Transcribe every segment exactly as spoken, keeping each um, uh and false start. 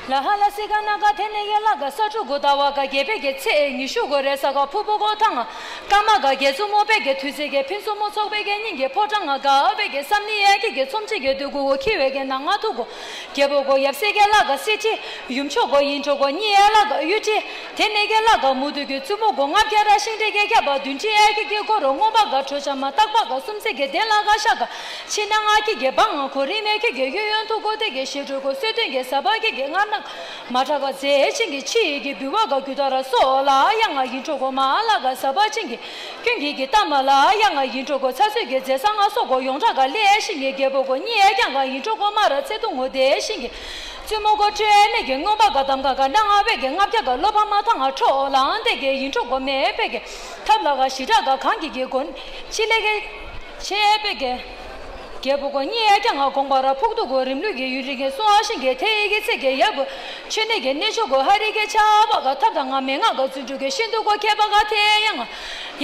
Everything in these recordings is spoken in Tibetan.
ལ་ཧ་ལ་སི་ག་ན་ག་དེ་ནས་ཡ་ལ་ག་ས་ཕྲུ་གུ་ཟླ་བ་ག་བརྒྱད་པའི་གི་ཚེས་ཉི་ཤུ་གོ་རེ་ས་ག་ཕུ་བོ་གོ་ཐང་ང་ཀ་མ་ག་རྒྱལ་བཙུན་མོ་པའི་གི་དུས་ཚེས་གི་ཕིན་སུ་མོ་ཚོགས་པའི་གི་སྙིང་གི་ཕོ་བྲང་ང་ག་བའི་གི་བསམ་ནི་ཡ་གི་གི་ཚོམ་ཆི་གི་དུས་གུ་གོ་ཁི་བའི་གི་ན་ང་ཐུ་གོ་རྒྱལ་པོ་གོ་ཡབ་སྲས་གི་ལ་ག་སི་ཁྲི་ཡུམ་མཆོག་གོ་ཡིན་ཁྲོ་གོ་གཉིས་ཡ་ལ་ག་གཡུ་ཁྲི་དེ་ནས་གི་ལ་ག་མུ་དུ་གི་བཙུན་མོ་གོ་ལྔ་བརྒྱ་ར་ཤིང་འབྲས་གི་རྒྱ་པ་བདུན་ཁྲི་ཡ་གི་གི་གོ་རོ་སྔོན་པ་ག་ཁྲོ་ཆ་མ་སྟག་པ་ག་སུམ་ཚེ་གི་དེ་ལ་ག་ཤ་ག་ཕྱི་ནང་ང་ཁྱི་གི་བང་ང་ཁོ་རི་མེ་ཁྱི་གི་གཡུ་ཡོན་ཐུ་གོ་ཏེ་གི་ཞི་ཁྲོ་གོ་སོས་དོན་གི་ས་བ་ཁྱི་གི་ངར་ནག་མ་ཁྲ་ག་མཛེས་ཆིང་གི་ཕྱི་ཡི་གི་བུ་བ་ག་རྒྱུ་ད་ར་སོ་ལ་ཡ་ང་ཡིན་ཁྲོ་གོ་མ་ལ་ག་ས་བ་ཆིང་གི་ཀུན་གི་གི་ཏ་མ་ལ་ཡ་ང་ཡིན་ཁྲོ་གོ་ཚ་སོས་གི་མཛེས་ས་ང་སོ་གོ་ཡོང་ཁྲ་ག་ལེ་ཤིང་གི་རྒྱལ་པོ་གོ་གཉིས་ཡ་ཀྱང་ག་ཡིན་ཁྲོ་གོ་མ་ར་ཚེ་ཏུ་ངོ་དེ་ཤིང་གི་བཙུན་མོ་གོ་ཁྲོས་ནས་གི་སྔོན་པ་ག་དམ་ག་ག་འདྲ་ང་བས་གི་ལྔ་བརྒྱ་ག་ལོ་ཕ་མ་ཐང་ང་ཁྲོ་ལ་འདས་གི་ཡིན་ཁྲོ་གོ་མེད་བས་གི་ཐབ་ལ་ག་ཞི་དྲག་ག་གང་གི་གི་གོ་ཕྱི་ལས་གི་ཆེ་བས་གི་རྒྱལ་པོ་གོ་གཉིས་ཡ་ཀྱང་ང་དགོངས་པ་ར་ཕུག་ཏུ་གོ་རིམ་ལུགས་ཀྱི་ཡུན་རིང་གི་སོང་ཨ་ཤིང་གི་དེ་ཡི་གི་ཚེ་གི་ཡབ་བུ་ཆོས་ནི་གི་གནས་མཆོག་གོ་ཧ་རི་གི་ཆ་བ་ག་ཐབ་དང་ང་མེ་ང་ག་བརྩོན་འགྲུས་གི་ཤིན་ཏུ་གོ་ཁྱད་པ་ག་དེ་ཡང་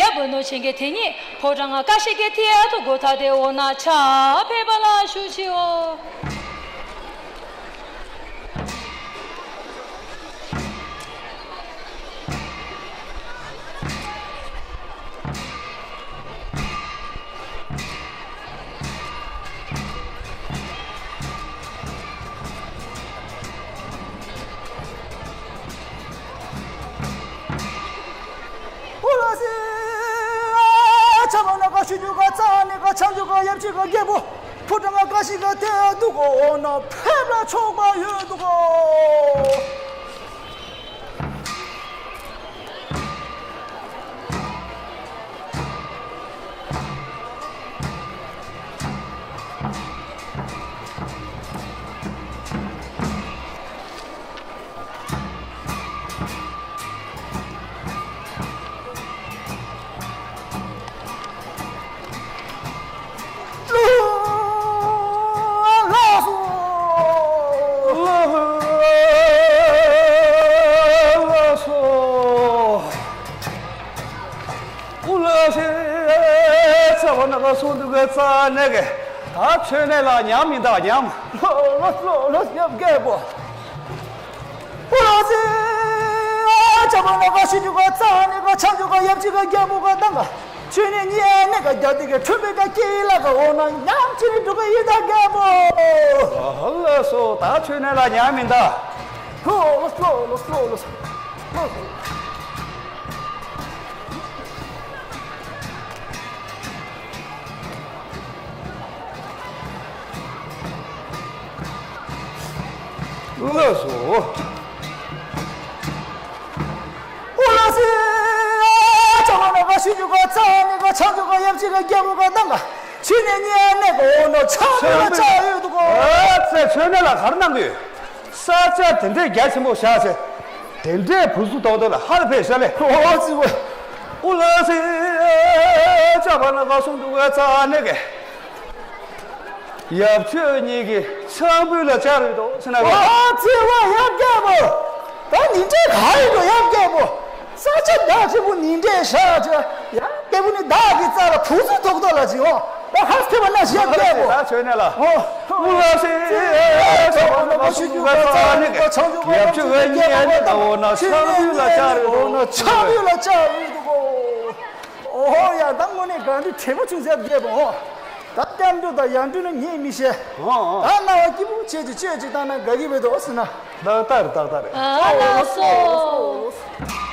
ཡབ་བུ་ནོ་ཆེན་གི་དེ་ཉིད་ཕོ་བྲང་ང་ཀ་ཤི་གི་དེ་ཡ་ཐུ་གོ་ཐ་དེ་འོ་ན་ཆ་ཕེབས་པ་ལ་ཞུ་ཆིའོ། ཨོ་ལ་སེ། ཆ་མ་ན་ཀ་ཤི་རྒྱུ་ག་ཙ་ནི་ག་ཆང་རྒྱུ་ག་ཡབ་ཅི་ག་རྒྱལ་པོ། ཕོ་བྲང་ང་ཀ་ཤི་ག་དེ་འདུག་གོ་ན་ཕེབས་ལ་ཆོག་པ་ཡོད་འདུག་གོ། ལགས་སོ། ལགས་སོ། ཨུ་ལགས་སེ། ཚ་བ་ན་ག་སོང་འདུག་ག་ཙ་ནས་ག་ད་ཚོད་ནས་ལ་ཉམས་མི་འདུག་ཉམས། ལོ་ལོ་ལོ་ཡབ་རྒྱལ་པོ། ཨུ་ལགས་སེ། ཆ་མ་ན་ག་ཤི་རྒྱུ་ག་ཙ་ནས་ག་ཆང་རྒྱུ་ག་ཡབ་ཅི་ག་རྒྱལ་པོ་ག་དང་ག་ཆོས་ནས་ཉེ་ནས་ག་རྒྱ་དེ་ག་ཁྲོན་པའི་ག་སྐྱེ་ལ་ག་འོ་ན་ཉམས་ཅི་ནས་འགྲོ་གི་ཡིན་ད་རྒྱལ་པོ། ལགས་སོ། ད་ཚོད་ནས་ལ་ཉམས་མི་འདུག་ལོ་ལོ་ལོ་ལོ་ལོ། ལགས་སོ། ཨོ་ལགས་སེ། ཨ་ཅག་ང་ན་ག་ཤི་རྒྱུ་ག་ཙ་ནི་ག་ཆང་རྒྱུ་ག་ཡབ་ཅི་ག་རྒྱལ་པོ་ག་དང་ག་ཕྱི་ནས་ཉེ་ནས་གོ་ནོ་ཆང་རྒྱུ་ལ་ཅག་ཡོད་དུ་གོ། ཨ་ཙེ་ཚོད་ནས་ལ་གར་གནང་གི་ཡོད། ས་ཆ་དེ་འདྲའི་རྒྱ་ཆེན་པོ་བཞག་ཚེ། དེ་འདྲའི་བུ་སུ་ཏོག་ཏོག་ལ་ཧ་ལ་ཕེབས་ཤ་ལེ། ཨོ་ཙི་ཝེ། ཨོ་ལགས་སེ། ཅག་པ་ན་ག་སོང་འདུག་ག་ཙ་ནས་ག་ཡབ་ཆོས་གཉིས་ཀྱི་ཆང་བུ་ལ་ཅག་རེད་དོ་ཟེར་ན། ཨོ་ཙི་ཝེ་ཡབ་རྒྱལ་པོ། ད་ནི་འདྲའི་ག་ཡིན་དོ་ཡབ་རྒྱལ་པོ། ས་ཆ་བདག་ཆེན་པོ་ནི་འདྲའི་ཤ་ཅག་ཡབ་རྒྱལ་པོ་ནི་བདག་གི་རྩ་ལ་བུ་སུ་ཏོག་ཏོག་ལ་ཅི་ཨོ། ད་ཧ་ཐེ་བ་ན་ཞབས་རྒྱལ་པོ། ད་ཆོས་ནས་ལ། ཨོ། ཨུ་ལགས་སེ། ཨེ་ཚོ་བ་ན་མ་ཤི་རྒྱུ་ག་ཙ་ནི་ག་ཆང་རྒྱུ་ག་ཡབ་ཆོས་གཉིས་ཡ་ནི་ག་འོ་ན་ཆང་བུ་ལ་ཅག་རེད་དོ། ཆང་བུ་ལ་ཅག་རེད་དོ་གོ། ཨོ་ཡ་ད་དངོས་གནས་ག་འདི་དྲན་པ་བྱུང་ཟེར་རྒྱལ་པོ། ད་གཏམ་འདྲ་དང་ཡང་འདྲ་ནི་ངས་མི་ཤེས། ཨོ་ཨོ། ད་རྣ་བ་སྐྱིད་པོ་བྱེད་ཅིག་བྱེད་ཅིག་བཏང་ན་དགའ་གི་མེད་དོ་ཟེར་ན། ཏག་ཏག་རེད་ཏག་ཏག་རེད། ཨ་ལགས་སོ།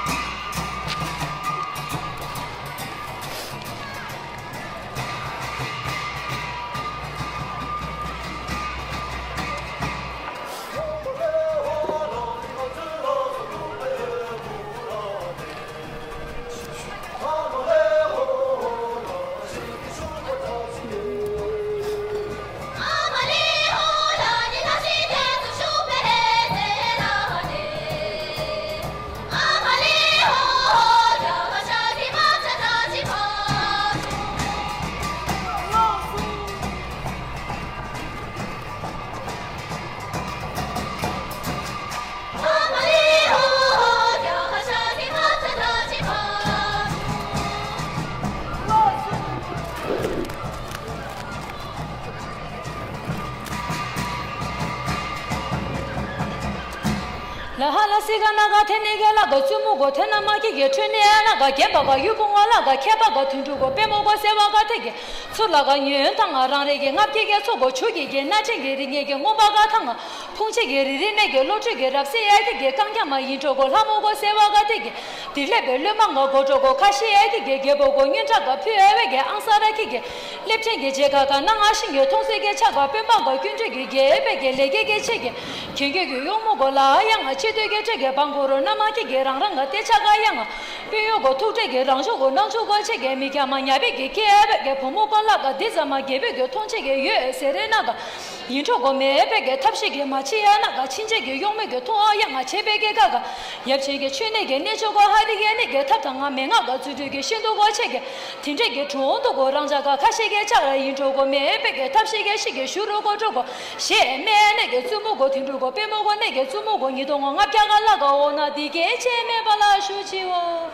ལ་ཧ་ལ་སི་ག་ན་ག་ཐེ་ནེ་གེ་ལ་ག་བཙུན་མོ་གོ་ཐེ་ན་མ་ཁི་གེ་ཁྲོ་ནེ་ཨ་ན་ག་གེ་བ་ག་ཡུ་བུ་ང་ལ་ག་ཁེ་བ་ག་དུན་ཕྲུ་གོ་པེ་མོ་གོ་སེ་བ་ག་ཐེ་གེ་ཚུར་ལ་ག་ཉོན་ཐང་ང་རང་རེ་གེ་ལྔ་བརྒྱ་གེ་ཚོ་གོ་ཆུ་གི་གེ་ན་ཁྲེང་གེ་རི་ངེ་གེ་ངོ་བ་ག་ཐང་ང་ཕུང་ཆེ་གེ་རི་རི་ནེ་གེ་ལོ་ཁྲུ་གེ་རབ་སེ་ཨ་ཐེ་གེ་རྐང་རྒྱ་མ་ཡིན་ཁྲོ་གོ་ལྷ་མོ་གོ་སེ་བ་ག་ཐེ་གེ་དིག་ལེ་བེ་ལོ་མ་ང་གོ་ཁྲོ་གོ་ཁ་ཤི་ཨ་ཐེ་གེ་གེ་བོ་གོ་ཉོན་ཁྲ་ག་ཕུ་ཨ་བེ་གེ་ཨང་ས་ར་ཁི་གེ། སླེབས་ཕྲན་གྱི་རྗེས་ཁ་ཁ་ན་ང་ཤིང་གི་མཐོང་སྲིད་ཀྱི་ཆ་ག་དཔོན་འབངས་ག་སྐྱོན་བྲལ་གྱི་རྒྱལ་པོའི་གི་ལས་ཀྱི་གི་ཆེ་གི་གྱེན་རྒྱུད་ཀྱི་གཡོག་མོ་གོ་ལ་ཡང་ང་ཆེ་སྟོད་ཀྱི་ཁྲི་གི་བང་གོ་རོ་ན་མ་ཁྱི་གི་རང་རང་ག་ཏེ་ཆ་ག་ཡང་ང་དཔོན་གཡོག་གོ་ཐུག་འཕྲད་ཀྱི་རང་ཕྱོགས་གོ་ནང་ཆུ་གོ་ཆེ་གི་མི་ཁྱ་མ་ཉ་པའི་གི་ཁྱི་ཨ་བའི་གི་བུ་མོ་གོ་ལ་ག་འདི་ཙམ་མ་རྒྱལ་པོའི་གི་མཐོང་ཆེ་གི་ཡོད་ཟེར་རེ་ན་ག་ཡིན་འཕྲོ་གོ་མེད་པའི་གི་ཐབས་ཤེས་གི་མ་ཕྱི་ཡ་ན་ག་ཕྱིན་ཆད་གི་གཡོག་མོའི་གི་མཐོང་ཨ་ཡང་ང་ཆེ་པའི་གི་ག་ག་ཡབ་ཆེན་གྱི་ཆོས་གནས་ཀྱི་གནས་མཆོག་གོ་ཧ་རི་ཡ་ནི་གི་ཐབ་དང་ང་མེ་ང་ག་ཚུལ་ཁྲིམས་ཀྱི་ཤིན་ཏུ་གོ་ཆེ་གི་དེ་འདྲས་ཀྱི་གྲོང་དུ་གོ་རང་ཅག་ག་ཁ་ཤས་ཀྱི་ཆག་ར་ཡིན་འགྲོ་གོ་མེད་པའི་གི་ཐབས་ཤེས་ཀྱི་ཤི་གི་ཞུ་རུ་གོ་འགྲོ་གོ་ཞེས་སྨྲས་ནས་གི་བཙུན་མོ་གོ་དེ་འགྲོ་གོ་པེ་མོ་གོ་ནས་གི་བཙུན་མོ་གོ་ཉིས་སྟོང་ལྔ་བརྒྱ་ག་ལ་ག་འོ་ན་འདི་གའི་ཆེ་མེད་པ་ལ་ཞུ་ཆི་འོ།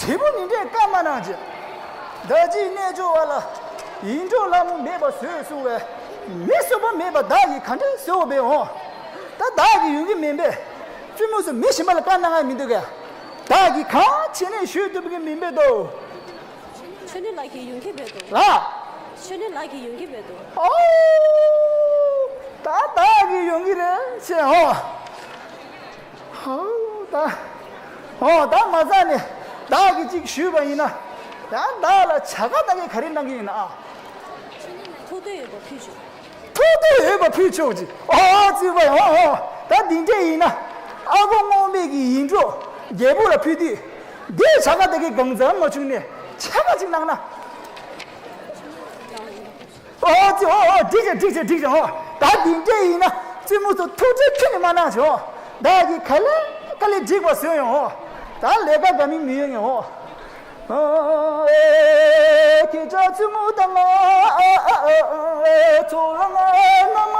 དྲིལ་བུ་ཉི་འདྲའི་བཀའ་མ་གནང་ཅིག་བདག་གི་རྣལ་འབྱོར་བ་ལ། ཡིད་འཕྲོག་ལྷ་མོ་མེད་པར་བཟོས་གསུངས་པས། མི་བཟོད་པ་མེད་པ་བདག་གིས་ག་འདྲ་བཟོ་བས་འོང་། ད་བདག་གིས་ཡོང་གི་མིན་པས། བཙུན་མོ་ཚོ་མི་གཞན་པ་ལ་བཀའ་གནང་ཡ་མི་འདུག་གས། བདག་གིས་གང་བྱས་ནས་བཞུད་ཐུབ་ཀྱི་མིན་པས་དོ། ཆོས་ནི་ལགས་ཀྱིས་ཡོང་གི་མེད་དོ། ལགས། ཆོས་ནི་ལགས་ཀྱིས་ཡོང་གི་མེད་དོ། ཨོ། ད་བདག་གིས་ཡོང་གི་རེད་ཟེར་ཧོ། ཧོ་ད། ཧོ་ད་མ་རྩ་ནས་བདག་གིས་ཅིག་ཞུས་པ་ཡིན་ན། ཡང་བདག་ལ་བྱ་དགའ་ད་གས་ག་རེ་གནང་གི་ཡིན་ན་ཨ། ཐུགས་འདོད་ཡོད་པ་ཕུལ་ཆོག་ཐུགས་འདོད་ཡོད་པ་ཕུལ་ཆོག་ཅིག་ཨོ་ཙི་བ་ཧོ་ཧོ། ད་འདི་འདྲས་ཡིན་ན། ཨ་ཁུ་རྔོག་མེད་ཀྱི་ཡིད་འཕྲོག་རྒྱལ་པོ་ལ་ཕུལ་དུས། འདིའི་བྱ་དགའ་ད་གས་གང་ཙམ་མ་བྱུང་ནས་བྱ་དགའ་ཅིག་གནང་ན། ཨོ་ཙི་ཨོ་ཨོ་འགྲིག་ཅིང་འགྲིག་ཅིང་འགྲིག་ཅིང་ཨོ། ད་འདི་འདྲས་ཡིན་ན་བཙུན་མོ་ཚོ་ཐུགས་ཁྲལ་ཁྱོན་ནས་མ་གནང་ཞིག་ཨོ། བདག་གིས་ག་ལེ་ག་ལེ་འགྲིག་པ་བཟོས་ཡོང་ཨོ། ད་ལས་ཀ་དགའ་མི་མི་ཡོང་ངེ་ཨོ། ཨེ་ཁྱེད་ཅག་བཙུན་མོ་དང་ང་ཚོ་ལ་ང་ན་མ།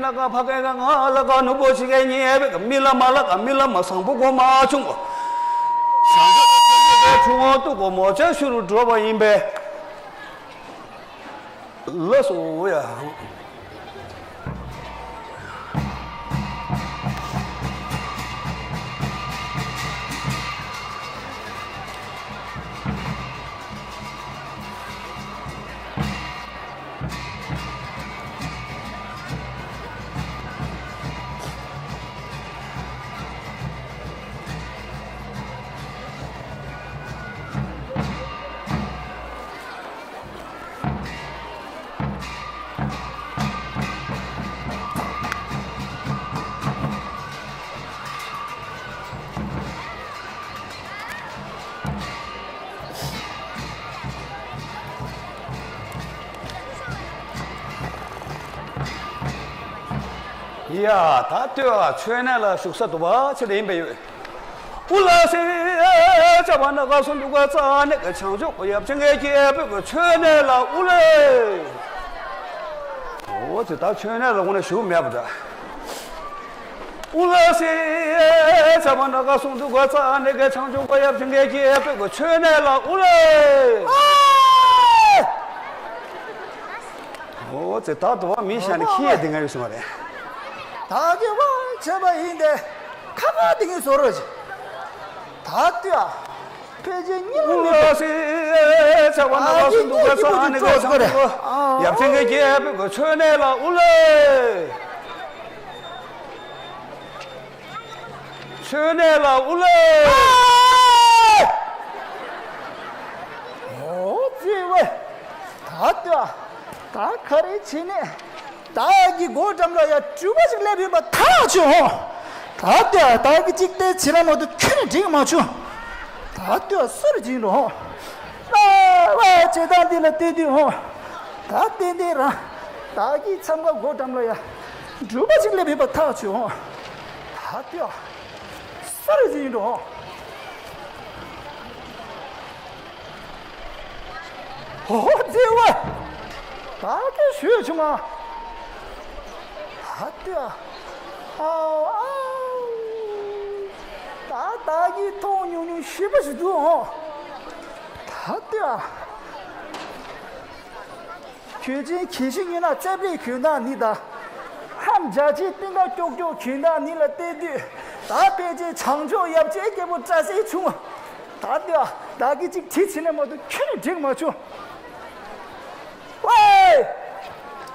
ལ་ཀ་ཕ་སྐད་ཀ་ང་ལ་ཀ་ནུ་པོ་ཆི་གེ་ཉེ་བེ་ཀ་མི་ལ་མ་ལ་ཀ་མི་ལ་མ་བཟང་པོ་གོ་མ་བྱུང་གོ། བྱང་ཆུབ་ཀྱི་ཆུ་ངོ་ཏུ་གོ་མོ་ཅ་ཤུ་རུ་འགྲོ་བ་ཡིན་པས། ལགས་སོ་ཡ། ཡ། ད་ལྟོས་ཨ། མཆོད་གནས་ལ་བཞུགས་ས་དུ་བ་ཆེ་ལ་ཡིན་པ་ཡོད། ཨུ་ལ་སི་ཨེ་ཅ་བ་ན་ག་སུ་འདུ་ག་ཙ་ནེ་ག་བྱང་ཆུབ་ཡབ་ཆེན་གྱི་རྒྱལ་པོའི་གི་མཆོད་གནས་ལ་ཨུ་ལེ། འོ་དེ་ད་མཆོད་གནས་ལ་དངོས་གནས་བཞུགས་མེད་པ་འདྲ། ཨུ་ལ་སི་ཨེ་ཅ་བ་ན་ག་སུ་འདུ་ག་ཙ་ནེ་ག་བྱང་ཆུབ་ཡབ་ཆེན་གྱི་རྒྱལ་པོའི་གི་མཆོད་གནས་ལ་ཨུ་ལེ། འོ་དེ་ད་དུ་བ་མི་ཤ་ནི་ཁྱི་ཡ་དེ་ང་ཡོད་སོང་བ་རེད། ད་གི་བ་བྱས་པ་ཡིན་ཏེ། ཁ་ཁ་དེ་ངས་བཟོ་རོགས་བྱེད། ད་ལྟོས་ཨ། ཕལ་ཆེར་གཉིད་ལ་མི་ལ་སི་ཨེ་ཆ་བ་ན་ཨ་ག་སུ་འདུག་ག་ས་ནི་ག་ཆང་ཆུང་གོ་ཡབ་ཆེན་གྱི་རྒྱལ་པོའི་གི་མཆོད་གནས་ལ་ཨུ་ལེ། མཆོད་གནས་ལ་ཨུ་ལེ། ཨོ་ཙི་ཝེ། ད་ལྟོས་ཨ། ད་ག་རེ་བྱེད་ནས། བདག་གི་སྒོ་འགྲམ་ལ་ཡ་སྒྲུབ་པ་ཞིག་སླེབས་ཡོད་པ་ཐག་ཆོད་ཧོ། ད་ལྟོས་ཨ། བདག་གི་ཅིག་བལྟས་ཕྱི་ལ་མ་གཏོགས་ཁྱོན་ནས་འགྲིག་མ་བྱུང་། ད་ལྟོས་ཨ། སུ་རུ་སྦྱིན་རུང་ཧོ། ཨ་ཝ་བྱེད་སྟངས་འདི་ལ་བལྟས་དུས་ཧོ། ད་ཏན་ཏན་རང་བདག་གི་མཚམས་ཁང་སྒོ་འགྲམ་ལ་ཡ་སྒྲུབ་པ་ཞིག་སླེབས་ཡོད་པ་ཐག་ཆོད་ཧོ། ད་ལྟོས་ཨ། སུ་རུ་སྦྱིན་རུང་ཧོ། ཧོ་ཙི་ཝེ། ད་གིན་ཞུས་བྱུང་ང་། ད་ལྟོས་ཨ། ཨའོ་ཨའོ། ད་ད་གིན་མཐོང་མྱོང་མྱོང་ཞེ་པོ་ཞིག་འདུག་ཨོ། ད་ལྟོས་ཨ། གོས་ཆེན་གྱོན་ཤིང་ཉོས་ན་རྩེ་ཕྲེང་གྱོན་སྟངས་ནི་དང་། ལྷམ་འཇའ་ཆེན་སྟེང་ཁ་ཀྱོག་ཀྱོག་གྱོན་སྟངས་ནི་ལ་བལྟས་དུས། ད་ཕལ་ཆེར་བྱང་ཕྱོགས་ཡབ་ཆེན་རྒྱལ་པོ་བཀྲ་ཤིས་བྱུང་། ད་ལྟོས་ཨ། བདག་གིས་ཅིག་དྲིས་ཕྱིན་ན་མ་གཏོགས་ཁྱོན་ནས་འགྲིག་མ་བྱུང་། ཝེ།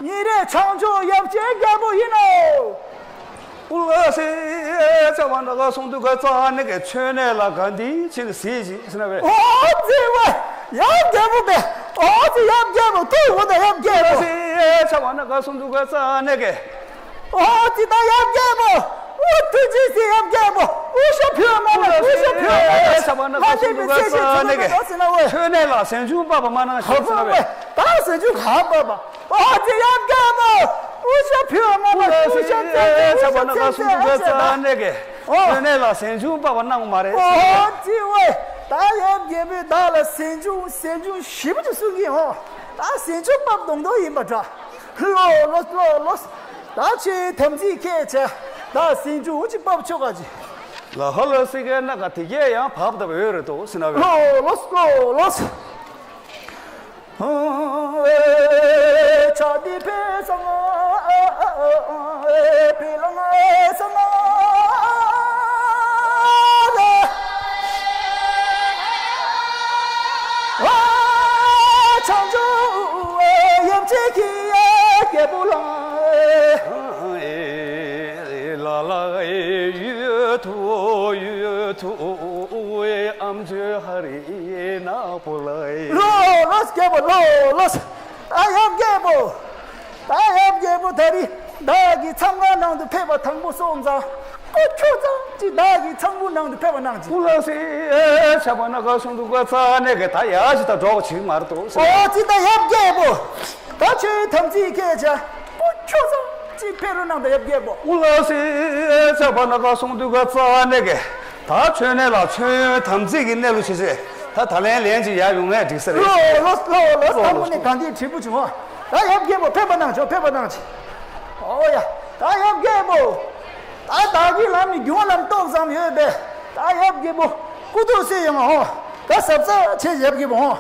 ཉིན་རེ་བྱང་ཕྱོགས་ཡབ་ཆེན་རྒྱལ་པོ་ཡིན་ནོ། ཨུ་ལ་སེ་ཨེ་ཆ་བ་ན་ག་སོང་དུས་ག་ཙ་ནེ་ག་མཆོད་གནས་ལ་ག་འདི་ཕྱིན་ཟིན་ཞིག་ཟེར་ན་བས། ཨོ་ཙི་ཝེ། ཡབ་རྒྱལ་པོ་བས། ཨོ་ཙི་ཡབ་རྒྱལ་པོ་ཐུགས་འོ་ད་ཡབ་རྒྱལ་པོ། ཨུ་ལ་སེ་ཨེ་ཆ་བ་ན་ག་སོང་དུས་ག་ཙ་ནེ་ག་ཨོ་ཙི་ད་ཡབ་རྒྱལ་པོ། ཨུ་ཐུགས་རྗེ་ཆེ་ཡབ་རྒྱལ་པོ། དཀྱུས་ཞབས་ཕུལ་མ་གནང་། དཀྱུས་ཞབས་ཕུལ་མ་གནང་། ང་འདི་མི་ཚེ་ཞིག་ཚུགས་མ་གཏོགས་ཟེར་ན་ཝེ། མཆོད་གནས་ལ་ཟན་ཆུང་པགས་པ་མ་གནང་ཞིག་ཟེར་ན་ཝེ། ད་ཟན་ཆུང་གང་པགས་པ། ཨོ་ཙི་ཡབ་རྒྱལ་པོ། དཀྱུས་ཞབས་ཕུལ་མ་གནང་། དཀྱུས་ཞབས་ཚེ་ཚེ། དཀྱུས་ཞབས་ཚེ་ཚེ། ཨ་ཙི་ད། མཆོད་གནས་ལ་ཟན་ཆུང་པགས་པ་གནང་མ་རེད། ཨོ་ཙི་ཝེ། ད་ཡབ་རྒྱལ་པོས་བདག་ལ་ཟན་ཆུང་ཟན་ཆུང་ཞེ་པོ་ཅིག་གསུང་གིན་ཧོ། ད་ཟན་ཆུང་པགས་མདོག་མདོག་ཡིན་པ་འདྲ། ལོ་ལོ་ལོ་ལོ། ད་ཁྱེད་དམ་ཚིག་ཁས་བྱས། ད་ཟན་ཆུང་ཅིག་པགས་ཆོག་ག་ཅི། ལ་ཧ་ལ་སི་གེ་ན་ག་དེ་གེ་ཡང་བབ་ད་བོད་རེད་དོ་ཟེར་ན་བས། ལོ་ལོ་ལོ་ལོ། ཆ་དེ་ཕེ་སང་ཕེ་ལང་སང་། བྱང་ཆུབ་ཡབ་ཆེན་གྱི་རྒྱལ་པོ་ལ། ལ་ལ་ཡུ་ཐུ་ཡུ་ཐུ་ཨམ་ཆོས་ཧ་རི་ན་པོ་ལ། ལོ་ལོ་རྒྱལ་པོ་ལོ་ལོ། ད་ཡབ་རྒྱལ་པོ། ད་ཡབ་རྒྱལ་པོ་ད་རིང་བདག་གི་མཚམས་ཁང་ནང་དུ་ཕེབས་པ་དང་པོ་སོང་ཙང་། སྐུ་ཁྱོད་ཙམ་ཅིག་བདག་གི་ཚང་བུ་ནང་དུ་ཕེབས་པ་གནང་ཅིག། ཀུ་ལ་སི་ཆ་བ་ན་ག་སོང་དུ་ག་ཙ་ནེ་ག་ད་ཡ་ཞིག་ད་འགྲོགས་ཅིག་མ་རེད་དོ་ཟེར། ཨོ་ཙི་ད་ཡབ་རྒྱལ་པོ། ད་ཁྱོད་དམ་ཚིག་སྐད་ཆ། སྐུ་ཁྱོད་ཙམ་ཅིག་ཕེབས་རོགས་གནང་ད་ཡབ་རྒྱལ་པོ། ཀུ་ལ་སི་ཆ་བ་ན་ག་སོང་དུ་ག་ཙ་ནེ་ག་ད་མཆོད་གནས་ལ་མཆོད་ཡོན་དམ་ཚིག་གི་གནས་ལུགས་ཤིག་ཟེར། ད་ད་ལན་ལན་ཅིག་ཡར་ཡོང་ནས་འགྲིག་ས་རེད། ལོ་ལོ་ལོ་ལོ། ལོ་ལོ། དང་པོ་ནས་གང་དེ་དྲིལ་བུ་བྱུང་བ། ད་ཡབ་རྒྱལ་པོ་ཕེབས་པ་གནང་ཆོག། ཕེབས་པ་གནང་ཅིག། ཨོ་ཡ། ད་ཡབ་རྒྱལ་པོ། ད་བདག་གི་ལམ་ནི་རྒྱུན་ལམ་ཏོག་ཙམ་ཡོད་པས། ད་ཡབ་རྒྱལ་པོ་སྐུ་ཐོག་སེ་ཡོང་ཧོ། ད་ཟབ་ཟབ་ཆེ་ཡབ་རྒྱལ་པོ་ཧོ།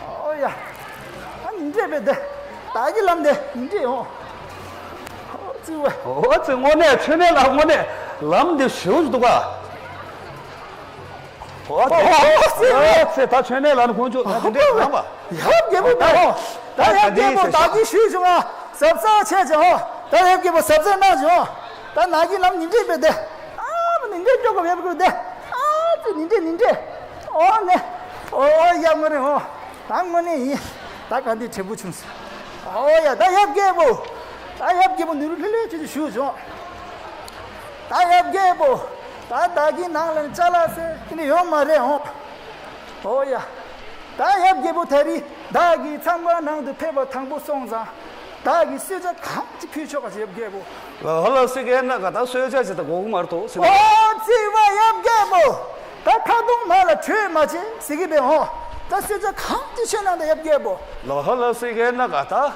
ཨོ་ཡ། ཨ་ནི་འདྲེ་བས་དེ། བདག་གི་ལམ་དེ་འདྲེ་ཧོ། ཨོ་ཙི་བས། ཨོ་ཙི་དངོས་གནས་མཆོད་གནས་ལ་དངོས་གནས་ལམ་འདི་ཞུ་འདུག་ག་ཨོ་ཙི། ཨོ་ཙི། ད་མཆོད་གནས་ལ་ནི་ཁོང་ཚོ་ད་དེ་འདྲས་གནང་བ། ཡབ་རྒྱལ་པོ་ད་ཧོ། ད་ཡབ་རྒྱལ་པོ་བདག་གིས་ཞུས་བྱུང་ང་། ཟབ་ཟབ་ཆེ་ཆེ་ཧོ། ད་ཡབ་རྒྱལ་པོ་ཟབ་ཟབ་གནང་བྱུང་། ད་ནག་གི་ལམ་ནི་འདྲེ་བས་དེ། ཨ་མ་ནི་འདྲེ་ཅོག་ག་ཡབ་རྒྱལ་པོ་དེ། ཨ་ཙི་ནི་འདྲེ་ནི་འདྲེ། ཨོ་ནེ། ཨོ་ཡ་མ་རེ་ཧོ། ད་དངོས་གནས་ཡིན། ད་ག་འདི་དྲེད་པོ་བྱུང་སོང་། ཨོ་ཡ། ད་ཡབ་རྒྱལ་པོ། ད་ཡབ་རྒྱལ་པོ་ནི་རུ་ལྷོད་ལྷོད་ཆེ་ཆེ་ཞུ་བྱུང་། ད་ཡབ་རྒྱལ་པོ། ད་བདག་གི་ནང་ལ་ནི་ཅ་ལག་ཟེར་དེ་ནི་ཡོད་མ་རེད་ཧོ། ཨོ་ཡ། ད་ཡབ་རྒྱལ་པོ་ད་རིང་བདག་གི་མཚམས་ཁང་ནང་དུ་ཕེབས་པ་དང་པོ་སོང་ཙང་། བདག་གིས་གསོལ་ཇ་གང་ཅི་ཕུལ་ཆོག་ག་ཅི་ཡབ་རྒྱལ་པོ། ལ་ཧ་ལ་སི་ཀའི་ན་ག་ད་གསོལ་ཇ་ཅི་ད་གོ་གི་མར་ཏོ་སི། ཨོ་ཙི་བ་ཡབ་རྒྱལ་པོ། ད་ཁ་གདོང་མ་ལ་དྲོད་མ་བྱེད་ཟེར་གི་བས་ཧོ། ད་གསོལ་ཇ་གང་ཅི་ཆེ་ནང་ད་ཡབ་རྒྱལ་པོ། ལ་ཧ་ལ་སི་ཀའི་ན་ག་ད།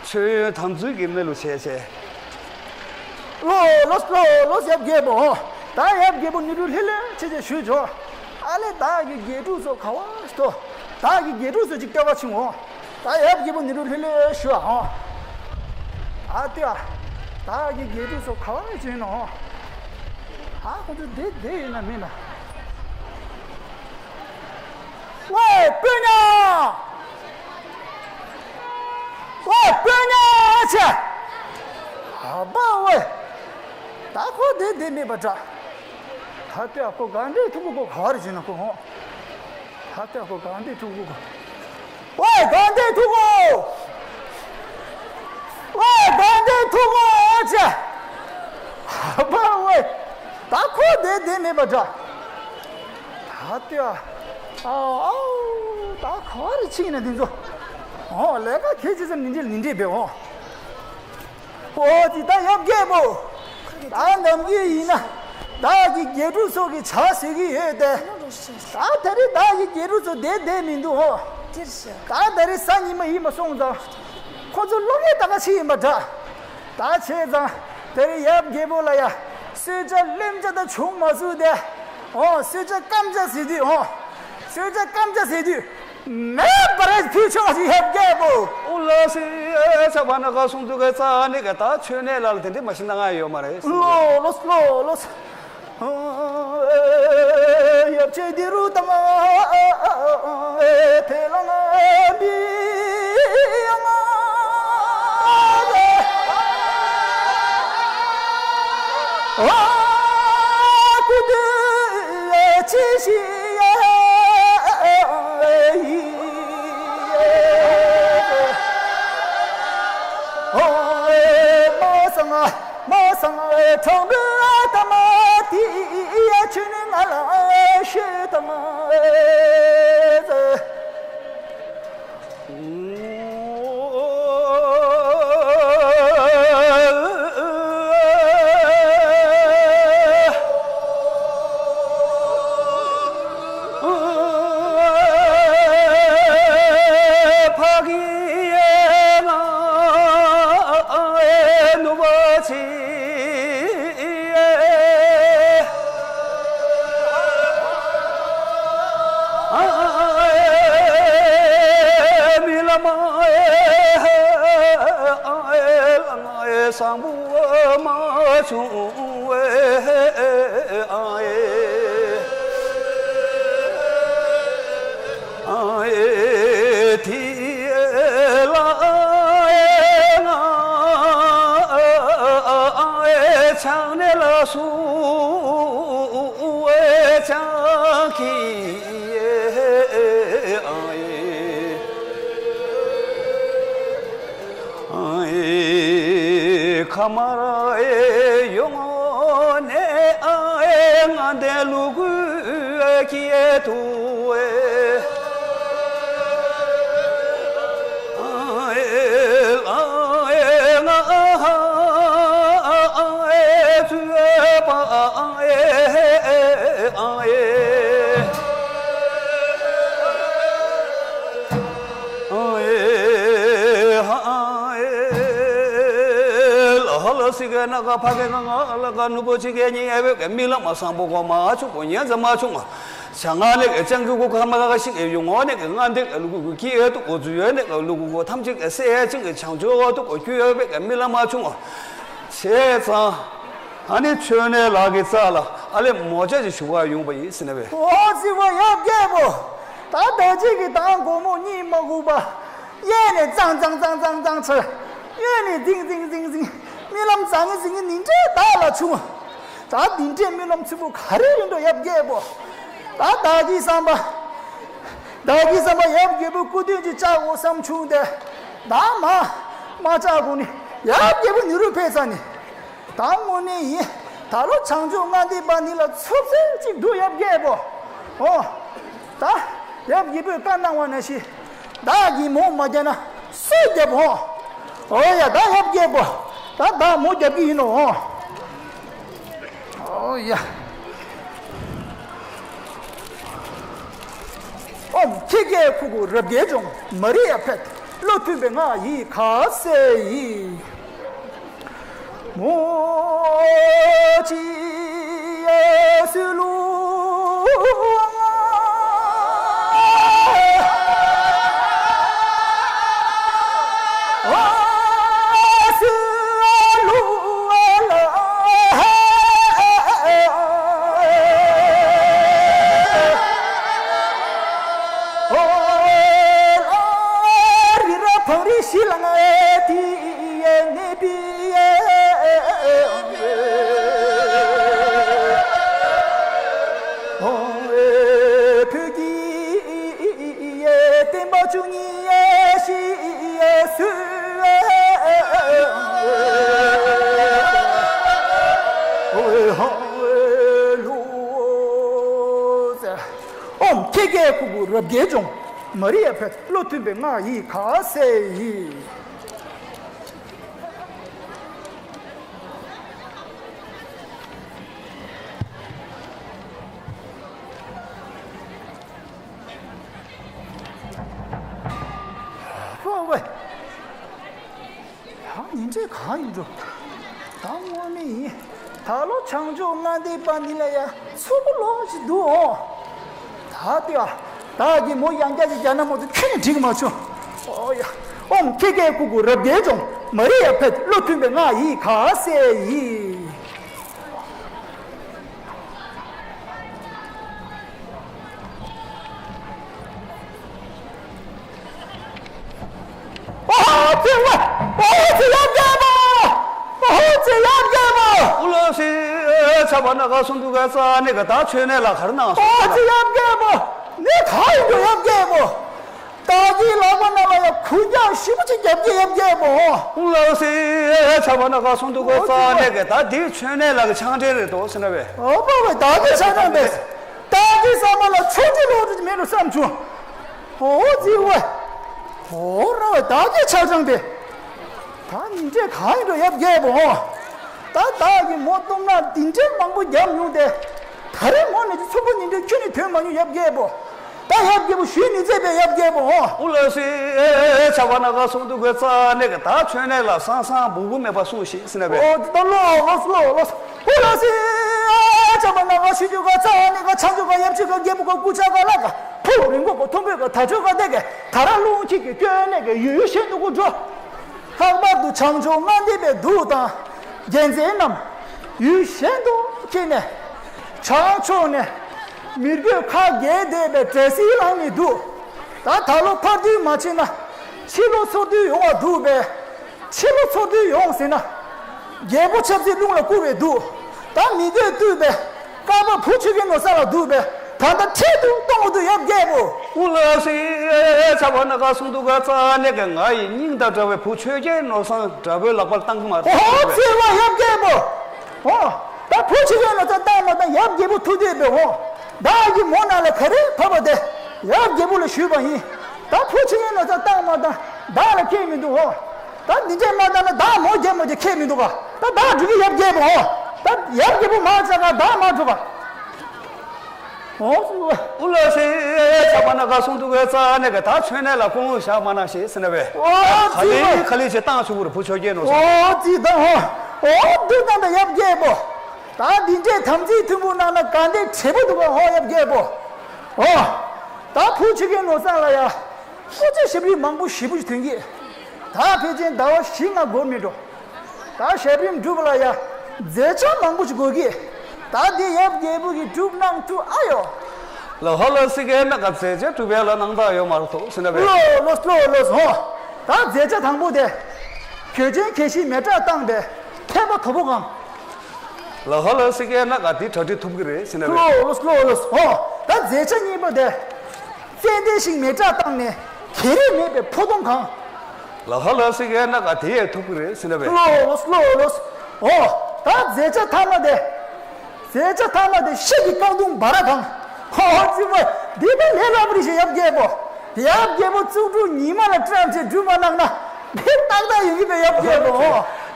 མཆོད་ཡོན་དམ་ཚིག་གི་མི་ལུ་བྱས་བྱས། ལོ་ལོ་ལོ་ལོ་ཡབ་རྒྱལ་པོ། ད་ཡབ་རྒྱལ་པོ་ནི་རུ་ལྷོད་ལྷོད་ཆེ་ཆེ་ཞུས་ཆོག་ཨ་ལེ་བདག་གི་དགེ་ཕྲུག་ཚོ་ག་བ་ཞིག་ཏོ། བདག་གི་དགེ་ཕྲུག་ཚོ་ཅིག་སྐྱོ་བ་ཆུང་ངོ་། ད་ཡབ་རྒྱལ་པོ་ནི་རུ་ལྷོད་ལྷོད་ཞུ་ཨ་ཧོ། ཨ་ཏི་ཨ། བདག་གི་དགེ་ཕྲུག་ཚོ་ག་བ་ཞིག་ཡིན་ནོ། ཨ་ཁོ་ཚོ་བསྡད་བསྡད་ཡིན་ན་མིན་ན། ཝེ་སྤུན་ཉག་ཝེ་སྤུན་ཉག་ཆེ། ཨ་བ་ཝེ། ད་ཁོ་བསྡད་བསྡད་མེད་པ་འདྲ། ད་ལྟ་ཁོ་དགའ་ལྡན་ཕྲུ་གུ་ཁོ་ག་བར་བྱས་ན་ཁོ་ཧོ། ད་ལྟ་ཁོ་དགའ་ལྡན་ཕྲུ་གུ་ཁོ། ཝེ་དགའ་ལྡན་ཕྲུ་གུ། ཝེ་དགའ་ལྡན་ཕྲུ་གུ་ཨ་ཅེ། ཧ་པ་ཝེ། ད་ཁོ་བསྡད་བསྡད་མེད་པ་འདྲ། ད་ལྟ་ཨ་ཨའུ་ད་ག་རེ་ཕྱིན་ན་འདི་ཚོ། ཨོ་ལས་ཀ་གལ་ཆེ་ས་ནི་འདྲེ་ནི་འདྲེ་བས་ཨོ། ཨོ་ཙི་ད་ཡབ་རྒྱལ་པོ། ད་ནམ་རྒྱུན་ཡིན་ན། བདག་གི་དགེ་ཕྲུག་ཚོ་གི་ཇ་བཟོས་ཀྱི་ཡོད་དེ། ད་ད་རེས་བདག་གི་དགེ་ཕྲུག་ཚོ་བསྡད་བསྡད་མི་འདུག་ཧོ། ད་ད་རེས་གཟའ་ཉི་མ་ཡིན་པ་སོང་ཙང་། ཁོ་ཚོ་སློབ་གཉེར་ད་ག་ཕྱིན་ཡིན་པ་འདྲ། ད་བྱས་ཙང་། ད་རེས་ཡབ་རྒྱལ་པོ་ལ་ཡ། གསོལ་ཇ་རློན་ཇ་ད་བྱུང་མ་བཅུག་དེ། ཧོ་གསོལ་ཇ་སྐམ་ཇ་ཟེར་དུས་ཧོ། གསོལ་ཇ་སྐམ་ཇ་ཟེར་དུས། མེ་འབར་ཕུལ་ཆོག་ཅིག་ཡབ་རྒྱལ་པོ། ཨོ་ལ་སི་ཨེ་ཆ་བ་ན་ག་སོང་དུས་ག་ཙ་ནི་ག་ད་ཆོས་གནས་ལ་ལ་དེ་འདྲ་མ་ཤི་ན་ང་ཡོད་མ་རེད། ལོ་ལོ་ལོ་ལོ། ཡབ་ཆེ་དི་རུ་དང་ཨེ་ཐེ་ལང་ཨེ་བི་ཡང་ཨ་ཀུ་དུ་ཆི་ཤི་ཡ། མ་སང་མ་སང་ཁྲང་བུ་ཨ་ཏ་མ་ཏི་ཡ་ཆུ་ནི་ང་ལ་ཤི་ཏ་མ། ཁ་མར་ཡོང་ནས་ང་འདས་ལུག་སྐྱེ་དུ། གི་ན་ག་ཕ་གི་ང་ང་ལ་ག་ནུ་པོ་ཅི་གི་ཉི་ཨེ་བེ་གི་མི་ལ་མ་སང་པོ་གོ་མ་ཆུ་གོ་ཉན་ཛ་མ་ཆུ་ང་ཆ་ང་ལེ་གི་ཅང་གི་གོ་ཁ་མ་ག་ཤི་གི་ཡུ་ངོ་ནེ་གི་ང་འདི་གི་ལུ་གུ་གི་ཨེ་ཏུ་གོ་ཛུ་ཡོ་ནེ་གི་ལུ་གུ་གོ་ཐམ་ཅི་གི་སེ་ཨེ་ཅི་གི་ཆང་ཆུ་ཨོ་ཏུ་གོ་ཁྱུ་ཨེ་བེ་གི་མི་ལ་མ་ཆུ་ང་ཆེ་ཚང་། ཨ་ནི་ཆོས་ནས་ལག་གི་རྩ་ལ་ཨ་ལེ་མོ་ཅག་ཅིག་ཞུ་བ་ཡོང་བ་ཡིན་ཟེར་ན་བས། ཨོ་ཙི་བ་ཡབ་རྒྱལ་པོ། ད་ད་ཅིག་གི་དང་སྒོར་མོ་གཉིས་མ་སྒུག་པ། གཡས་ནས་ཙང་ཙང་ཙང་ཙང་ཙང་ཚར། གཡོན་ནས་ཛིང་ཛིང་ཛིང་ཛིང་། རྨི་ལམ་ཟང་ངེ་ཟིང་ངེ་ནི་འདྲའི་བདག་ལ་བྱུང་། ད་འདི་འདྲའི་རྨི་ལམ་ཚུལ་པོ་ག་རེ་ཡིན་འགྲོ་ཡབ་རྒྱལ་པོ། ད་བདག་གི་བསམ་པ། བདག་གི་བསམ་པ་ཡབ་རྒྱལ་པོའི་སྐུ་དོན་ཅིག་བཅག་དགོས་བསམ་བྱུང་སྟེ། ད་མ་མ་བཅག་གོང་ནས་ཡབ་རྒྱལ་པོ་ཉེ་རུ་ཕེབས་ས་ནས། ད་དངོས་གནས་ཡིན། ད་ལོ་བྱང་ཆུབ་ལྔ་སྡེ་པ་འདི་ལ་ཚོད་བསྲེ་ཅིག་འདུག་ཡབ་རྒྱལ་པོ། ཨོ། ད་ཡབ་རྒྱལ་པོས་བཀའ་གནང་བ་ནང་བཞིན། བདག་གིས་མོ་མ་རྒྱབ་ན་སུས་རྒྱབ་འོང་། ཨོ་ཡ་ད་ཡབ་རྒྱལ་པོ། ད་བདག་མོ་རྒྱབ་ཀྱི་ཡིན་ནོ། ཨོ་ཡ། ཨོམ་ཁྱེད་ཀྱི་ཁུ་ཁུ་རབ་རྒྱལ་འབྱུང་མ་རི་ཡ་ཕེད་བློ་མཐུན་པའི་ང་ཡི་ཁ་ཟེ་ཡི། མོ་ཅི་ཡ་སུ་ལུ། བསྟན་པ་བཅུ་གཉིས་ཡེ་ཤེས་ཡེ་སུ། ཨོམ་ཁྱེད་ཀྱི་ཁུ་ཁུ་རབ་རྒྱལ་འབྱུང་མ་རི་ཡ་ཕེད་བློ་མཐུན་པའི་ང་ཡི་ཁ་ཟེ་ཡི། ཧོ་ཝེ། ཡང་ཉིན་འདྲེ་གང་ཡིན་འགྲོ། ད་དངོས་གནས་ཡིན། ད་ལོ་བྱང་ཆུབ་ལྔ་སྡེ་པ་འདི་ལ་ཡ་ཚུགས་པོ་ལོག་ཅིག་འདུག་ཨོ། ད་ལྟོས་ཨ། བདག་གིས་མོ་ཡང་བསྐྱར་ཅིག་རྒྱག་ན་མོ་ཚོ་ཁྱོན་ནས་འགྲིག་མ་བྱུང་། ཨོ་ཡ། ཨོམ་ཁྱེད་ཀྱི་ཁུ་ཁུ་རབ་རྒྱལ་འབྱུང་མ་རི་ཡ་ཕེད་བློ་མཐུན་པའི་ང་ཡི་ཁ་ཟེ་ཡི། ཨོ་ཙི་ཝེ། ཨོ་ཙི་ཡབ་རྒྱལ་པོ། ཨོ་ཙི་ཡབ་རྒྱལ་པོ། ཨུ་ལ་སི། ཆ་བ་ན་ག་སུན་དུ་ག་ཙ་ནེ་ག་ད་ཆོས་ནེ་ལ་གར་ནང་སོང་། ཨོ་ཙི་ཡབ་རྒྱལ་པོ། ནི་ག་ཡིན་འགྲོ་ཡབ་རྒྱལ་པོ། ད་གི་ལག་པ་ན་བ་ཡ་ཁུ་རྒྱག་ཞིབ་པོ་ཅིག་རྒྱབ་ཀྱི་ཡབ་རྒྱལ་པོ། ཨུ་ལ་སི། ཆ་བ་ན་ག་སུན་དུ་ག་ཙ་ནེ་ག་ད་འདི་ཆོས་ནེ་ལ་གི་ཆང་ཏྲེ་རེད་དོ་ཟེར་ན་བས། ཨོ་པ་བས་ད་གི་ཆ་ནང་བས། ད་གི་ས་མ་ལ་ཆོས་ཀྱི་ལོ་རིགས་མེད་རུ་བསམ་བྱུང་། ཨོ་ཙི་ཝེ། ཨོ་ར་བ་ད་གི་ཆ་ཆང་དེ། ད་ཉིན་འདྲེ་གང་ཡིན་འགྲོ་ཡབ་རྒྱལ་པོ། ད་བདག་གིས་མོ་གཏུམ་ན་འདི་འདྲའི་མང་པོ་རྒྱབ་མྱོང་སྟེ། ད་རེས་མོ་ནས་ཀྱི་ཚུགས་པོ་ཉིན་འདྲེ་ཁྱོན་ནས་ཐོན་མ་མྱོང་ཡབ་རྒྱལ་པོ། ད་ཡབ་རྒྱལ་པོ་ཞུས་ནི་ཙེ་པའི་ཡབ་རྒྱལ་པོ། ཨུ་ལ་སི། ཆ་བ་ན་ག་སུང་དུ་གོས་རྩ་ནས་གི་ད་ཆོས་ནས་ལ་སང་སང་བུ་བུ་མེད་པ་སུང་ཞིག་ཟེར་ན་བས། ཨོ་ད་ལོ་ལོ་ལོ་ལོ། ཨུ་ལ་སི། ཆ་བ་ན་ག་ཞུ་རྒྱུ་ག་རྩ་ནས་ག་ཆང་ཆུ་ག་ཡབ་ཆུ་ག་རྒྱལ་པོ་ག་སྐུ་ཆ་ག་ལ་ག་ཕུ་རིང་པོ་ག་མཐོན་པོའི་ག་ད་ཆོས་ག་དེ་ག་ད་ར་ལུང་ཁྱི་གི་སྐྱོན་ནས་ག་ཡུལ་ཤེས་འདུག་གོ་འགྲོ། ལྷག་པར་དུ་བྱང་ཕྱོགས་མངའ་སྡེ་པའི་གདུགས་དང་རྒྱལ་མཚན་རྣམས་ཡུལ་གཞན་དུ་ཁྱེར་ནས་བྱང་ཕྱོགས་ནས་མི་རྒོད་ཁ་གྱེས་བསྡད་པའི་བྲེལ་ཟིང་ལངས་ནས་འདུག་ད་ད་ལོ་ཕར་འདུས་མ་ཕྱིན་ན་ཕྱི་ལོ་ཚུར་འདུས་ཡོང་བ་འདུག་པས། ཕྱི་ལོ་ཚུར་འདུས་ཡོང་ཟིན་ན་རྒྱལ་པོ་ཆབ་སྲིད་རླུང་ལ་བསྐུར་བས་འདུག་ད་མི་རྒོད་བཏུལ་བས། ཀ་པ་བུ་ཆོས་རྒྱལ་ནོར་བཟང་ལ་འདུག་པས། ད་ལྟ་འཕྲལ་དུ་གཏོང་དགོས་འདུག་ཡབ་རྒྱལ་པོ། ཨུ་ལ་སི། ཆ་བ་ན་ག་སུང་དུ་ག་རྩ་ནས་གི་ང་ཡི་སྙིང་དང་འདྲ་བའི་བུ་ཆོས་རྒྱལ་ནོར་བཟང་དགྲ་བོའི་ལག་པར་བཏང་གི་མ་རེད། ཨོ་ཙི་བ་ཡབ་རྒྱལ་པོ། ཨོ། ད་བུ་ཆོས་རྒྱལ་ནོར་བཟང་བཏང་མ་བཏང་ཡབ་རྒྱལ་པོ་ཐུགས་འདོད་པའི་འོ། བདག་གི་མོ་ནང་ལ་ག་རེ་བབས་པ་དེ་ཡབ་རྒྱལ་པོ་ལ་ཞུས་པ་ཡིན། ད་བུ་ཆོས་རྒྱལ་ནོར་བཟང་བཏང་མ་བཏང་བདག་ལ་ཁྱད་མི་འདུག་ཨོ། ད་འདི་འདྲས་མ་བཏང་ན་བདག་མོ་རྒྱལ་མོ་རྒྱལ་ཁྱད་མི་འདུག་ག་ད་བདག་འགྲོ་གི་ཡབ་རྒྱལ་པོ་ཧོ། ད་ཡབ་རྒྱལ་པོ་མ་བྱ་ག་བདག་མ་འགྲོ་ག་ཨོ་སུ། ཨུ་ལ་སེ། ཆ་པ་ན་ག་སུང་དུ་གོས་རྩ་ནས་གི་ད་ཆོས་ནས་ལ་ཁོང་ལུང་བཞག་མ་ན་ཞེས་ཟེར་ན་བས། ཨོ་ག་ལི་ཙི་ག་ལི་ཅེ་བཏང་ཆུ་བུར་བུ་ཆོས་རྒྱལ་ནོར་བཟང་། ཨོ་ཙི་ད་ཧོ། ཨོ་འདུག་ན་ད་ཡབ་རྒྱལ་པོ། ད་འདི་འདྲའི་དམ་ཚིག་མཐུན་པོ་གནང་ན་ག་འདྲའི་བགྲེས་པོ་འདུག་ག་ཧོ་ཡབ་རྒྱལ་པོ། ཨོ། ད་བུ་ཆུ་རྒན་ནོར་བཟང་ལ་ཡ། སྐུ་ཚེ་ཞབས་རིམ་མང་པོ་ཞེ་པོ་ཞིག་ཐོན་གི། ད་ཕལ་ཆེར་ཟླ་བ་བཞི་ལྔ་འགོར་མི་འགྲོ། ད་ཞབས་རིམ་སྒྲུབ་ལ་ཡ། མཛད་བྱ་མང་པོ་ཞིག་དགོས་གི། ད་འདི་ཡབ་རྒྱལ་པོ་གིས་སྒྲུབ་གནང་ཐུབ་ཨ་ཡོ། ལ་ཧ་ལ་སི་ཀའི་ན་ག་མཛད་བྱ་སྒྲུབ་ཡ་ལ་གནང་སྟངས་ཡོད་མ་རེད་དོ་ཟེར་ན་བས། ལོ་ལོ་ལོ་ལོ་ཧོ། ད་མཛད་བྱ་དང་པོ་དེ། གོས་ཆེན་གད་བཞི་མེ་སྲེག་བཏང་བས་ཕན་པ་དོ་པོ་གང་། ལ་ཧ་ལ་སི་ཀའི་ན་ག་དེ་གྲ་སྒྲིག་ཐུབ་ཀྱི་རེད་ཟེར་ན་བས། ལོ་ལོ་ལོ་ལོ་ཧོ། ད་མཛད་བྱ་གཉིས་པ་དེ། ཙན་དན་ཤིང་མེ་སྲེག་བཏང་ནས་གད་རིལ་མེད་པའི་ཕོ་དོང་གང་། ལ་ཧ་ལ་སི་ཀའི་ན་ག་དེ་ཡས་ཐུབ་ཀྱི་རེད་ཟེར་ན་བས། ལོ་ལོ་ལོ་ལོ། ཨོ། ད་མཛད་བྱ་ཐ་མ་དེ། མཛད་བྱ་ཐ་མ་དེ་ཤེལ་གྱི་རྐང་འདུང་འབའ་ར་གང་། ཧོ་ཧོ་ཙི་མ། འདི་ད་ལས་སླ་པོ་རེད་ཤག་ཡབ་རྒྱལ་པོ། ཡབ་རྒྱལ་པོ་བཙུགས་གྲུབ་ཉི་མ་ལ་བཀྲམ་བྱས་སྒྲུབ་པ་གནང་ན། འདི་ཏག་ཏག་ཡོང་གི་པས་ཡབ་རྒྱལ་པོ།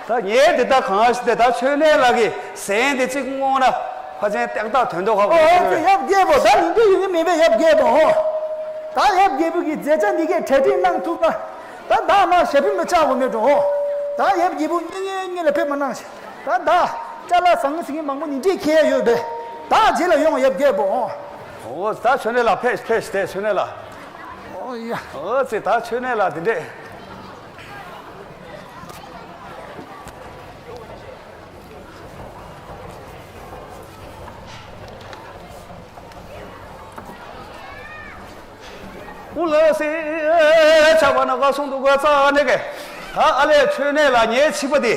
ད་ངས་འདི་ད་གང་ཞིག་དེ་ད་མཆོད་གནས་ལགས་ཀྱི་ཟན་དེ་གཅིག་བསྔོགས་ན། ཕ་ཆེན་ཏག་ཏག་དོན་དུ་ཧ་གོ། ཨོ་ཙི་ཡབ་རྒྱལ་པོ་ད་མི་འདི་ཡོང་གི་མེད་པས་ཡབ་རྒྱལ་པོ། ད་ཡབ་རྒྱལ་པོ་གིས་མཛད་བྱ་འདི་གས་གྲ་སྒྲིག་གནང་ཐུབ་ན། ད་ད་མ་ཞབས་རིམ་ལ་བཅར་དགོས་མེད་འགྲོ། ད་ཡབ་རྒྱལ་པོ་གཉེན་ཉེ་གཉེན་ལ་ཕེབས་མ་གནང་ཞིག་ད་ད་ཅ་ལག་བཟང་ངན་ཟིན་གྱི་མང་པོ་ནི་འདྲེས་ཁེལ་ཡ་ཡོད་པས། ད་རྗེས་ལ་ཡོང་ཡབ་རྒྱལ་པོ། ཨོ་ད་མཆོད་གནས་ལ་ཕེབས་ཕེབས་དེ་མཆོད་གནས་ལ། ཨོ་ཡ། ཨོ་ཙི་ད་མཆོད་གནས་ལ་དེ་འདྲས། ཨུ་ལ་སེ། ཆ་བ་ན་ག་སོང་འདུག་ག་རྩ་ནས་གས། ད་ཨ་ལས་མཆོད་གནས་ལ་ཉལ་ཕྱི་པ་དེ།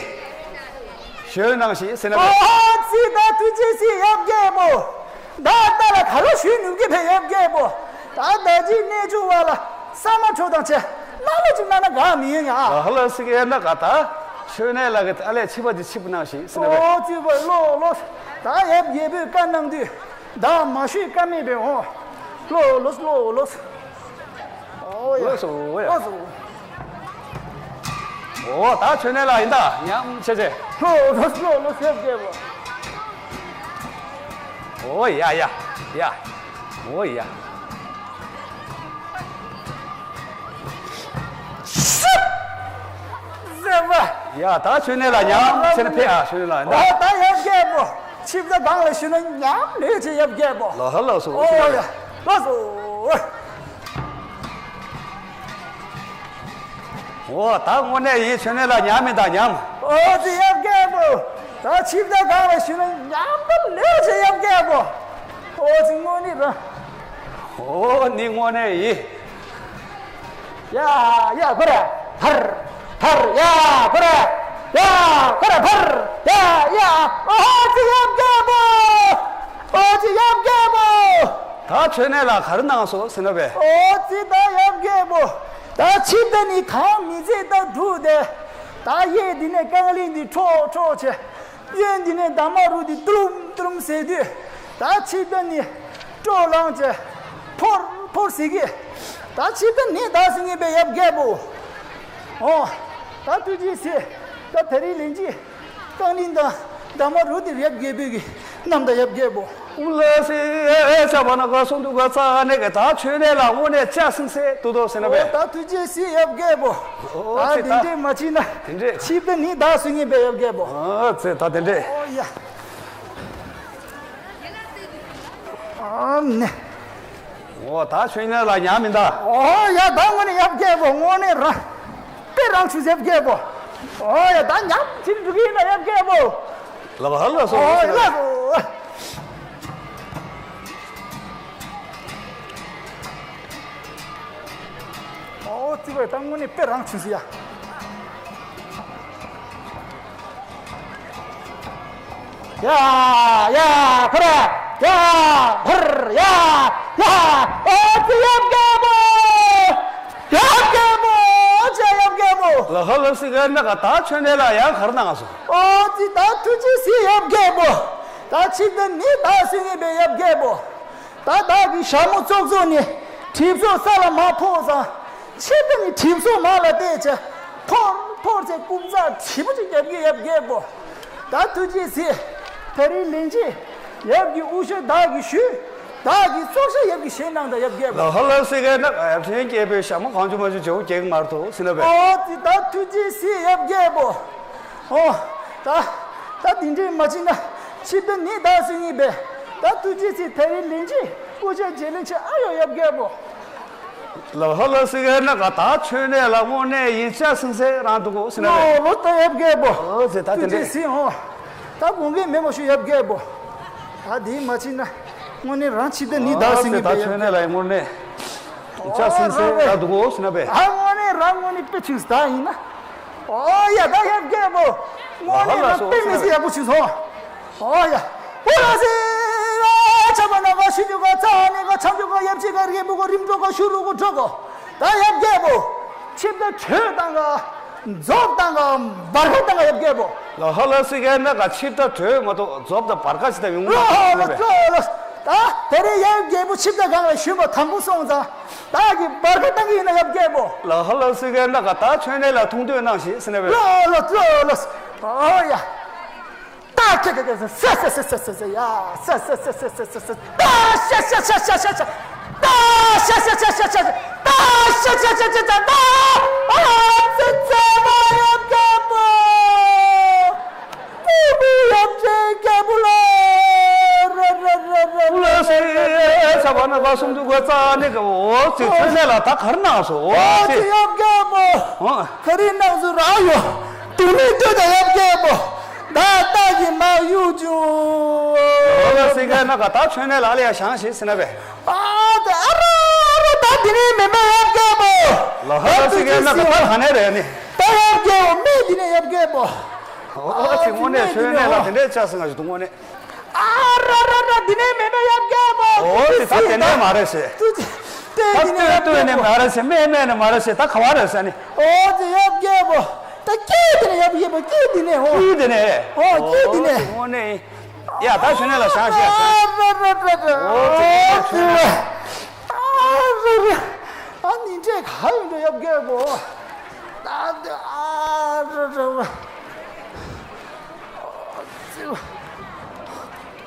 ཞོན་ནང་ཞིག་ཟེར་ན་བས། ཨོ་ཙི་ད་ཐུགས་རྗེ་ཆེ་ཡབ་རྒྱལ་པོ། ད་ལྟ་ལ་ག་ལ་ཞུས་ནུབ་ཀྱི་ཕེ་ཡབ་རྒྱལ་པོ། ད་ད་ཅི་གནས་ཆུང་བ་ལ་ས་མ་འཕྲོ་དང་ཆེ་ན་ལ་ཅིག་ན་ན་ག་མི་ཡོང་ཡ། ལ་ཧ་ལ་སི་ཀའི་ན་ག་ད་མཆོད་གནས་ལ་གི་ཨ་ལས་ཕྱི་པ་དེ་ཕྱི་པ་ནང་ཞིག་ཟེར་ན་བས། ཨོ་ཙི་བ་ལོ་ལོ། ད་ཡབ་རྒྱལ་པོས་བཀའ་གནང་དུས་ད་མ་ཞུས་ཀ་མེད་པས་འོ། ལོ་ལོ་ལོ་ལོ། ཨོ་ཡ། ལགས་སོ། ཨོ་ཡ། ལགས་སོ། ཨོ་ད་མཆོད་གནས་ལ་ཡིན་ད་ཉམས་ཆེ་ཆེ། ལོ་ལོ་ལོ་ལོ་ཡབ་རྒྱལ་པོ། ཨོ་ཡ་ཡ་ཡ། ཨོ་ཡ། ཟེར་བ། ཡ་ད་མཆོད་གནས་ལ་ཉམས་ཆེ་ན་ཕེ་ཨ་མཆོད་གནས་ལ་ཡིན་ད། ཨོ་ད་ཡབ་རྒྱལ་པོ། ཆིབས་རྒྱ་སྒང་ལ་ཞུ་ན་ཉམས་ལེ་ཆེ་ཡབ་རྒྱལ་པོ། ལ་ཧ་ལགས་སོ། ཨོ་ཡ། ལགས་སོ། འོ་ད་དངོས་གནས་ཡིན་མཆོད་གནས་ལ་ཉམས་མི་དང་ཉམས། ཨོ་ཙི་ཡབ་རྒྱལ་པོ། ད་ཆིབས་རྒྱ་སྒང་ལ་ཞུ་ན་ཉམས་པ་ལེ་ཆེ་ཡབ་རྒྱལ་པོ། ཨོ་ཙི་དངོས་གནས་ར། འོ་ནི་དངོས་གནས་ཡིན། ཡ་ཡ་ཁོ་ར་ཕར་ཕར་ཡ་ཁོ་ར་ཡ་ཁོ་ར་ཕར་ཡ་ཡ། ཨོ་ཙི་ཡབ་རྒྱལ་པོ། ཨོ་ཙི་ཡབ་རྒྱལ་པོ། ད་མཆོད་གནས་ལ་ག་རེ་གནང་སོང་ཟེར་ན་བས། ཨོ་ཙི་ད་ཡབ་རྒྱལ་པོ། ད་ཕྱི་ད་ནི་གང་མི་ཚེ་ད་འདུག་སྟེ། ད་གཡས་འདི་ནས་རྐང་གླིང་འདི་འཕྲོ་འཕྲོ་བྱས། གཡོན་འདི་ནས་འདབ་མ་རུ་འདི་ཏུ་རུམ་ཏུ་རུམ་ཟེར་དུས། ད་ཕྱི་ད་ནི་སྤྲོ་ལངས་བྱས། ཕོར་ཕོར་ཟེར་གི། ད་ཕྱི་ད་ནི་ད་ཟེར་ངེས་པའི་ཡབ་རྒྱལ་པོ། ཨོ། ད་ཐུགས་རྗེ་ཆེ། ད་ད་རིང་ལན་གཅིག་རྐང་གླིང་དང་འདབ་མ་རུ་དེ་ཡབ་རྒྱལ་པོའི་གི་རྣམ་དང་ཡབ་རྒྱལ་པོ། ཨུ་ལ་སེ་ཆ་བ་ན་ག་སོང་འདུག་ག་རྩ་ནས་ག་ད་མཆོད་གནས་ལ་དངོས་གནས་ལྕགས་སིང་སེ་ཏུ་ཏོ་ཟེར་ན་བས། ཨོ་ད་ཐུགས་རྗེ་ཆེ་ཡབ་རྒྱལ་པོ། ཨོ་ད་ཚེ་དེ་ད་འདྲས་མ་བྱིན་ན། དེ་འདྲས། ཆིབས་ད་ནི་ད་སུ་ངེས་པའི་ཡབ་རྒྱལ་པོ། ཨོ་ཚེ་ད་དེ་འདྲས། ཨོ་ཡ། ཨ་ནི། འོ་ད་མཆོད་གནས་ལ་ཉམས་མི་འདའ། ཨོ་ཡ་ད་དངོས་གནས་ཡབ་རྒྱལ་པོ་དངོས་གནས་རང་། དཔེ་རང་ཆུ་ཡབ་རྒྱལ་པོ། ཨོ་ཡ་ད་ཉམས་ཕྱིར་འགྲོ་གི་ཡིན་ན་ཡབ་རྒྱལ་པོ། ལ་བ་ཧ་ལ་སོ། ཨོ་ཡ་ལ་སོ། ཨོ་ཙི་བས་ད་དངོས་གནས་དཔེ་རང་ཆུ་ཡ། ཡ་ཡ་ཕར་ཡ་ཕར་ཡ་ཡ། ཨོ་ཙི་ཡབ་རྒྱལ་པོ། ཡབ་རྒྱལ་པོ། ཨོ་ཙི་ཡབ་རྒྱལ་པོ། ལ་ཧ་ལ་སི་ག་ན་ག་ད་མཆོད་གནས་ལ་ཡང་གར་ནང་སོང་། ཨོ་ཙི་ད་ཐུགས་རྗེ་ཆེ་ཡབ་རྒྱལ་པོ། ད་ཕྱི་ད་ནི་ད་སུ་ངེས་པའི་ཡབ་རྒྱལ་པོ། ད་བདག་གི་ཞྭ་མོ་ཙོག་ཙོག་ནི་གྲིབ་སོ་ས་ལ་མ་ཕོག་ཙང་། ཕྱི་ད་ནི་གྲིབ་སོ་མ་ལ་བལྟས་བྱས་ཕོར་ཕོར་བྱས་རྐུབ་ཙག་གྲིབ་པོ་ཅིག་རྒྱབ་ཀྱི་ཡབ་རྒྱལ་པོ། ད་ཐུགས་རྗེ་ཆེ། ད་རིང་ལན་གཅིག་ཡབ་ཀྱི་དབུ་ཞྭ་བདག་གིས་ཞུས། བདག་གི་ཙོག་ཞྭ་ཡབ་ཀྱིས་བཞེས་གནང་དང་ཡབ་རྒྱལ་པོ། ལ་ཧ་ལ་སི་ག་ན་ག་ཡབ་ཆེན་རྒྱལ་པོའི་ཞྭ་མོ་གང་བྱུང་མ་བྱུང་བྱེད་དགོས་ཀྱི་མ་རེད་དོ་ཟེར་ན་བས། ཨོ་ཙི་ད་ཐུགས་རྗེ་ཆེ་ཡབ་རྒྱལ་པོ། ཨོ། ད་ད་དེ་འདྲས་མ་བྱེད་ན་ཆིབས་རྟ་ནི་བདག་སྲིད་ཡིན་པས། ད་ཐུགས་རྗེ་ཆེ། ད་རིང་ལན་གཅིག་སྐུ་ཕྱག་རྗེས་ལེན་ཆེ་ཨ་ཡོ་ཡབ་རྒྱལ་པོ། ལ་ཧ་ལ་སི་གེ་ན་ག་ད་ཆོས་གནས་ལ་དངོས་གནས་ཡིན་ཅག་སིང་སེ་རང་འདུག་གོ་སི་ན་བས། ལོ་ལོ་ད་ཡབ་རྒྱལ་པོ། ཨོ་ཙེ་ད་དེ་ཐུགས་རྗེ་འདྲས་ཆེ་ཧོ། ད་དགོངས་འགལ་མེད་མ་ཞུ་ཡབ་རྒྱལ་པོ། ད་དེ་མ་བྱེད་ན་དངོས་གནས་རང་ཆིབས་རྟ་ནི་བདག་སྲིད་ཡིན་པས། ད་ཡབ་ཆོས་གནས་ལ་དངོས་གནས་ཡིན་ཅག་སིང་སེ་རང་འདུག་གོ་སི་ན་བས། ད་དངོས་གནས་རང་དངོས་གནས་དཔེ་ཆུང་ད་ཡིན་ན། ཨོ་ཡ་ད་ཡབ་རྒྱལ་པོ། དངོས་གནས་ང་དཔེ་མི་སྲིད་ཡག་པོ་བྱུང་སོང་། ཨོ་ཡ། ཨུ་ལ་སི། ཆ་པ་ན་ག་ཤི་རྒྱུ་ག་ཙ་ནི་ག་ཆང་རྒྱུ་ག་ཡབ་ཅི་ག་རྒན་པོ་ག་རིམ་གྲོ་ག་ཤུ་རུ་གུ་གྲོ་གོ། ད་ཡབ་རྒྱལ་པོ། ཆིབས་རྟ་བྲོས་བཏང་ག་རྫོབ་བཏང་ག་འབར་ཁ་བཏང་ག་ཡབ་རྒྱལ་པོ། ལ་ཧ་ལ་སི་གེ་ན་ག་ཆིབས་རྟ་བྲོས་མ་གཏོགས་རྫོབ་དང་འབར་ཁ་ཅི་ད་ཡོང་མ་ལོ་ཧ་ལ་སོང་བས། ལོ་ལོ། ད་དེ་རིང་ཡབ་རྒྱལ་པོ་ཆིབས་རྟ་སྒང་ལ་ཞོན་པ་དང་པོ་སོང་ཙང་། བདག་གིས་འབར་ཁ་བཏང་གི་ཡིན་ན་ཡབ་རྒྱལ་པོ། ལ་ཧ་ལ་སི་གེ་ན་ག་ད་ཆོས་གནས་ལ་ཐུགས་འདོད་གནང་ཞིག་སི་ན་བས། ལོ་ལོ་ལོ་ལོ། ཨོ་ཡ། ད་ཁེ་ཁེ་ཁེ་སི་སི་སི་སི་སི་ཡ། སི་སི་སི་སི་སི་སི། ད་ཤ་ཤ་ཤ་ཤ་ཤ་ཤ། ད་ཤ་ཤ་ཤ་ཤ་ཤ། ད་ཤ་ཤ་ཤ་ཤ་ཤ། ད་ཨ་ཙི་ཙི་མ་ཡབ་རྒྱལ་པོ། ཏུ་བུ་ཡབ་ཅེ་རྒྱལ་པོ་ལ། ར་ར་ར་ར། ཨུ་ལ་སི་ས་བ་ན་ག་སུམ་དུ་ག་ཙ་ནི་ག་ཨོ་ཙི་ཆོས་གནས་ལ་ད་གར་ནང་སོ་ཨོ་ཨོ་ཙི། ཙི་ཡབ་རྒྱལ་པོ། ཨོ། ག་རི་ནང་སུ་ར་ཡོ། དུ་མི་ཏུ་ད་ཡབ་རྒྱལ་པོ། ད་ད་གི་མ་ཡུ་ཅུ། ཨུ་ལ་སི་ག་ན་ག་ད་ཆོས་གནས་ལ་ལ་ཡ་ཤང་ཞིག་སི་ན་བས། ཨ་ད་ཨ་ར་ཨ་ར་ད་དེ་ནི་མེ་མེ་ཡབ་རྒྱལ་པོ། ལ་ཧ་ལ་སི་ག་ན་ག་ད་ག་ནས་རེད་ནི། ད་ཡབ་རྒྱལ་པོ་མེ་དེ་ནས་ཡབ་རྒྱལ་པོ། ཨོ་ཙི་དངོས་གནས་ཆོས་གནས་ལ་དེ་འདྲས་ཆགས་སོང་ང་ཞིག་འདུག་དངོས་གནས། ཨ་ར་ར་ར་འདི་ནས་མེད་ན་ཡབ་རྒྱལ་པོ། ཨོ་ཙི་ད་དེ་ནས་མ་རེད་ཟེར། ཏུ་ཙི་ཏེ་ད་འདི་ནས་ཡབ་ལྟོས་ལྟོས་ནས་རྒྱལ་པོ། མ་རེད་ཟེར། མེད་མེད་ནས་མ་རེད་ཟེར། ད་ག་བ་རེད་ཟེར་ནི། ཨོ་ཙི་ཡབ་རྒྱལ་པོ། ད་སྐྱིད་འདི་ནས་ཡབ་རྒྱལ་པོ། སྐྱིད་འདི་ནས་ཧོ། སྐྱིད་འདི་ནས། ཨོ་སྐྱིད་འདི་ནས། ཨོ་ཙི་དངོས་གནས་ཡིན། ཡ་ད་ཆོས་གནས་ལ་བཞག་བཞག་བཞག་ཨ་ར་ར་ར་ར། ཨོ་ཙི་ཨོ་ཙི་ཨ་ར་ར། ཨ་ནི་འདྲས་ག་ཡོད་འགྲོ་ཡབ་རྒྱལ་པོ། ད་འདི་ཨ་ར་ར་ར།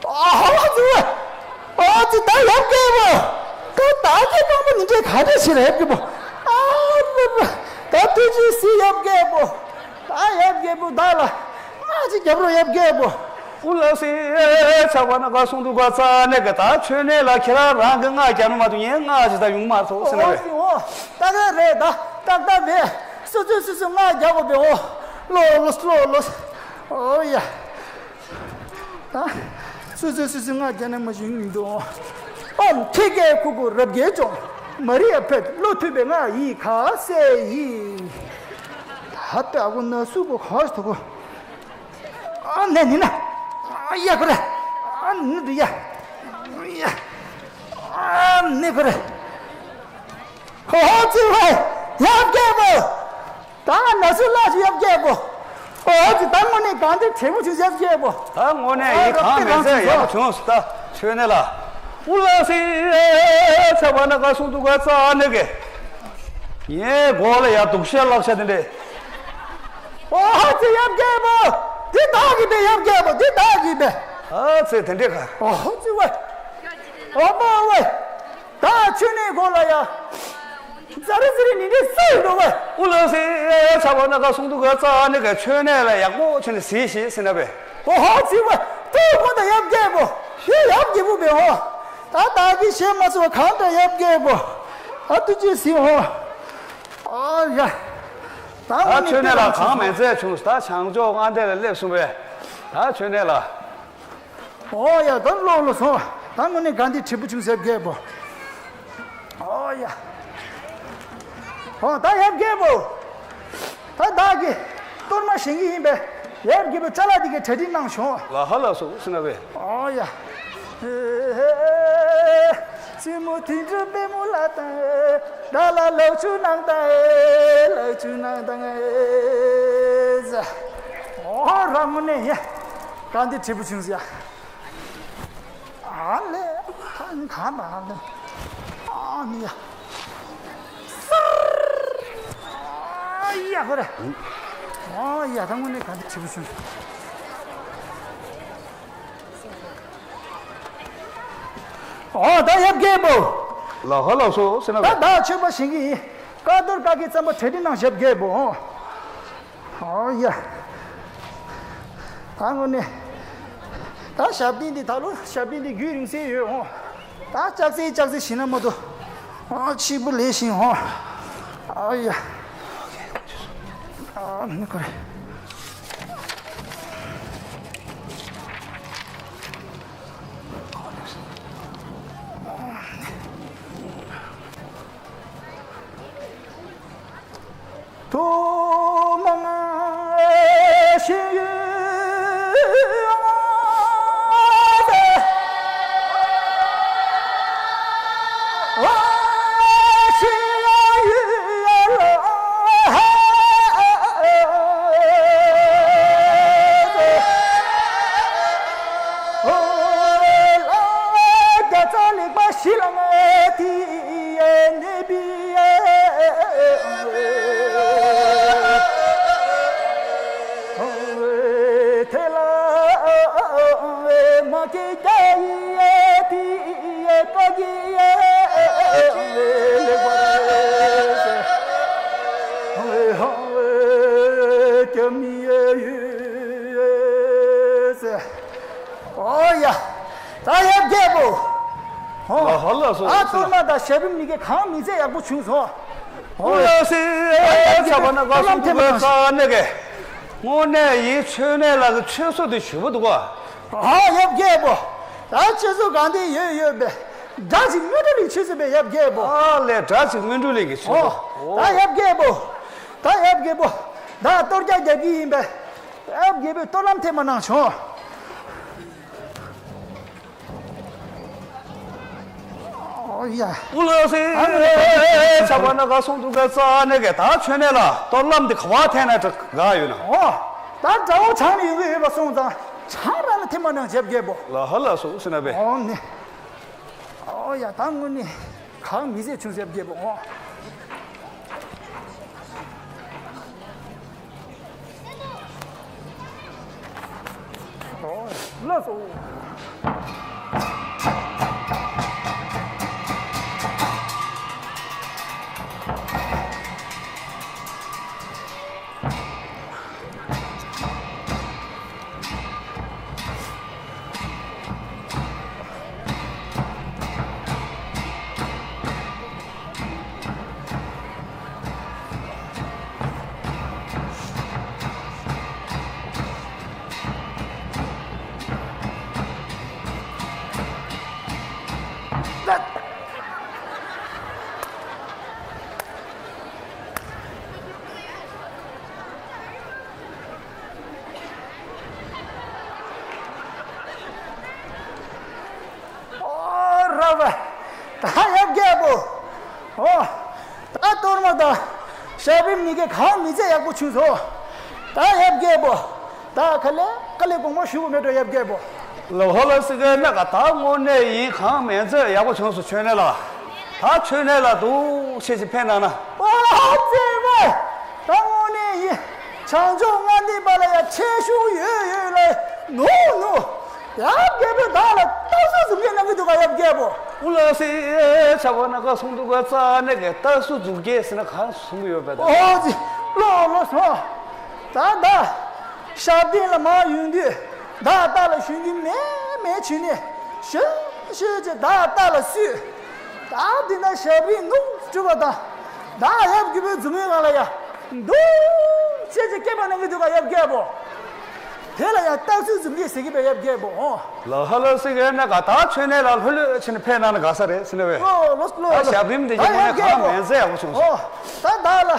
ཨ་ཧ་ཙི་བ། ཨ་ཙི་ད་ཡབ་རྒྱལ་པོ། ད་ད་ཀྱི་རྐང་པ་ནི་འདྲས་ག་འདྲས་བྱེད་ལ་ཡབ་རྒྱལ་པོ། ཨ་ར་ར། ད་དུས་ཅི་སི་ཡབ་རྒྱལ་པོ། ད་ཡབ་རྒྱལ་པོ་ད་ལ། ང་ཅི་རྒྱབ་རོགས་ཡབ་རྒྱལ་པོ། ཨུ་ལགས་སེ། ཆགས་པ་ན་ག་སོང་འདུག་ག་ཙ་ནས་ག་ད་ཆོས་གནས་ལ་ཁྱེད་རང་རང་གི་ང་རྒྱབ་ན་མ་གཏོགས་ངས་ང་ཅི་ད་ཡོང་མ་ཐོག་ཟེར་ན་རེད། ཨོ་ད་ག་རེད་ད་ཏག་ཏག་རེད། སོ་སོས་སོ་སོ་ང་རྒྱབ་དགོས་པས་ཨོ། ལོ་ལོ་ལོ་ལོ། ཨོ་ཡ། ད། སོ་སོས་སོ་སོ་ང་རྒྱབ་ན་མ་ཞུ་ཡིན་འདུག་ཨོ། ཁྱེད་ཀྱི་ཁུ་ཁུ་རབ་རྒྱལ་ལྗོངས། མ་རི་ཨ་ཕེབས་བློ་མཐུན་པའི་ང་ཡི་ཁ་སེ་ཡི། ད་ལྟ་ཨ་ཁུ་ན་སུ་གོ་ཁ་ཐོ་གོ། ཨ་ནེ་ནི་ན། ཨ་ཡ་ཁོ་རེ། ཨ་ནི་དུ་ཡ། ཡ། ཨ་ནི་ཁོ་རེ། ཧོ་ཧོ་ཙི་ཧོ། ཡབ་རྒྱལ་པོ། ད་ན་སུ་ལ་ཞུ་ཡབ་རྒྱལ་པོ། ཨོ་ཙི་ད་དངོས་གནས་གང་དེ་དྲན་པོ་བྱུང་ཡབ་རྒྱལ་པོ། ད་དངོས་གནས་ཡི་ཨ་གང་མེད་ཚད་ཡག་པོ་བྱུང་སོང་ད་ཆོས་གནས་ལ། ཨུ་ལགས་སེ། ཆགས་པ་ན་ག་སོང་འདུག་ག་ཙ་ནས་ག་ངའི་མགོ་ལ་ཡ་དུག་ཤ་ལག་ཤ་དེ་འདྲས། ཨོ་ཧ་ཙི་ཡབ་རྒྱལ་པོ། འདི་བདག་གི་པས་ཡབ་རྒྱལ་པོ་འདི་བདག་གི་པས། ཨ་ཙི་དེ་འདྲས་ག་ཨོ་ཧ་ཙི་ཝེ། ཨོ་མ་ཝེ། ད་ཆོས་གནས་གོ་ལ་ཡ། ཛ་རི་ཛི་རི་ནི་འདྲས་སུ་ཡིན་འགྲོ་ཝེ། ཨུ་ལགས་སེ། ཆགས་པ་ན་ག་སོང་འདུག་ག་ཙ་ནས་ག་ཆོས་གནས་ལ་ཡག་པོ་ཆོས་གནས་ཟིག་ཞིག་ཟེར་ན་བས། ཨོ་ཧ་ཙི་ཝེ། ཏུ་ཁོ་ད་ཡབ་རྒྱལ་པོ། ཡུ་ཡབ་རྒྱལ་པོ་བས་ཨོ། ད་བདག་གི་ཞེ་མ་སོ་གང་འདྲ་ཡབ་རྒྱལ་པོ། ཨ་ཏུ་ཅི་སི་ཧོ། ཨོ་ཡ། ད་ད་ཆོས་གནས་ལ་གང་མེད་ཚད་བྱུང་ད་བྱང་ཕྱོགས་མངའ་སྡེ་ལ་སླེབས་སོང་བས། ད་ཆོས་གནས་ལ། ཨོ་ཡ་ད་ལོག་ལོ་སོང་ད་དངོས་གནས་ག་འདི་དྲིལ་བུ་ཆུང་ཟེར་རྒྱལ་པོ། ཨོ་ཡ། ཨོ་ད་ཡབ་རྒྱལ་པོ། ད་བདག་གི་གཏོར་མ་བཞེངས་ཀྱི་ཡིན་པས་ཡབ་རྒྱལ་པོ་ཅ་ལག་འདི་གའི་གྲ་སྒྲིག་གནང་ཤོག་ལ་ཧ་ལ་སོ་ཟེར་ན་བས། ཨོ་ཡ། བཙུན་མོ་དུད་འགྲོ་པད་མོ་ལ་དང་། བདག་ལ་ལག་ཆུ་གནང་དང་། ལག་ཆུ་གནང་དང་། ཨོ་ར་དངོས་གནས་ཡ། གང་འདི་དྲིལ་བུ་ཆུང་ཟེར་ཡ། ཨ་ལེ། ཨ་ནི་གང་དང་ཨ་ལེ། ཨ་ནི་ཡ། ཨ་ཡ་ཧོ་ར། ཨ་ཡ་ད་དངོས་གནས་གང་འདི་དྲིལ་བུ་ཆུང་ཟེར། ཨོ་ད་ཡབ་རྒྱལ་པོ། ལ་ཧ་ལ་སོ་ཟེར་ན་ད་བས། ད་ཆོས་པ་བཞེངས་ཀྱི་ཡིན། བཀའ་གཏོར་བཀའ་གི་རྩམ་པ་གྲ་སྒྲིག་གནང་ཞབས་རྒྱལ་པོ། ཨོ་ཡ། ད་དངོས་གནས། ད་ཞབས་བརྟན་འདི་ད་ལོ་ཞབས་བརྟན་འདི་རྒྱུན་རིང་སེ་ཡོད་ཧོ། ད་ལྕགས་རྩེ་ལྕགས་རྩེ་ཞིག་ན་མ་གཏོགས། ཨ་ཕྱི་པོ་ལས་ཤིང་ཧོ། ཨ་ཡ། ཨ་ནི་ཁོ་རེ། ཐུགས་མང་ཞིང་ཡོད། ཨོ་ཡ། ད་ཡབ་རྒྱལ་པོ། ཧོ། ལ་ཧ་ལ་སོ། ཨ་གཏོར་མ་དང་ཞབས་རིམ་གཉིས་ཀའི་གང་མི་ཚེ་ཡག་པོ་བྱུང་སོང་། ཨོ་ཡ་སི། ཨེ་ཚ་བ་ན་ག་སོང་དུ་ག་ས་ནེ་གེ། དངོས་གནས་ཡིན་ཆོས་གནས་ལ་གི་ཆོས་སོ་དེ་ཞུ་བ་འདུག་ག་ཨ་ཡབ་རྒྱལ་པོ། ད་ཆོས་སོ་གང་དེ་ཡོད་ཡོད་པས། དགྲ་ཅིག་མི་འགྲོ་ལིག་ཆོས་སོ་པས་ཡབ་རྒྱལ་པོ། ཨ་ལས་དགྲ་ཅིག་མི་འགྲོ་ལིག་གི་ཆོས་སོ། ད་ཡབ་རྒྱལ་པོ། ད་ཡབ་རྒྱལ་པོ། ད་གཏོར་རྒྱག་རྒྱག་གི་ཡིན་པས། ཡབ་རྒྱལ་པོས་གཏོར་ལམ་ཐེབས་མ་གནང་བྱུང་། ཨོ་ཡ། ཨུ་ལ་སི། ཨ་ནི། ཆ་བ་ན་ག་སོང་དུ་ག་ས་ནེ་གེ། ད་ཆོས་གནས་ལ་གཏོར་ལམ་དེ་ག་བ་ཐེན་ན་དྲ་ག་ཡོད་ན། ཨོ། ད་དགྲ་བོ་བྱང་ནས་ཡོང་གི་ཡོད་པ་སོང་ཙང་བྱང་ར་ལ་ཐེ་མ་ནང་བྱེད་རྒྱལ་པོ། ལ་ཧ་ལ་སོ་སི་ན་བེ། ཨོ་ནི། ཨོ་ཡ། ད་དངོས་ནི་གང་མི་ཟད་ཆུང་ཟེར་རྒྱལ་པོ། ཨོ། ལགས་སོ། ཨོ་ར་བ། ད་ཡབ་རྒྱལ་པོ། ཨོ། ད་གཏོར་མ་དང་ཞབས་རིམ་གཉིས་ཀའི་གང་མི་ཚེ་ཡག་པོ་བྱུང་སོང་། ད་ཡབ་རྒྱལ་པོ། ད་ཁ་ལས་ཁ་ལས་དགོངས་པ་ཞུ་བ་མེད་འགྲོ་ཡབ་རྒྱལ་པོ། ལོ་ཧོ་ལ་སི་གེ་ན་ག་ད་དངོས་གནས་ཡིན་གང་མིན་ཚེ་ཡག་པོ་བྱུང་སོང་ཆོས་གནས་ལ། ད་ཆོས་གནས་ལ་འདུག་ཤེས་ཀྱི་ཕན་ན་ན། ཨོ་ཙེ་བས། ད་དངོས་གནས་ཡིན། བྱང་ཕྱོགས་ལྔ་འདི་པ་ལ་ཡ་ཁྲེལ་ཤུགས་ཡོད་ཡོད་ལ་ནུ་ནུ། ཡབ་རྒྱལ་པོས་བདག་ལ་རྟགས་གསལ་མཛུབ་རྒྱས་གནང་གི་འདུག་ག་ཡབ་རྒྱལ་པོ། ཨུ་ལ་སི་ཆ་བ་ན་ག་སོང་འདུག་ག་རྩ་ནས་ག་རྟགས་གསལ་མཛུབ་རྒྱས་ཟེར་ན་གང་གསུང་གི་ཡོད་པས་ད། ཨོ་ཙི། ལོ་ལོ་སོང་། ད་ད། ཞབས་བརྟན་ལ་མར་ཡོང་དུས་བདག་རྟ་ལ་ཞོན་གྱི་མེད་མེད་བྱས་ནས་ཞོན་ཞོན་བྱས་བདག་རྟ་ལ་བསུས། ད་འདི་ན་ཞབས་རིམ་ནུབ་གྲུབ་པ་དང་། བདག་ཡབ་རྒྱལ་པོའི་མཛུབ་མོའི་སྒང་ལ་ཡ་འདུག་བྱས་བྱས་སྐྱེས་པ་གནང་གི་འདུག་ག་ཡབ་རྒྱལ་པོ། དེ་ལ་ཡང་རྟགས་གསལ་མཛུབ་རྒྱས་ཟེར་གི་པས་ཡབ་རྒྱལ་པོ། ལ་ཧ་ལ་སི་གེ་ན་ག་ད་ཆོས་གནས་ལ་ལྷོད་ལྷོད་བྱས་ནས་ཕེབས་གནང་ན་དགའ་ས་རེད་ཟེར་ནས་བས། ལོ་ལོ་ལོ་ད་ཞབས་རིམ་འདི་ཡིན་ན་གང་མིན་ཚེ་ཡག་པོ་བྱུང་སོང་། ད་བདག་ལ།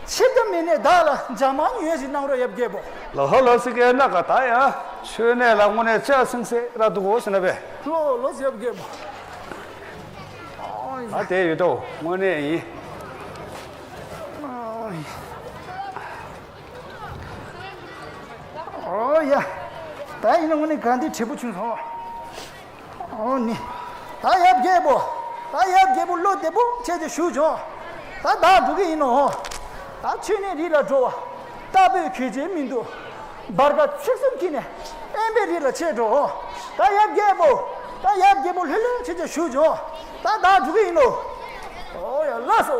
ཆེ་ད་མེད་ནས་བདག་ལ་འཇམ་མང་ཉུང་ཞིག་གནང་རོགས་ཡབ་རྒྱལ་པོ། ལ་ཧ་ལ་སི་གེ་ན་ག་ད་ཡང་ཆོས་གནས་ལ་དངོས་གནས་ལྕགས་སྲིང་སེ་ར་འདུག་གོ་ཟེར་ན་བས། ལོ་ལོ་ཡབ་རྒྱལ་པོ། ཨ་དེ་ཡོད་དོ་དངོས་གནས་ཡིན། ཨོ་ཡ། ད་ཡིན་ན་དངོས་གནས་ག་འདི་བྲེལ་པོ་བྱུང་སོང་། ཨོ་ནི། ད་ཡབ་རྒྱལ་པོ། ད་ཡབ་རྒྱལ་པོ་བློ་བདེ་པོ་བྱས་ཏེ་བཞུགས་བྱུང་། ད་བདག་འགྲོ་གི་ཡིན་ནོ། ད་ཆོས་གནས་རི་ལ་འགྲོ་བ། རྟ་ཕོས་གོས་ཆེན་མི་འདུག་བར་ག་ཚིགས་གསུམ་འཁྱེར་ནས་དབེན་པའི་རི་ལ་ཆས་འགྲོ། ད་ཡབ་རྒྱལ་པོ། ད་ཡབ་རྒྱལ་པོ་ལྷོད་ལྷོད་བྱས་ཏེ་བཞུགས་བྱུང་། ད་བདག་འགྲོ་གི་ཡིན་ནོ། ཨོ་ཡ་ལགས་སོ།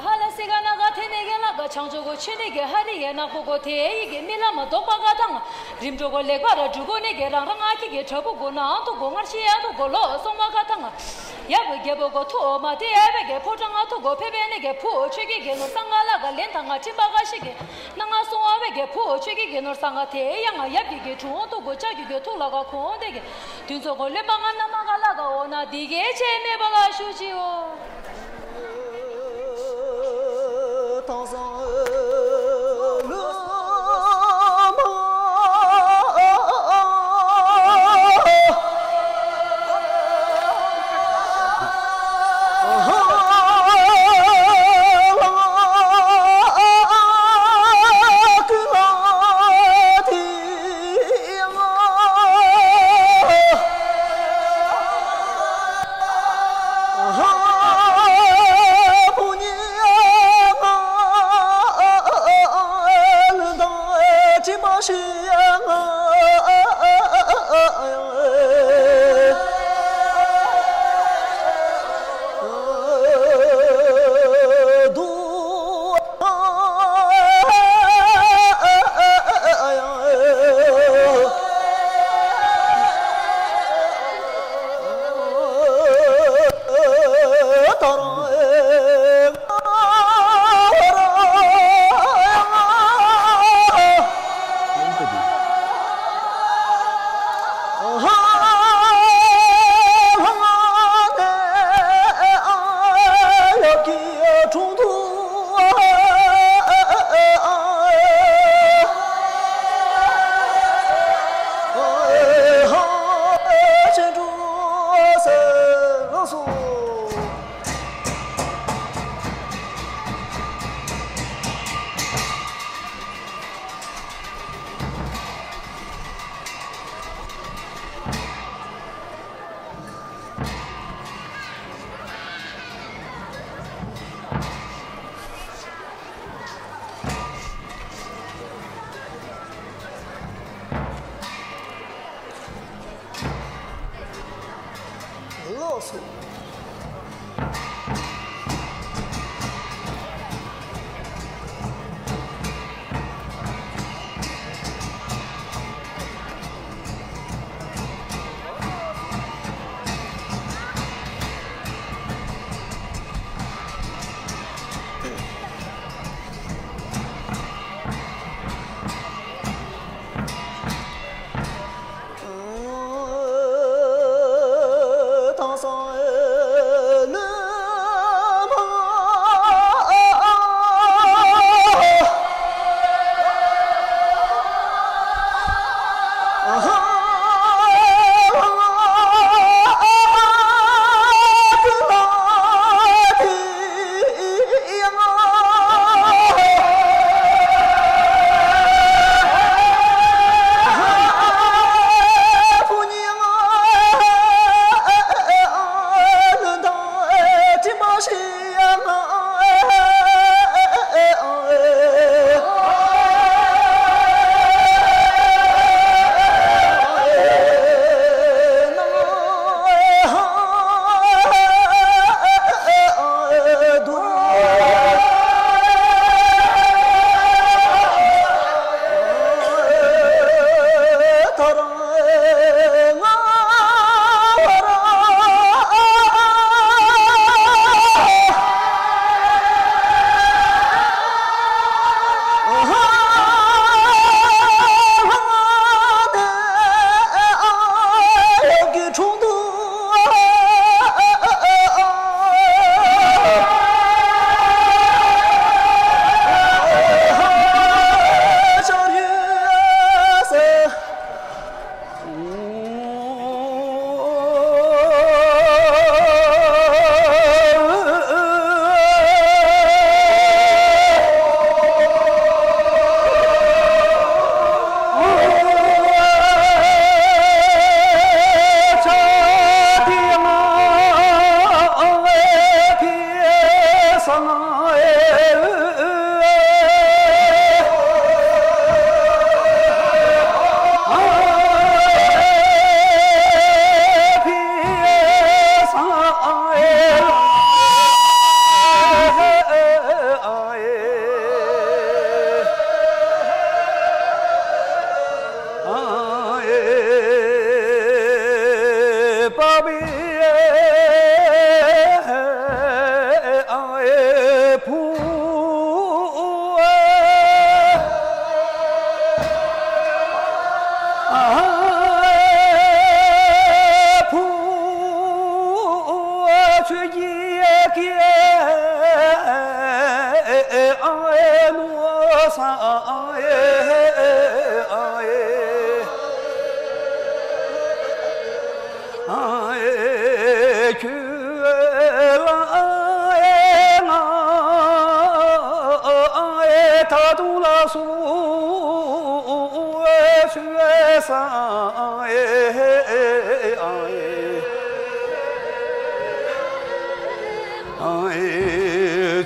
ཧ་ལ་སི་ག་ན་ག་ཐེ་ནེ་གེ་ལ་ག་ཆང་ཆོ་གོ་ཆེ་ནེ་གེ་ཧ་རི་ཡེ་ན་གོ་གོ་ཐེ་ཡི་གེ་མི་ལ་མ་དོག་པ་ག་དང་། རིམ་གྲོ་གོ་ལེགས་པ་ར་འབྲུ་གོ་ནེ་གེ་རང་རང་ཨ་ཁི་གེ་དྲ་བུ་གོ་ན་ཨང་ཐོ་གོ་ངར་ཤི་ཨ་ཐོ་གོ་ལོ་སོང་བ་ག་དང་། ཡབ་རྒྱལ་པོ་གོ་ཐོ་མ་ཏེ་ཨ་བེ་གེ་ཕོ་བྲང་ཨ་ཐོ་གོ་ཕེ་བེ་ནེ་གེ་ཕུ་ཆོས་ཀྱི་གེ་ནོར་སང་ག་ལ་ག་ལེན་ཐང་ང་ཁྲིམ་པ་ག་ཤི་གེ་ན་ང་སོང་ཨ་བེ་གེ་ཕུ་ཆོས་ཀྱི་གེ་ནོར་སང་ག་ཐེ་ཡང་ང་ཡབ་ཀྱི་གེ་ཁྲུང་ཐོ་གོ་ཅག་གི་གེ་ཐུག་ལ་ག་ཁོང་དེ་གེ་དུས་ཚོད་གོ་ལེན་པ་ང་ན་མ་ག་ལ་ག་འོ་ན་དི་གེ་ཆེ་མེ་བ་ག་ཤུ་ཅི་འོ། ལགས་སོ།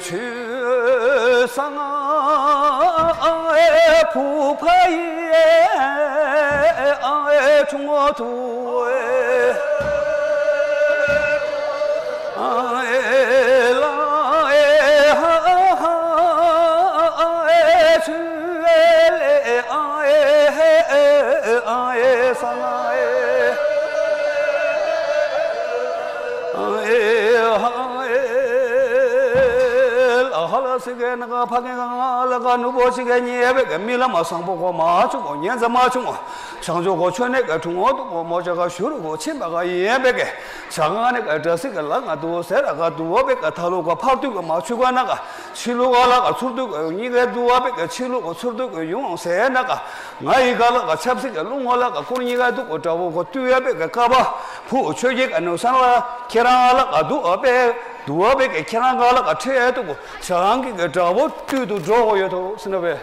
ཆོས་སངས་ཕུག་པ་ཡི་དྲུང་དུ། ལ་ཧ་ལ་སི་གེ་ན་ག་ཕ་གེ་ག་ང་ལ་ག་ནུ་བོ་ཅི་གེ་ཉེ་བེ་གེ་མི་ལ་མ་སང་པོ་གོ་མ་ཆུ་གོ་ཉེ་ཛ་མ་ཆུ་མ། བྱང་ཆུབ་ཀྱི་ཆོས་ནི་ག་དྲུང་འོག་ཏུ་གོ་མོ་ཅག་ག་ཞུ་རུ་གོ་ཆེན་པ་ག་ཡིན་པེ་གེ། བྱ་ག་ནི་ག་དྲ་སི་ག་ལ་ང་དུ་ཟེར་ར་ག་དུ་བ་པེ་ག་ཐ་ལུ་ག་ཕར་དུ་ག་མ་ཆུ་ག་ན་ག་ཕྱི་ལུ་ག་ལ་ག་ཚུར་དུ་ག་གཉིས་ག་དུ་བ་པེ་ག་ཕྱི་ལུ་ག་ཚུར་དུ་ག་ཡོང་ཟེར་ན་ག་ང་ཡི་ག་ལ་ག་ཆབ་སི་ག་ལུ་ངོ་ལ་ག་ཀུར་གཉིས་ག་དུ་ག་དྲ་བོ་ག་དུ་ཡ་པེ་ག་ཀ་བ་ཕུ་ཆོས་ཀྱི་ག་ནུ་སང་ལ་ཁྱེད་རང་ལ་ག་དུ་བ་པེ་དུ་བ་པེ་ག་ཁྱེད་རང་ག་ལ་ག་ཁྲེ་ཡ་དུ་ག་བྱ་ག་གི་ག་དྲ་བོ་དུ་དུ་འགྲོ་གོ་ཡོད་དོ་ཟེར་ན་བེ།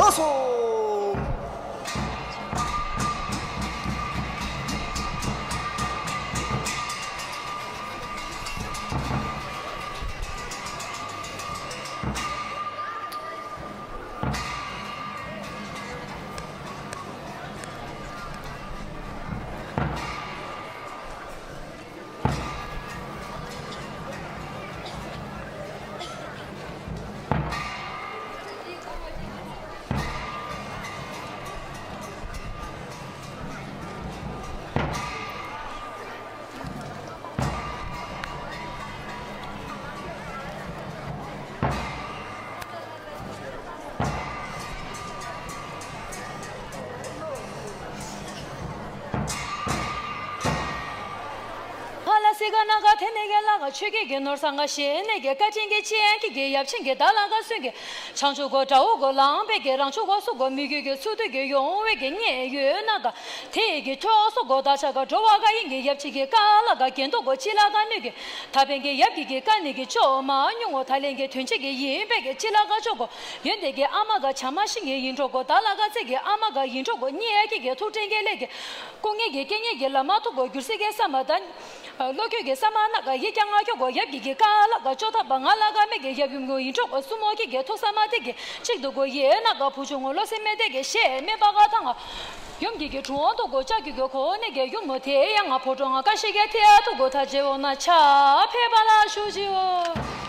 ལགས་སོ། ཧ་ལ་སི་ག་ན་ག་ཐེ་ནེ་གེ་ལ་ག་ཆོས་ཀྱི་གེ་ནོར་སང་ག་ཤེ་ནེ་གེ་བཀའ་དྲིན་གྱི་ཅི་ཡན་གྱི་གེ་ཡབ་ཆེན་གྱི་ད་ལ་ག་སུན་གྱི་བྱང་ཆུབ་ཀྱི་དགྲ་བོ་གོ་ལང་པེ་གེ་རང་ཆུ་གོ་སུ་གོ་མི་གུ་གེ་སུ་དུ་གེ་ཡོང་བེ་གེ་ཉེ་ཡོད་ན་ག་ཐེ་གེ་ཁྱོ་སུ་གོ་ད་ཆ་ག་འགྲོ་བ་ག་ཡིན་གེ་ཡབ་ཆེན་གྱི་ཀ་ལ་ག་གེ་ཏོ་གོ་ཅི་ལ་ག་ནུ་གེ་ད་པེ་གེ་ཡབ་གི་གེ་ཀ་ནེ་གེ་ཅོ་མ་ཉུང་ངོ་ད་ལེན་གེ་དོན་ཆེ་གེ་ཡིན་པེ་གེ་ཅི་ལ་ག་ཅོ་གོ་ཡོན་ཏེ་གེ་ཨ་མ་ག་ཆ་མ་ཤི་ངེ་ཡིན་འགྲོ་གོ་ད་ལ་ག་ཚེ་གེ་ཨ་མ་ག་ཡིན་འགྲོ་གོ་ཉེ་ཡ་གི་གེ་ཐུག་ཕྲེང་གེ་ལེ་གེ་སྐུ་ངེ་གེ་སྐྱེ་ངེ་གེ་ལ་མ་ཐུག་གོ་གྱུར་སེ་གེ་ས་མ་ད། བློ་ཁྱོད་ཀྱི་ས་མ་ན་ག་ཡི་ཀྱང་ང་ཁྱོད་གོ་ཡབ་ཀྱི་གི་ཀ་ལ་ག་ཅོ་ཐབ་པ་ང་ལ་ག་མེ་གི་ཡབ་ཡུམ་གོ་ཡིན་གྲོགས་གོ་སུ་མོ་ཀྱི་གི་ཐུག་ས་མ་དེ་གི་གཅིག་ཏུ་གོ་ཡེ་ན་ག་བུ་ཆུང་ངོ་ལོ་སེ་མེ་དེ་གི་ཤེ་མེ་པ་ག་ཐང་ང་ཡུམ་གྱི་གི་གྲོང་དུ་གོ་ལྕགས་ཀྱི་གི་གོ་ནེ་གི་ཡུམ་མོ་དེ་ཡང་ང་ཕོ་གྲོང་ང་ཀ་ཤི་གི་ཐེ་ཐུག་གོ་ཐ་ཇེ་འོ་ན་ཆ་ཕེ་པ་ལ་ཞུ་ཇི་འོ།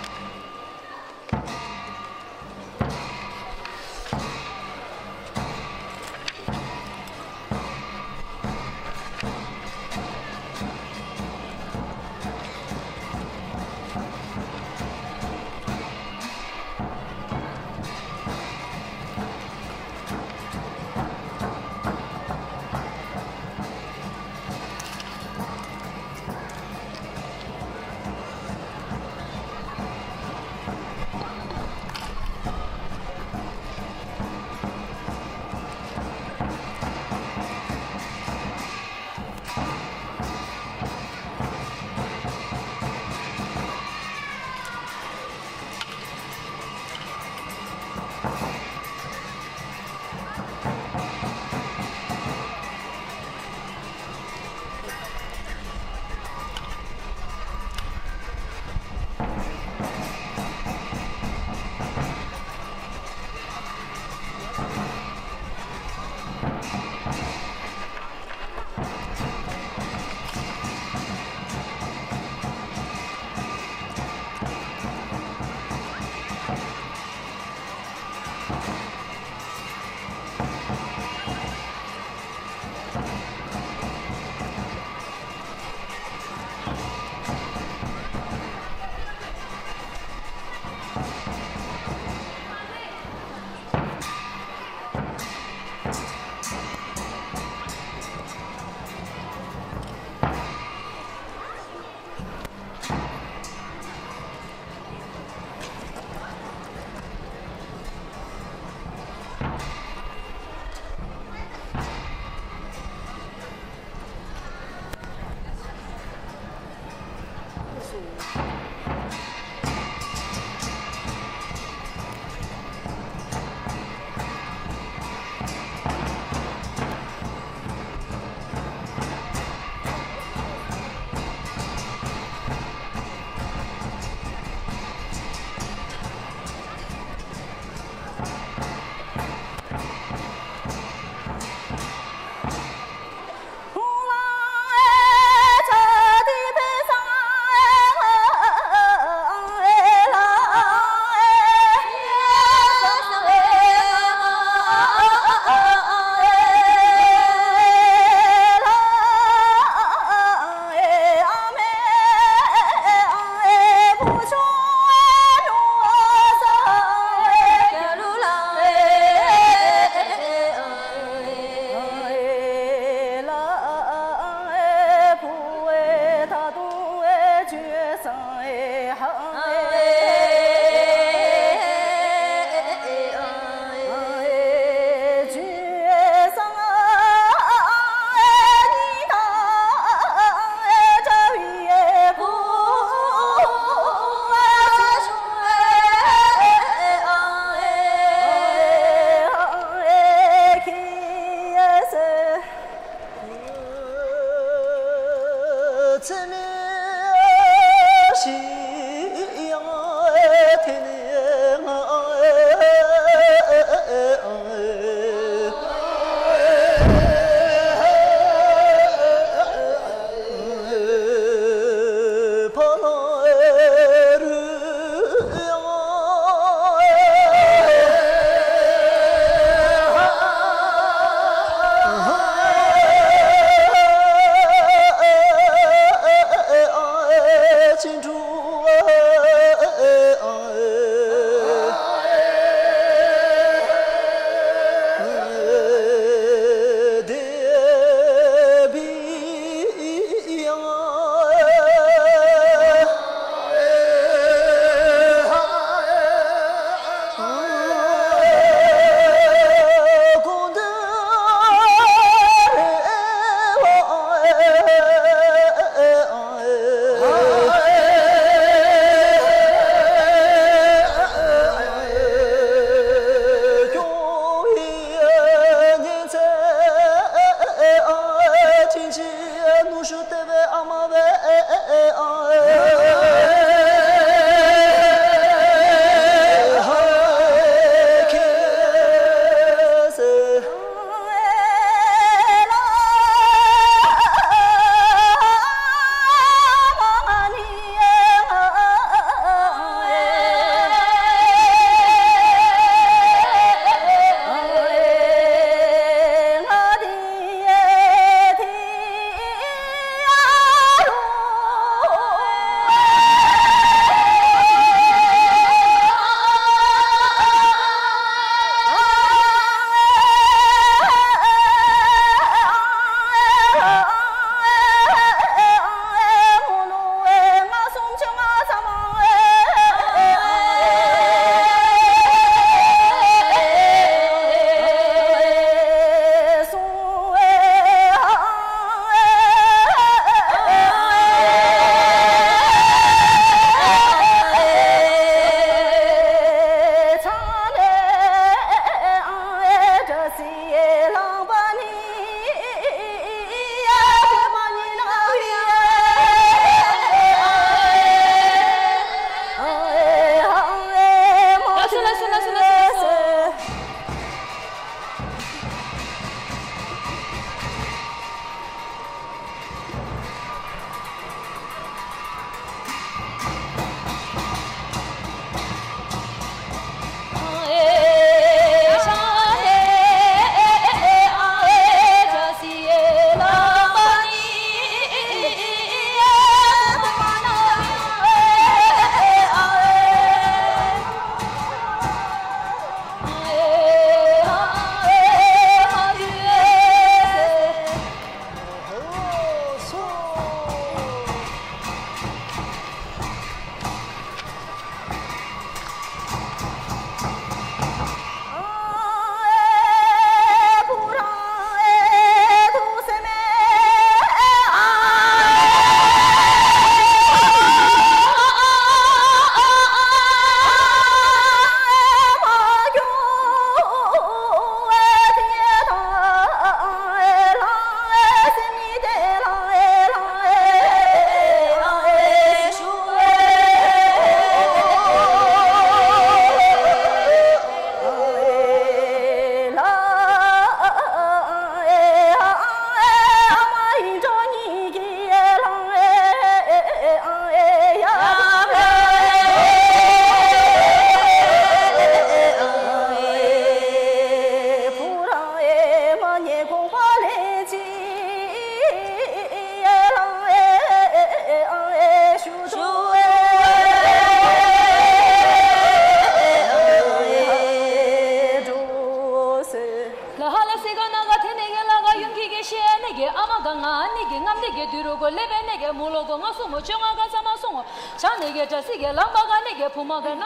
ཤེས་ནི་གི་ཨ་མ་ག་ང་ནི་གི་རྔམ་ནི་གི་དུད་རུ་གོ་ལེ་པེ་ནི་གི་མུ་ལོ་གོ་ང་སུ་མོ་ཅོ་ང་ག་ས་མ་སུ་ངོ་ཆང་ནི་གི་དྲ་སི་གི་ལང་པ་ག་ནི་གི་བུ་མ་ག་ན་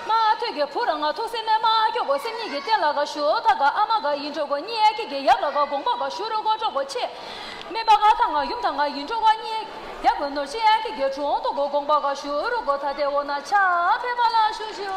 མ་ཐུ་གི་བུ་ར་ང་ཐུག་སི་ནི་མ་ཀྱོ་གོ་སི་ནི་གི་ཏེ་ལ་ག་ཤུ་ཐ་ག་ཨ་མ་ག་ཡིན་ཅོ་གོ་ཉི་ཨ་ཀི་གི་ཡབ་ལ་ག་གོང་པ་ག་ཤུ་རུ་གོ་ཅོ་གོ་ཆེ་མེ་པ་ག་ཐ་ང་ཡུམ་ཐ་ང་ཡིན་ཅོ་གོ་ཉི་ཡབ་གོ་ནོར་ཅི་ཨ་ཀི་གི་གྲོང་དུ་གོ་གོང་པ་ག་ཤུ་རུ་གོ་ཐ་ཏེ་འོ་ན་ཆ་ཕེ་པ་ལ་ཤུ་ཤུ།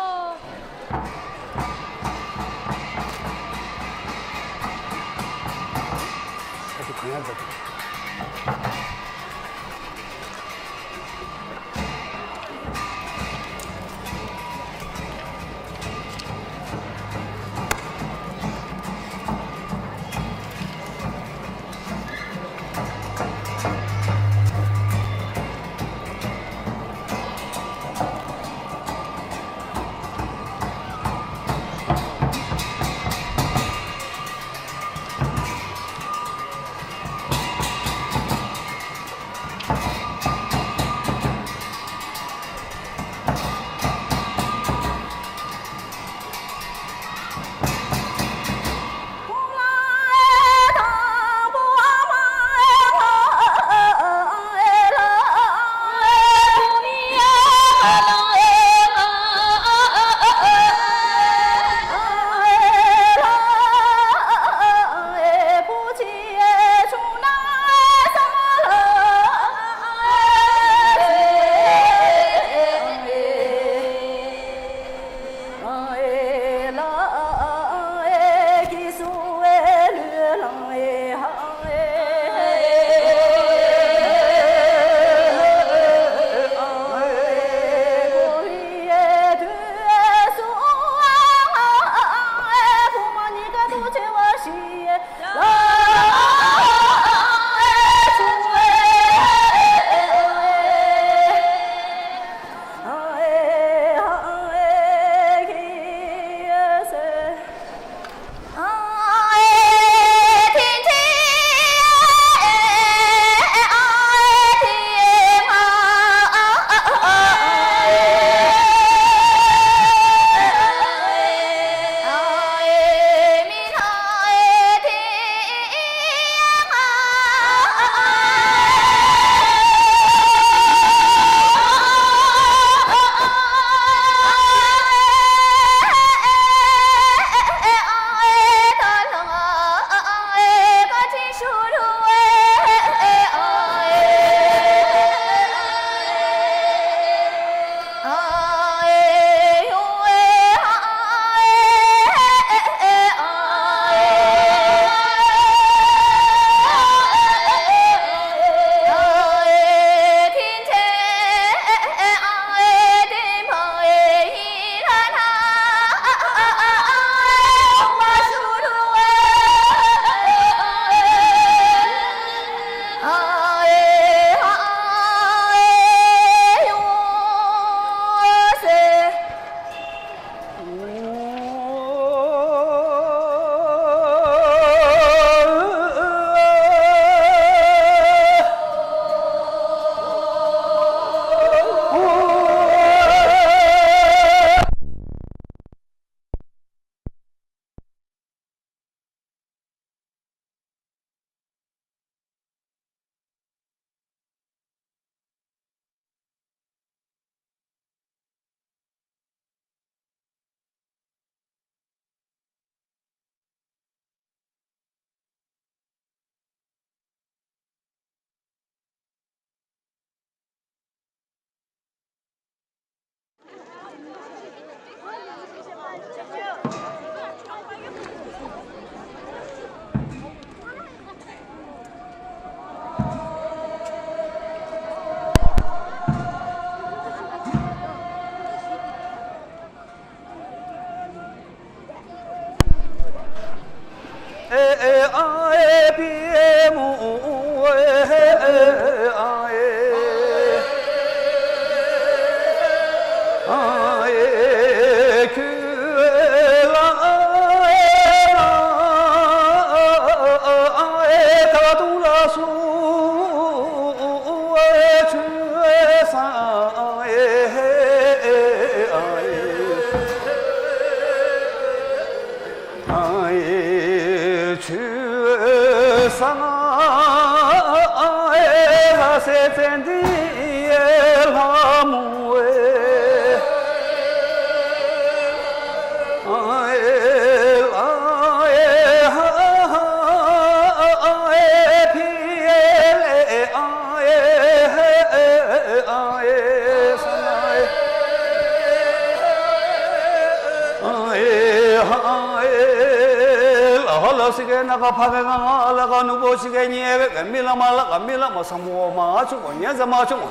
ལ་ཧ་ལ་སི་ཀའི་ན་ག་ཕ་གའི་ག་ང་ལ་ག་ནུ་པོ་ཆི་གའི་ཉེ་བའི་ག་མི་ལ་མ་ལ་ག་མི་ལ་མ་ས་མོ་མ་ཆུ་གོ་ཉན་ས་མ་ཆུ་གོ།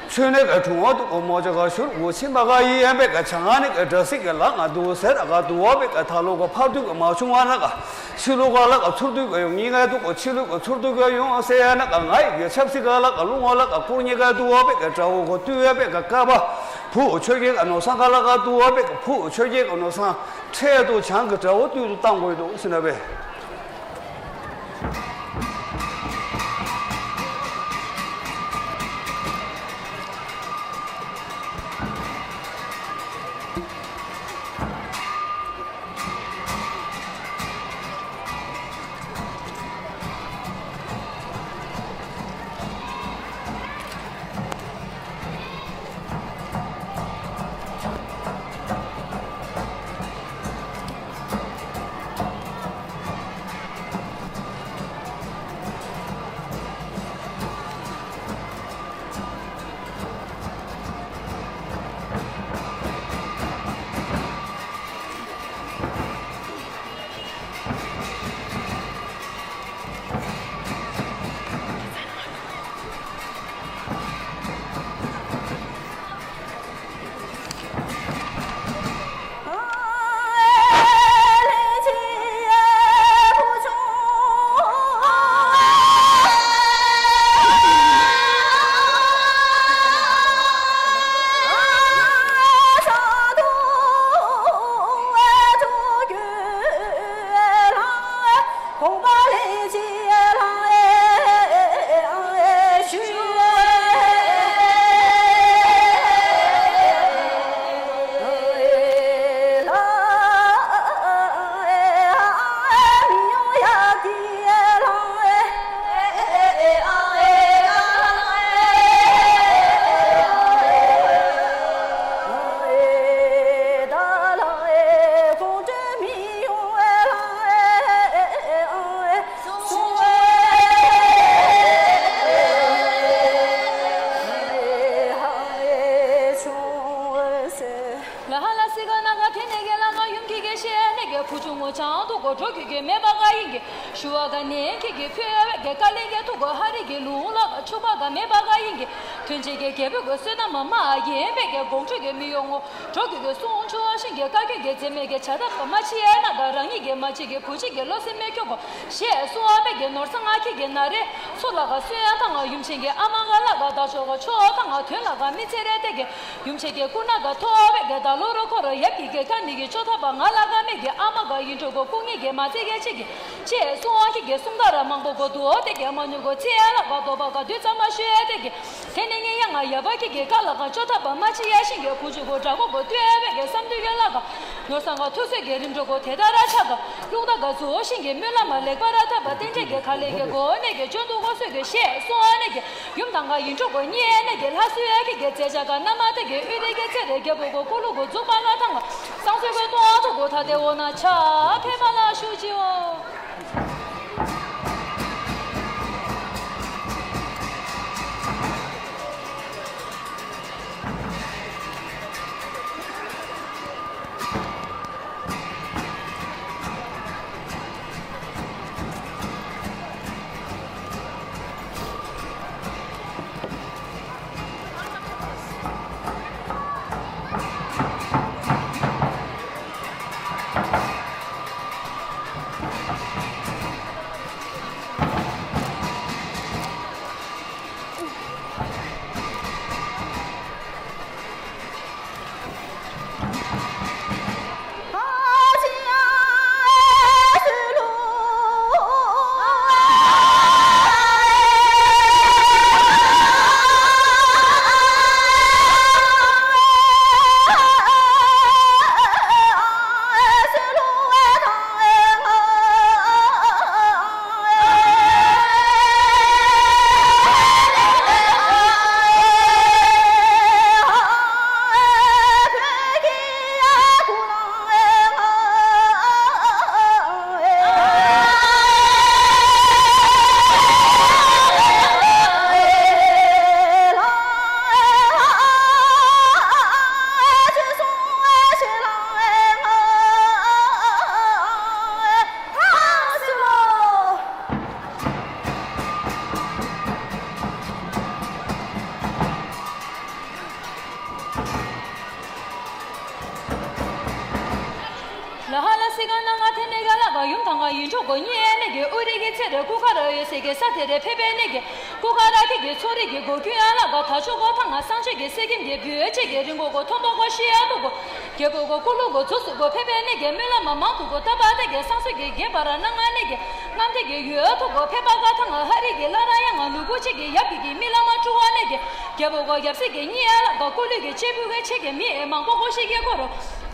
ཆུ་ནི་ག་ཁྲུང་བ་དུ་གོ་མོ་ཅ་ག་ཤུར་གོ་ཆིན་པ་ག་ཡི་ཡན་པའི་ག་ཆ་ང་ནི་ག་དྲ་སི་ག་ལ་ང་དུ་སེ་ར་ག་དུ་བ་པའི་ག་ཐ་ལོ་ག་ཕ་དུ་ག་མ་ཆུང་བ་ན་ག་ཕྱི་ལོ་ག་ལ་ག་ཚུར་དུ་ག་ཡོང་ཉི་ག་དུ་གོ་ཕྱི་ལོ་ག་ཚུར་དུ་ག་ཡོང་སེ་ཡ་ན་ག་ང་ཡི་ག་ཆབ་སི་ག་ལ་ག་ལུང་བ་ལ་ག་ཀུར་ཉི་ག་དུ་བ་པའི་ག་དྲ་བོ་ག་དུ་བ་པའི་ག་ཀ་པ། ཕུ་ཆོས་རྒྱལ་ག་ནོ་སང་ག་ལ་ག་དུ་བ་པའི་ག་ཕུ་ཆོས་རྒྱལ་ག་ནོ་སང་འཕྲལ་དུ་བྱང་གི་དགྲ་བོ་བཏུལ་དུ་བཏང་དགོས་འདུག་ཟེར་ན་བས། ལ་ཧ་ལ་སི་ག་ན་ག་དེ་ནས་ག་ལ་ང་ཡུམ་ཁྱེད་ཀྱི་ཤེས་ནས་ཀྱི་བུ་ཆུང་ངུ་བྱང་དུ་གོ་འགྲོ་ཁྱེད་ཀྱི་མེད་པ་ག་ཡིན་གྱི་ཞུ་བ་ག་ནས་ཁྱེད་ཀྱི་ཕུལ་བའི་གི་དཀའ་ལས་ཀྱི་ཐུག་གོ་ཧ་རི་གི་ལུང་ལ་ཆུ་བ་ག་མེད་པ་ག་ཡིན་གྱི་ཐོན་ཆེད་ཀྱི་རྒྱལ་པོ་གི་བསོད་ནམས་མ་ཡིན་པའི་གི་དགོང་དྲོ་གི་མི་ཡོང་ངོ་འགྲོ་ཁྱེད་ཀྱི་གསུང་ཆུ་བ་ཤིང་གི་བཀའ་ཁྱེད་ཀྱི་མཛེས་མའི་གི་བྱ་ཐབས་མ་ཕྱི་ཡ་ན་ག་རང་ཉིད་ཀྱི་མ་ཕྱི་གི་བུ་ཕྱི་གི་བློ་སེམས་མེད་ཁྱོ་གོ་ཞེས་གསུང་བ་པའི་གི་ནོར་ས་ང་ཁྱེད་ཀྱི་ན་རེ། སུ་ལ་ག་གསོན་ཡང་དང་ང་ཡུམ་ཆེན་གྱི་ཨ་མ་ང་ལ་ག་བདག་ཆོག་ག་ཆོག་དང་ང་དོན་ལ་ག་མི་ཚེ་རེ་ཏེ་གེ་ཡུམ་ཆེན་གྱི་སྐུ་ན་ག་ཐོ་བའི་གེ་ད་ལོ་རོ་ཁོ་རོ་ཡབ་ཀྱི་གེ་ཀ་ནི་གི་ཆོ་ཐབ་པ་ང་ལ་ག་མེད་གི་ཨ་མ་ག་ཡིན་འགྲོ་གོ་སྐུ་ངེད་གི་མ་ཚེ་གེ་ཆེ་གི་ཆེ་སུ་ཨང་ཁྱི་གེ་གསུང་ད་ར་མང་པོ་གོ་དུ་ཏེ་གེ་མ་ཉོ་གོ་ཚེ་ཡ་ལ་ག་དོ་པ་ག་དུས་ཙམ་མ་ཤོད་ཡ་ཏེ་གེ་དེ་ནི་ངེད་ཡ་ང་ཡ་བ་ཁྱི་གེ་ཀ་ལ་ག་ཆོ་ཐབ་པ་མ་ཆེ་ཡ་ཤིང་གེ་བུ་ཆུ་གོ་དྲ་གོ་གོ་ཏུ་ཡ་བའི་གེ་བསམ་དུས་ཡ་ལ་ག་ནོར་སང་ག་ཐུགས་སྲས་ཀྱི་རིམ་གྲོ་གོ་དེ་ལྟར་ཆགས་ག་ཀླུང་ད་ག་ཟུ་ཤིང་གི་སྨོན་ལམ་མ་ལེགས་པར་ཐབས་པ་རྟེན་འབྲེལ་གྱི་ག་ལེ་གི་སྒོ་ནས་ཀྱི་བཅོལ་འདུག་གོ་སོས་ཀྱི་ཤེས་སོང་ཨ་ནས་ཀྱི་ཡུམ་དང་ག་ཡིན་གྲོགས་གོ་གཉིས་ཨ་ནས་ཀྱི་ལྷ་སུའི་ཨ་ཁི་གི་མཛད་བྱ་ག་ན་མ་ཏེ་གི་ཨུ་རེ་གི་ཚེ་རེ་རྒྱལ་པོ་གོ་ཀོ་ལུ་གོ་འཛུགས་པ་ལ་ཐང་ག་སང་སོས་གོ་ཏོ་ཨ་ཐོ་གོ་ཐ་དེ་འོ་ན་ཆ་ཕེ་མ་ལ་ཤུ་ཅི་འོ། ང་ཡིན་འགྲོ་གོ་ཉེ་ནས་ཀྱི་ཨུ་རི་གི་ཚེ་རེ་ཀུ་ཁ་ར་ཡོད་སའི་གི་ས་དེ་རེ་ཕེ་ཕེ་ནས་ཀྱི་ཀུ་ཁ་ར་ཁི་གི་ཚོ་རི་གི་གོ་ཁྱོད་ཨ་ལ་ག་ད་ཆོ་གོ་ཐང་ང་སང་ཆོས་ཀྱི་སེ་གིམ་གྱི་བུ་ཨེ་ཆེ་གི་རིང་གོ་གོ་ཐོམ་པོ་གོ་ཤི་ཡ་ཏོ་གོ་རྒྱལ་པོ་གོ་ཀུ་ལུ་གོ་རྫུ་སུ་གོ་ཕེ་ཕེ་ནས་ཀྱི་སྨོན་ལམ་མ་མང་དུ་གོ་ཏ་པ་ཏ་གི་སང་སུ་གི་རྒྱལ་པ་ར་ན་ང་ནས་ཀྱི་རྔམ་དེ་གི་ཡོད་ཐོ་གོ་ཕེ་པ་ག་ཐང་ང་ཧ་རི་གི་ལ་ར་ཡ་ང་ལུ་གུ་ཆེ་གི་ཡབ་གི་གི་མི་ལ་མ་ཀྲུ་བ་ནས་ཀྱི་རྒྱལ་པོ་གོ་ཡབ་སྲས་ཀྱི་གཉིས་ཨ་ལ་ག་ཀུ་ལུ་གི་ཆེ་བུ་གི་ཆེ་གི་མི་ཨེ་མང་པོ་གོ་ཤི་གི་གོ་རོ།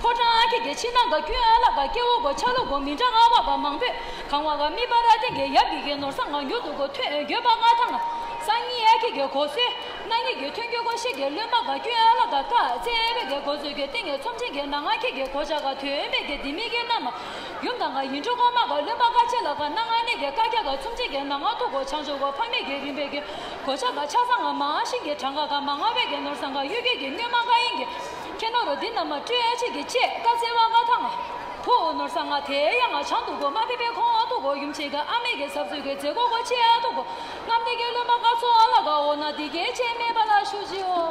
ཕོ་བྲང་ཨ་ཁེ་གེ་ཕྱི་ནང་ག་ཀུན་ཨ་ལ་ག་སྐྱེ་བོ་གོ་ཆ་ལུགས་གོ་མི་འདྲ་ང་བ་ག་མང་པོས་གང་བ་ག་མི་པ་ར་ཏེ་གེ་ཡབ་གི་གེ་ནོར་ས་ང་མྱུར་དུ་གོ་ཐོན་འགྱོད་པ་ང་ཐང་ང་སང་ཉིན་ཨ་ཁེ་གེ་གོ་སོས་ན་ཉིན་གེ་ཐོན་འགྱོད་གོ་ཤེ་གེ་བློན་པ་ག་ཀུན་ཨ་ལ་ག་ཀ་ཙེ་བེ་གེ་གོ་ཚོས་གེ་ཏེ་ངེ་ཚོམ་ཆེན་གེ་ན་ང་ཁེ་གེ་གོ་ཆ་ག་ཐོན་མེད་གེ་དི་མི་གེ་ན་མ་ཡུམ་དང་ང་ཡིན་འགྲོ་གོ་མ་ག་བློན་པ་ག་ཆེ་ལ་ག་ན་ང་ནེ་གེ་ཀ་ཀྱ་ག་ཚོམ་ཆེན་གེ་ན་ང་ཐུ་གོ་ཆང་ཆོ་གོ་ཕ་མེད་གེ་རིམ་པེ་གེ་གོ་ཆ་ག་ཆ་ས་ང་མ་ཤིང་གེ་གྲང་ག་ག་མ་ང་བེ་གེ་ནོར་ས་ང་གཡུ་གེ་གེ་སྔོན་མ་ག་ཡིན་གེ་ཁྱེད་ནོར་འདི་རྣམས་སྤྲོད་ཡ་ཆེད་ཀྱི་ཆེད་བཀའ་སྩལ་བ་ང་ཐང་ང་། ཕུ་ནོར་ས་ང་དེ་ཡང་ང་བྱང་དུ་གོ་མ་ཕེ་ཕེ་ཁོང་ཨ་ཐུ་གོ་ཡུམ་ཆེ་ག་ཨ་མེ་གེ་ཟབ་ཟོས་གེ་མཛེ་གོ་གོ་ཆེ་ཨ་ཐུ་གོ་རྔམ་དེ་གེ་བློན་པ་ག་ཚོ་ཨ་ལ་ག་འོ་ན་འདི་གེ་ཆེ་མེད་པ་ལ་ཞུ་ཅི་འོ།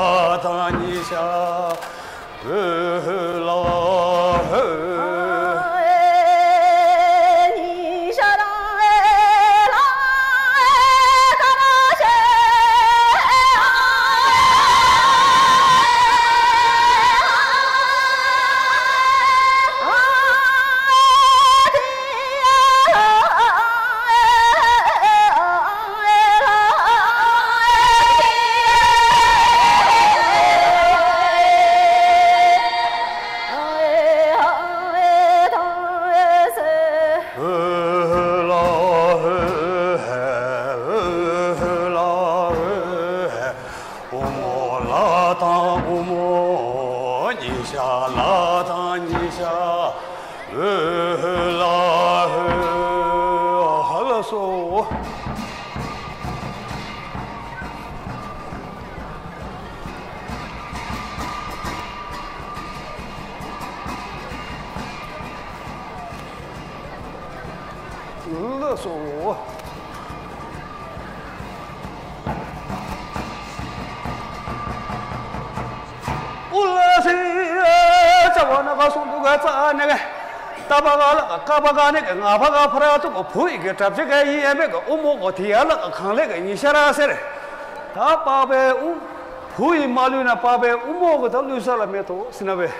ལ་དང་ཉི་ཤར་འོད་ལ་འོད། དབུ་མོ་ལ་དང་དབུ་མོ། ཉི་ཤར་ལ་དང་ཉི་ཤར་འོད་ལ་འོད། ཧ་ལ་སོ། ལགས་སོ། ཨུ་ལ་སི། ཙ་བ་ན་ག་སུ་དུ་ག་ཙ་ནི་ག་ཏ་བ་ག་ལ་ཀ་བ་ག་ནི་ག་ང་བ་ག་ཕ་ར་ཙུ་ག་བུ་ཡི་གེ་གྲབ་ཅི་ག་ཡི་ཡ་མེ་ག་ཨུ་མོ་གོ་ཐི་ཡ་ལ་ག་གང་ལེ་ག་ཉི་ཤར་ཟེར། ད་པ་བའི་ཨུ་བུ་ཡི་མ་ལུས་ན་པ་བའི་ཨུ་མོ་གོ་ད་ལུས་ས་ལ་མེ་ཏོ་སི་ན་བའི།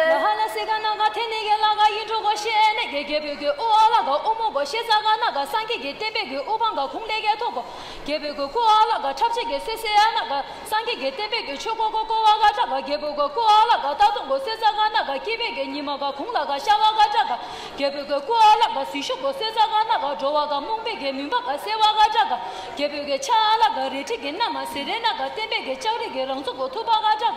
ལ་ཧ་ལ་སི་ག་ན་ག་ཐེ་ནི་གེ་ལ་ག་ཡིན་འགྲོ་གོ་ཤེ་ནི་གེ་རྒྱལ་པོའི་གེ་ཨོ་ཨ་ལ་ག་ཨོ་མོ་གོ་ཤེ་ས་ག་ན་ག་སངས་རྒྱས་ཀྱི་བསྟན་པའི་གེ་ཨོ་བང་ག་ཁུང་ལེ་གེ་ཐོག་གོ། རྒྱལ་པོའི་གེ་ཀོ་ཨ་ལ་ག་འཁྲབ་ཆེ་གེ་སེ་སེ་ཨ་ན་ག་སངས་རྒྱས་ཀྱི་བསྟན་པའི་གེ་ཆོས་གོ་གོ་གོ་བ་ག་ཏྲ་ག་རྒྱལ་པོའི་གེ་ཀོ་ཨ་ལ་ག་ད་དུང་གོ་སེ་ས་ག་ན་ག་སྐྱེ་བའི་གེ་ཉི་མ་ག་ཁུང་ལ་ག་ཤ་བ་ག་ཏྲ་ག་རྒྱལ་པོའི་གེ་ཀོ་ཨ་ལ་ག་སི་ཤུ་གོ་སེ་ས་ག་ན་ག་འགྲོ་བ་ག་རྨོངས་པའི་གེ་མུན་པ་ག་སེ་བ་ག་ཏྲ་ག་རྒྱལ་པོའི་གེ་ཆ་ཨ་ལ་ག་རེ་ཁྲི་གེ་ན་མ་སེ་རེ་ན་ག་བསྟན་པའི་གེ་ལྕགས་རི་གེ་རང་ཚུགས་གོ་ཐུབ་པ་ག་ཏྲ་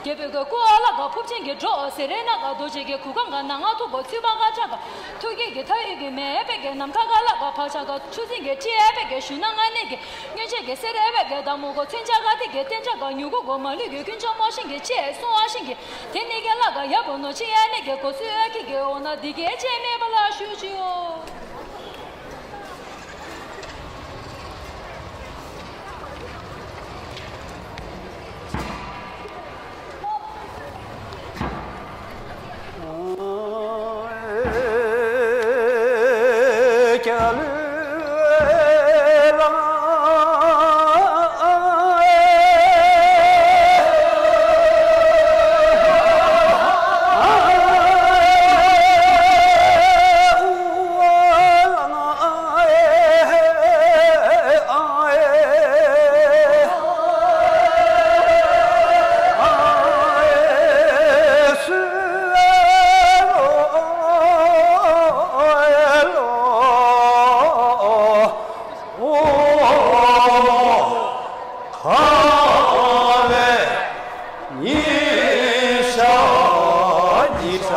ག་རྒྱལ་པོའི་གེ་ཀོ་ཨ་ལ་ག་ཕུབ་ཆེན་གེ་འགྲོ་ཨ་སེ་རེ་ན་ག་རྡོ་རྗེ་གེ་གུ་གང་ག་ན་ང་ཐུག་གོ་ཚུལ་པ་ག་ཏྲ་ག་ཐུགས་ཀྱི་གེ་ཐ་ཡུལ་གེ་མེ་པེ་གེ་ནམ་ཐ་ག་ལ་ག་བ་ཆ་ག་ཆུ་ཚན་གེ་ཅི་ཨེ་པེ་གེ་ཞུ་ན་ང་ནེ་གེ་སྔོན་ཆད་གེ་སེ་རེ་པེ་གེ་ད་མོ་གོ་མཚན་ཆ་ག་ཏི་གེ་བསྟན་ཆ་ག་ཉུ་གུ་གོ་མ་ལུས་གེ་ཀུན་ཆ་མོ་ཤིང་གེ་ཅི་ཨེ་སོང་ཨ་ཤིང་གེ་དེ་ནི་གེ་ལ་ག་ཡ་བོ་ནོ་ཅི་ཨེ་ནེ་གེ་གོ་སུ་ཨེ་ཁི་གེ་འོ་ན་འདི་གེ་ཅི་ཨེ་མེ་པ་ལ་ཞུ་ཅི་ཨོ།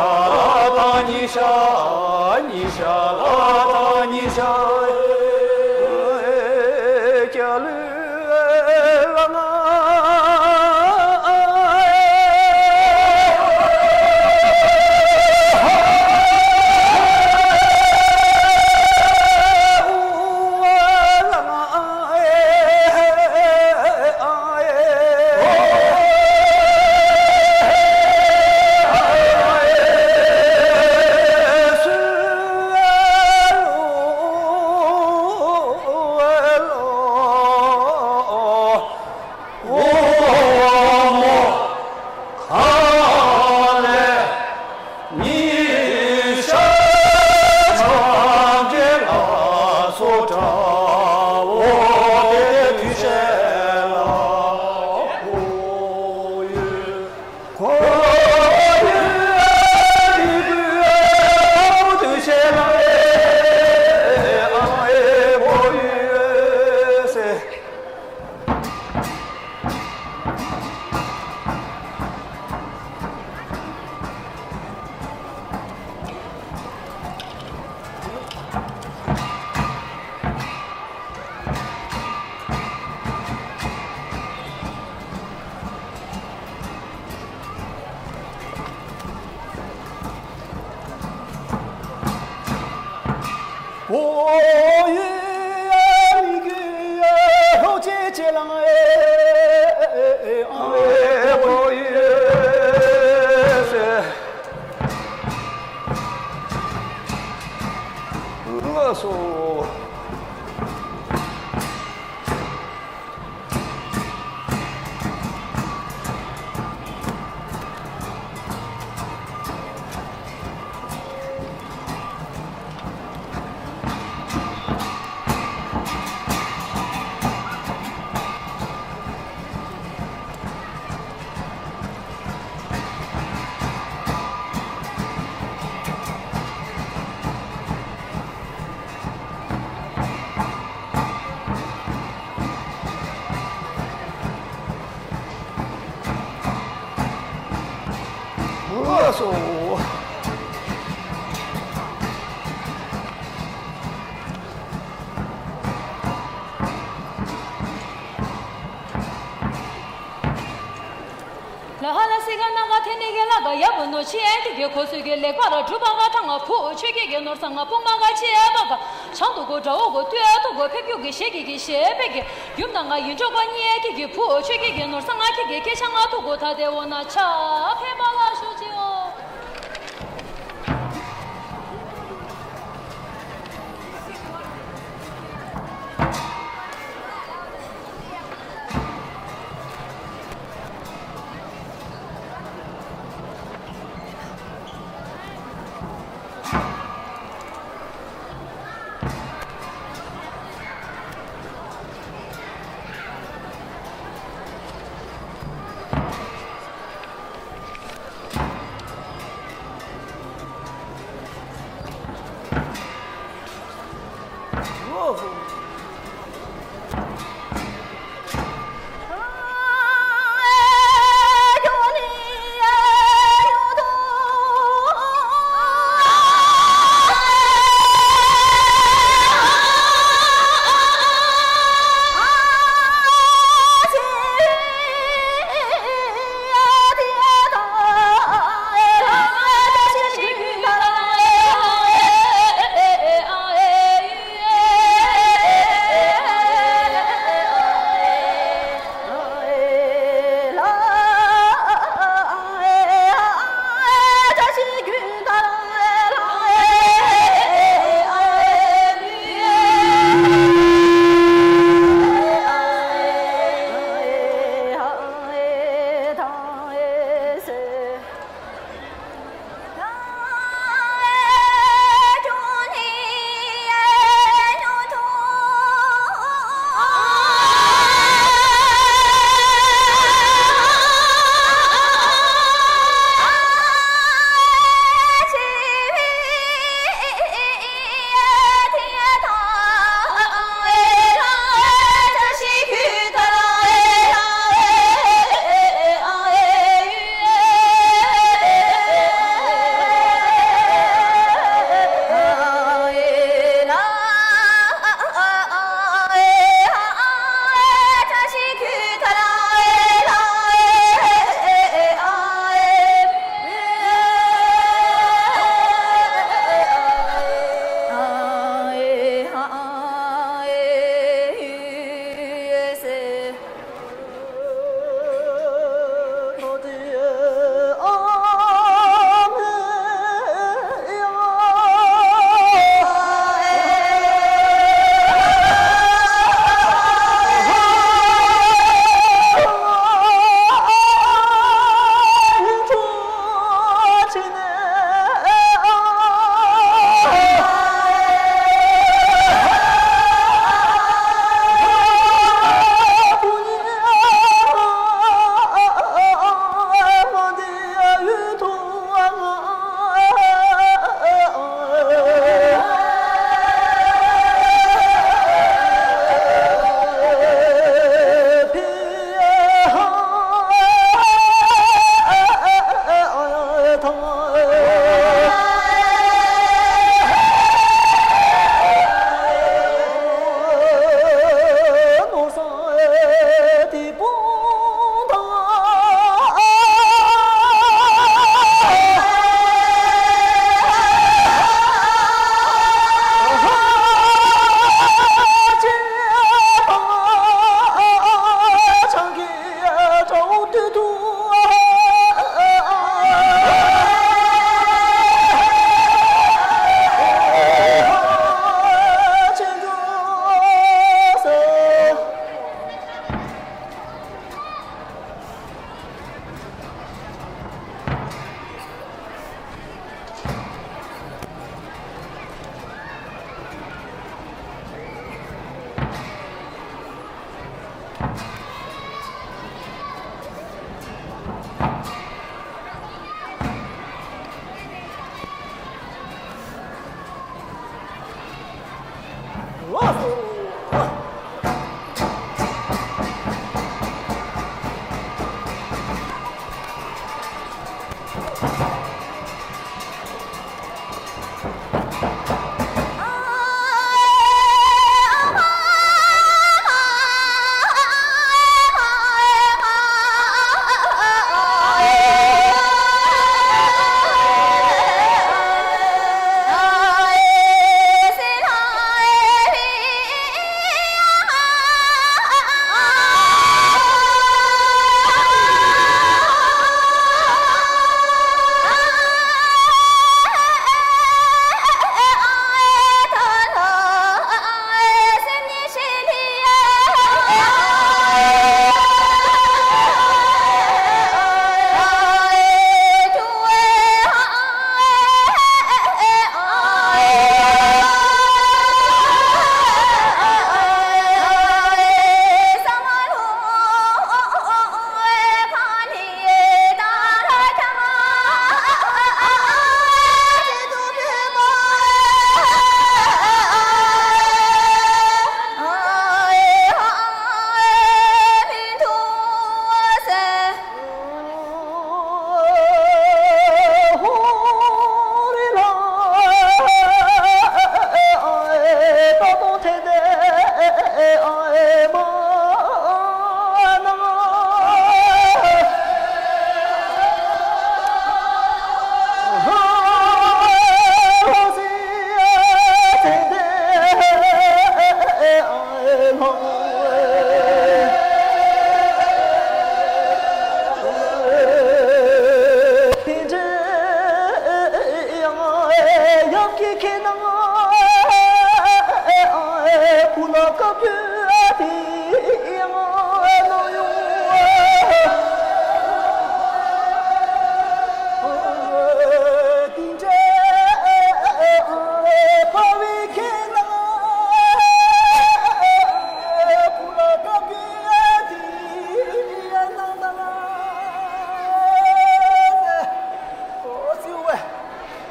ལ་དང་ཉི་ཤར་ཉི་ཤར་ལ་དང་ཉི་ཤར་སྐྱ་ལུས་ལ་ང་ཉི་ཤར་ཕྱག་རྒྱའི་ལ་སོགས་གྲྭ་འོ་དེ་དུས་ཆེན་ལ་འོ་ཡོད། འོ་ཡོད། དུས་ཆེན་ལ་འོ་ཡོད་ཟེར། ཨོ་ཡེ་མི་གི་ལྷོ་ཆེ་ཆེ་ལང་ཨེ་ཨེ་ཨེ་ཨོ་ཡེ་སེ་ལ་སོ། ལགས་སོ། ལ་ཧ་ལ་སི་ག་ན་ག་ཐེ་ནི་གེ་ལ་ག་ཡ་བུ་ནོ་ཆི་ཨན་ཏི་གེ་ཁོ་སུ་གེ་ལེགས་པ་ར་གྲུ་པ་ག་ཐང་ང་ཕུ་ཆོས་ཀྱི་གེ་ནོར་ས་ང་ཕུ་མ་ག་ཆི་ཨ་པ་ག་བྱང་དུ་གོ་དགྲ་བོ་གོ་ཏུ་ཨ་ཐུ་གོ་ཕེབས་རྒྱུ་གི་ཞེ་གི་གི་ཞེ་པེ་གི་ཡུམ་ན་ང་ཡིན་ཅོག་ག་ཉི་ཨ་ཁི་གི་ཕུ་ཆོས་ཀྱི་གེ་ནོར་ས་ང་ཁི་གེ་ཁེ་ཤ་ང་ཐུ་གོ་ཐ་དེ་འོ་ན་ཆ་ཕེ་པ་ལ་ཤུ་ཅི་འོ།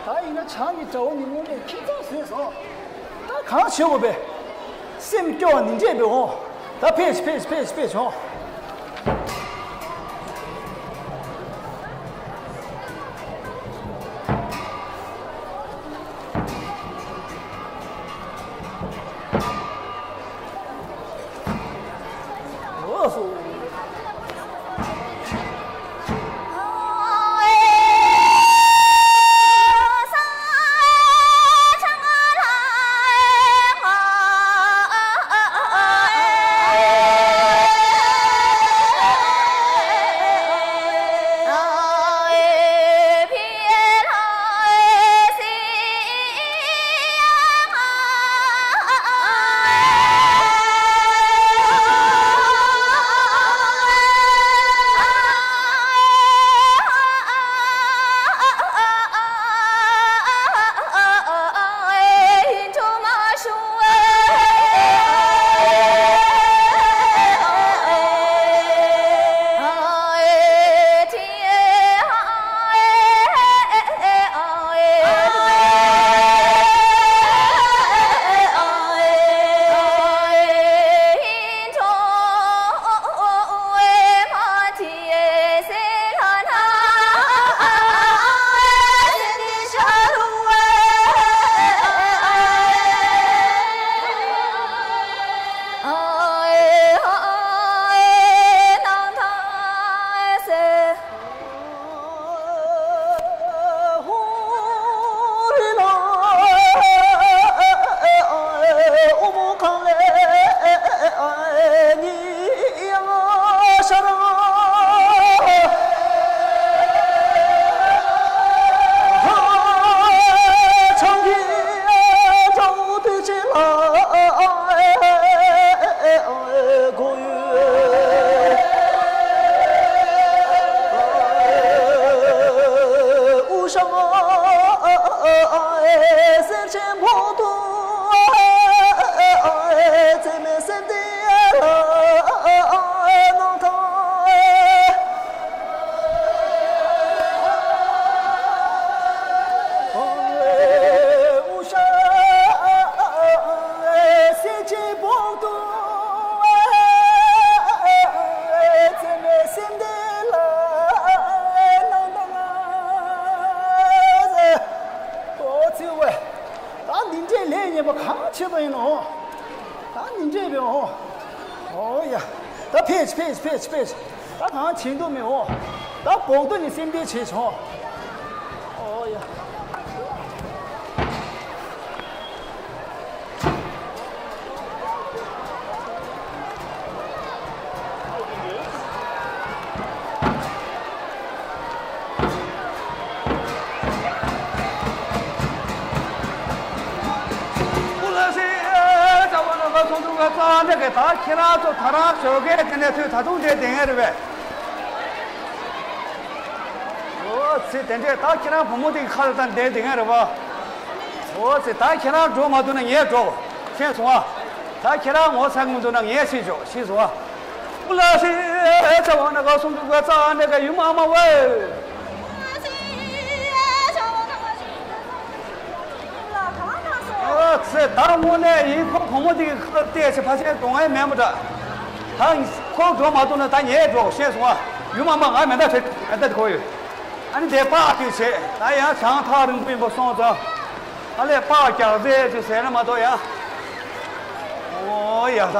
ད་ཡིན་ན་བྱང་གི་དགྲ་བོ་ནི་དངོས་གནས་ཁྱིམ་ཚང་བཟོས་སོང་། ད་གང་བྱེད་དགོས་པས། སེམས་སྐྱོ་བ་ནི་འདྲེས་པའི་འོང་། ད་ཕེབས་ཕེབས་ཕེབས་ཕེབས་བྱུང་། ཝེ། ད་འདི་འདྲས་ལས་ཉེས་པ་གང་བྱེད་པ་ཡིན་ནོ། ད་འདི་འདྲས་པའི་འོ། ཨོ་ཡ། ད་ཕེབས་ཕེབས་ཕེབས་ཕེབས། ད་གང་བྱེད་འདུག་མི་འོ། ད་བོག་ཏོ་ནི་སེམས་ཁྲལ་བྱེད་ཆོག་ཨོ་ཡ། ད་ཁྱེད་རང་ཚོ་ད་རང་ཞོགས་ཀས་དེ་ནས་ཐོས་ད་དུང་དེ་བསྡད་ཡ་རེད་པས། ཨོ་ཙི། དེ་འདྲས་ད་ཁྱེད་རང་བུ་མོ་དེ་གི་ཁ་ལ་ད་བསྡད་བསྡད་ཡ་རེད་པ། ཨོ་ཙི། ད་ཁྱེད་རང་འགྲོ་མ་ཐུབ་ན་ངས་འགྲོ། ཤེས་སོང་ཨ། ད་ཁྱེད་རང་ངོ་ཚ་གི་མི་འདུག་ན་ངས་ཤེས་ཆོག་ཤེས་སོང་ཨ། ཨུ་ལ་ཤི་ཨེ་ཚ་བ་ན་ག་སུམ་ཅུ་ག་ཙ་ཨ་འདྲ་ག་ཡུམ་ཨ་མ་ཝེ། ཨ་ཙི། ད་དངོས་གནས་ཡིན། ཁོ་བུ་མོ་དེ་གི་ཁ་ལ་བལྟས་ཚེ་ཕ་ཆེན་གདོང་ཡང་མེད་མོ་འདྲ། ད་ཁོ་འགྲོ་མ་ཐུབ་ན་ད་ངས་འགྲོ། ཤེས་སོང་ཨ། ཡུམ་ཨ་མ་ང་མེ་མདའ་བྲེལ་མེ་མདའ་དེ་ཁོ་ཡོད། ཨ་ནི་དེ་པགས་དེ་བྱེད། ད་ཡང་བྱང་ཐག་རིང་པོ་ཡིན་པ་སོང་ཙང་། ཨ་ལས་པགས་རྒྱག་རྩེད་ཅིག་ཟེར་ན་མ་གཏོགས་ཡང་། ཨོ་ཡ་ད།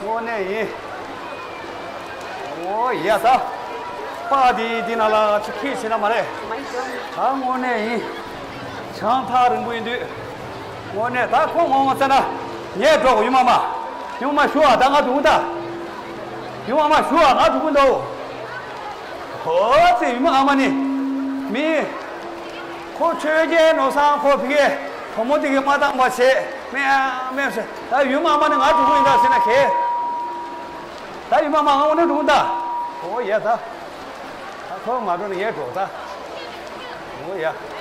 དངོས་གནས་ཡིན། ཨོ་ཡ་ད། པགས་དེ་འདི་ནང་ལ་ཅིག་ཁྱེར་བྱེད་ན་མ་རེད། ད་དངོས་གནས་ཡིན། བྱང་ཐག་རིང་པོ་ཡིན་དུས། དངོས་གནས་ད་ཁོ་ངོ་ངོ་ཟེར་ན། ངས་འགྲོ་གོ་ཡུམ་ཨ་མ། ཡུམ་ཨ་མ་ཞུ་བ་ད་ང་འགྲོ་གི་ད། ཡུམ་ཨ་མ་ཞུ་བ་ང་འགྲོ་གི་འདུག་ཨོ་ཙི། ཡུམ་ཨ་མ་ནི་མི། ཁོ་ཆོས་རྒྱལ་ནོར་བཟང་ཁོ་ཕི་གེ་བུ་མོ་དེ་གི་མ་བཏང་བ་བྱེད་མེད་ཨ་མེད་ཟེར། ད་ཡུམ་ཨ་མ་ནི་ང་འགྲོ་གི་ཡིན་ད་ཟེར་ན་ཁེ། ད་ཡུམ་ཨ་མ་ང་འོ་ནས་འགྲོ་གི་ད། ཨོ་ཡ་ད། ད་ཁོ་མ་འགྲོ་ན་ངས་འགྲོ་ད། ཨོ་ཡ།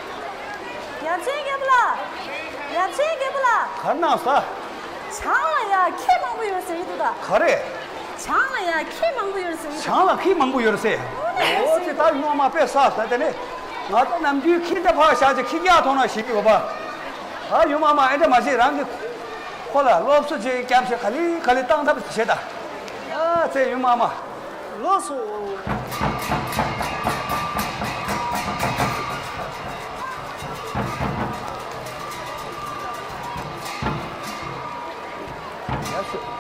ཡབ་ཆེན་རྒྱལ་པོ་ལགས། ཡབ་ཆེན་རྒྱལ་པོ་ལགས། ག་རེ་གནང་སོང་། བྱང་ལ་ཡ་ཁྱི་མང་པོ་ཡོད་ཟེར་གྱི་འདུག་ད། ག་རེ། བྱང་ལ་ཡ་ཁྱི་མང་པོ་ཡོད་ཟེར་གྱི་འདུག་བྱང་ལ་ཁྱི་མང་པོ་ཡོད་ཟེར། ཨོ་ཙི། ད་ཡུམ་ཨ་མ་དཔེ་བསགས་ད། དེ་ནས་ང་ད་ནམ་རྒྱུན་ཁྱི་འདྲ་ཕར་བཞག་ཅིག་ཁྱི་རྒྱག་ཐོག་ན་ཞིག་ཡོད་པ། ད་ཡུམ་ཨ་མ་ཨེ་འདྲ་མ་བྱེད། རང་གི་ཁོ་ལ་སློབ་གསོ་ཅིག་བརྒྱབ་བྱས་ག་ལེ་ག་ལེ་བཏང་ཐབས་བྱེད་ད། ཨ་ཙི། ཡུམ་ཨ་མ། ལགས་སོ། ཡ་སོ།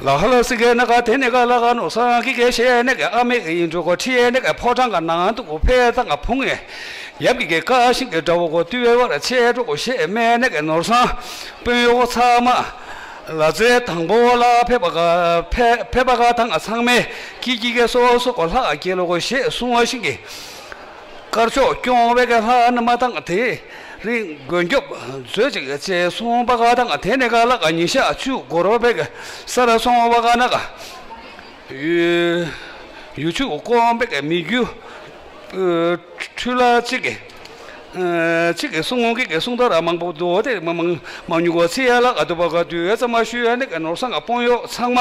ལ་ཧ་ལ་སི་གེ་ན་ག་དེ་ནི་ག་ལ་ག་ནོ་སང་གི་གེ་ཤེ་ནི་གེ་ཨ་མེ་གེ་ཡིན་འགྲོ་གོ་ཁྲི་ནི་གེ་ཕོ་བྲང་ག་ནང་དུ་གོ་ཕེ་ཙང་ག་ཕུང་ངེ་ཡབ་གི་གེ་ཀ་ཤིང་གེ་འདྲ་བོ་གོ་ཏུ་བེ་བར་ཆེ་འགྲོ་གོ་ཤེ་མེ་ནི་གེ་ནོར་སང་དཔོན་གཡོག་ཚང་མ། ལ་རྩེ་དང་པོ་ལ་ཕེབས་པ་ག་ཕེ་ཕེབས་པ་ག་དང་ཚང་མས་ཀྱི་ཀྱི་གེ་སོ་སོ་གོ་ལྷག་གེ་ལོ་གོ་ཞེས་གསུང་བ་ཞིག་གིས། དཀར་ཕྱོགས་སྐྱོང་བའི་གེ་ལྷ་ན་མ་དང་དེ་རིང་མགོན་སྐྱོབ་མཛོད་ཅིག་ཅེས་གསུངས་པ་ག་དང་དེ་ནས་ག་ལ་ག་ཉིན་ཞག་བཅུ་འགོར་བའི་གེ་སར་སོང་བ་ག་ན་ག་ཡུལ་ཡུལ་ཆུ་དཀོན་པའི་གེ་མི་རྒྱུ། འཕྲུལ་ལ་གཅིག་གི་གཅིག་གི་གསུང་གི་གསུང་དར་མང་པོ་འདུག་དེ་མང་མང་མང་ཉུང་གོ་ཚེ་ཡ་ལ་ག་དུ་བ་ག་དུས་ཡ་ཚ་མ་ཞུ་ཡ་ནི་ག་ནོར་སང་ག་སྤོང་ཡོག་ཚང་མ་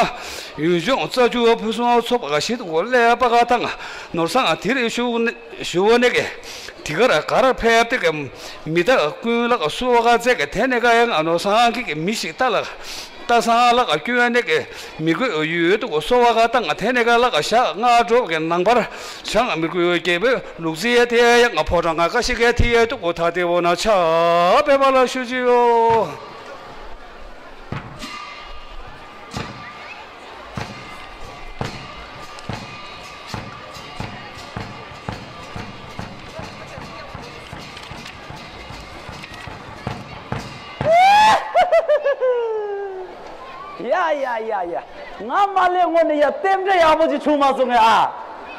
ཡུལ་ལྗོངས་རྩ་ཆུ་བ་ཕུན་སུམ་ཚོགས་པ་ག་ཞིག་ཏུ་གོ་ལས་པ་ག་དང་ནོར་སང་ག་དེ་རེ་ཞུ་ནི་ཞུ་བ་ནི་གི་དེ་གར་གར་ཕེབས་དེ་གི་མི་དག་ཀུན་ལ་ག་སུ་བ་ག་ཚེ་གི་དེ་ནི་ག་ཡ་ང་ནོར་སང་གི་གི་མི་ཞིག་ལྟ་ལ། ད་སང་ལ་ག་སྐྱོན་ནི་གི་མི་དགོས་ཡོད་དུ་གོ་སོ་བ་ག་དང་དེ་ནི་ག་ལ་ག་ཞག་ལྔ་དྲུག་གི་ནང་པར་ཆང་མི་དགོས་རྒྱལ་པོའི་ལུག་རྫི་ཡ་དེ་ཡ་ང་ཕོ་བྲང་ང་ཀ་ཤི་གེ་དེ་ཡ་དུ་གོ་ཐ་དེ་བོ་ན་ཆ་པེ་པ་ལ་ཞུ་ཅི་ཡོ། ཡ་ཡ་ཡ་ཡ། ང་མ་ལས་སྔོན་ནས་ཡ་རྟེན་འབྲེལ་ཡག་པོ་ཅིག་བྱུང་མ་སོང་ངས་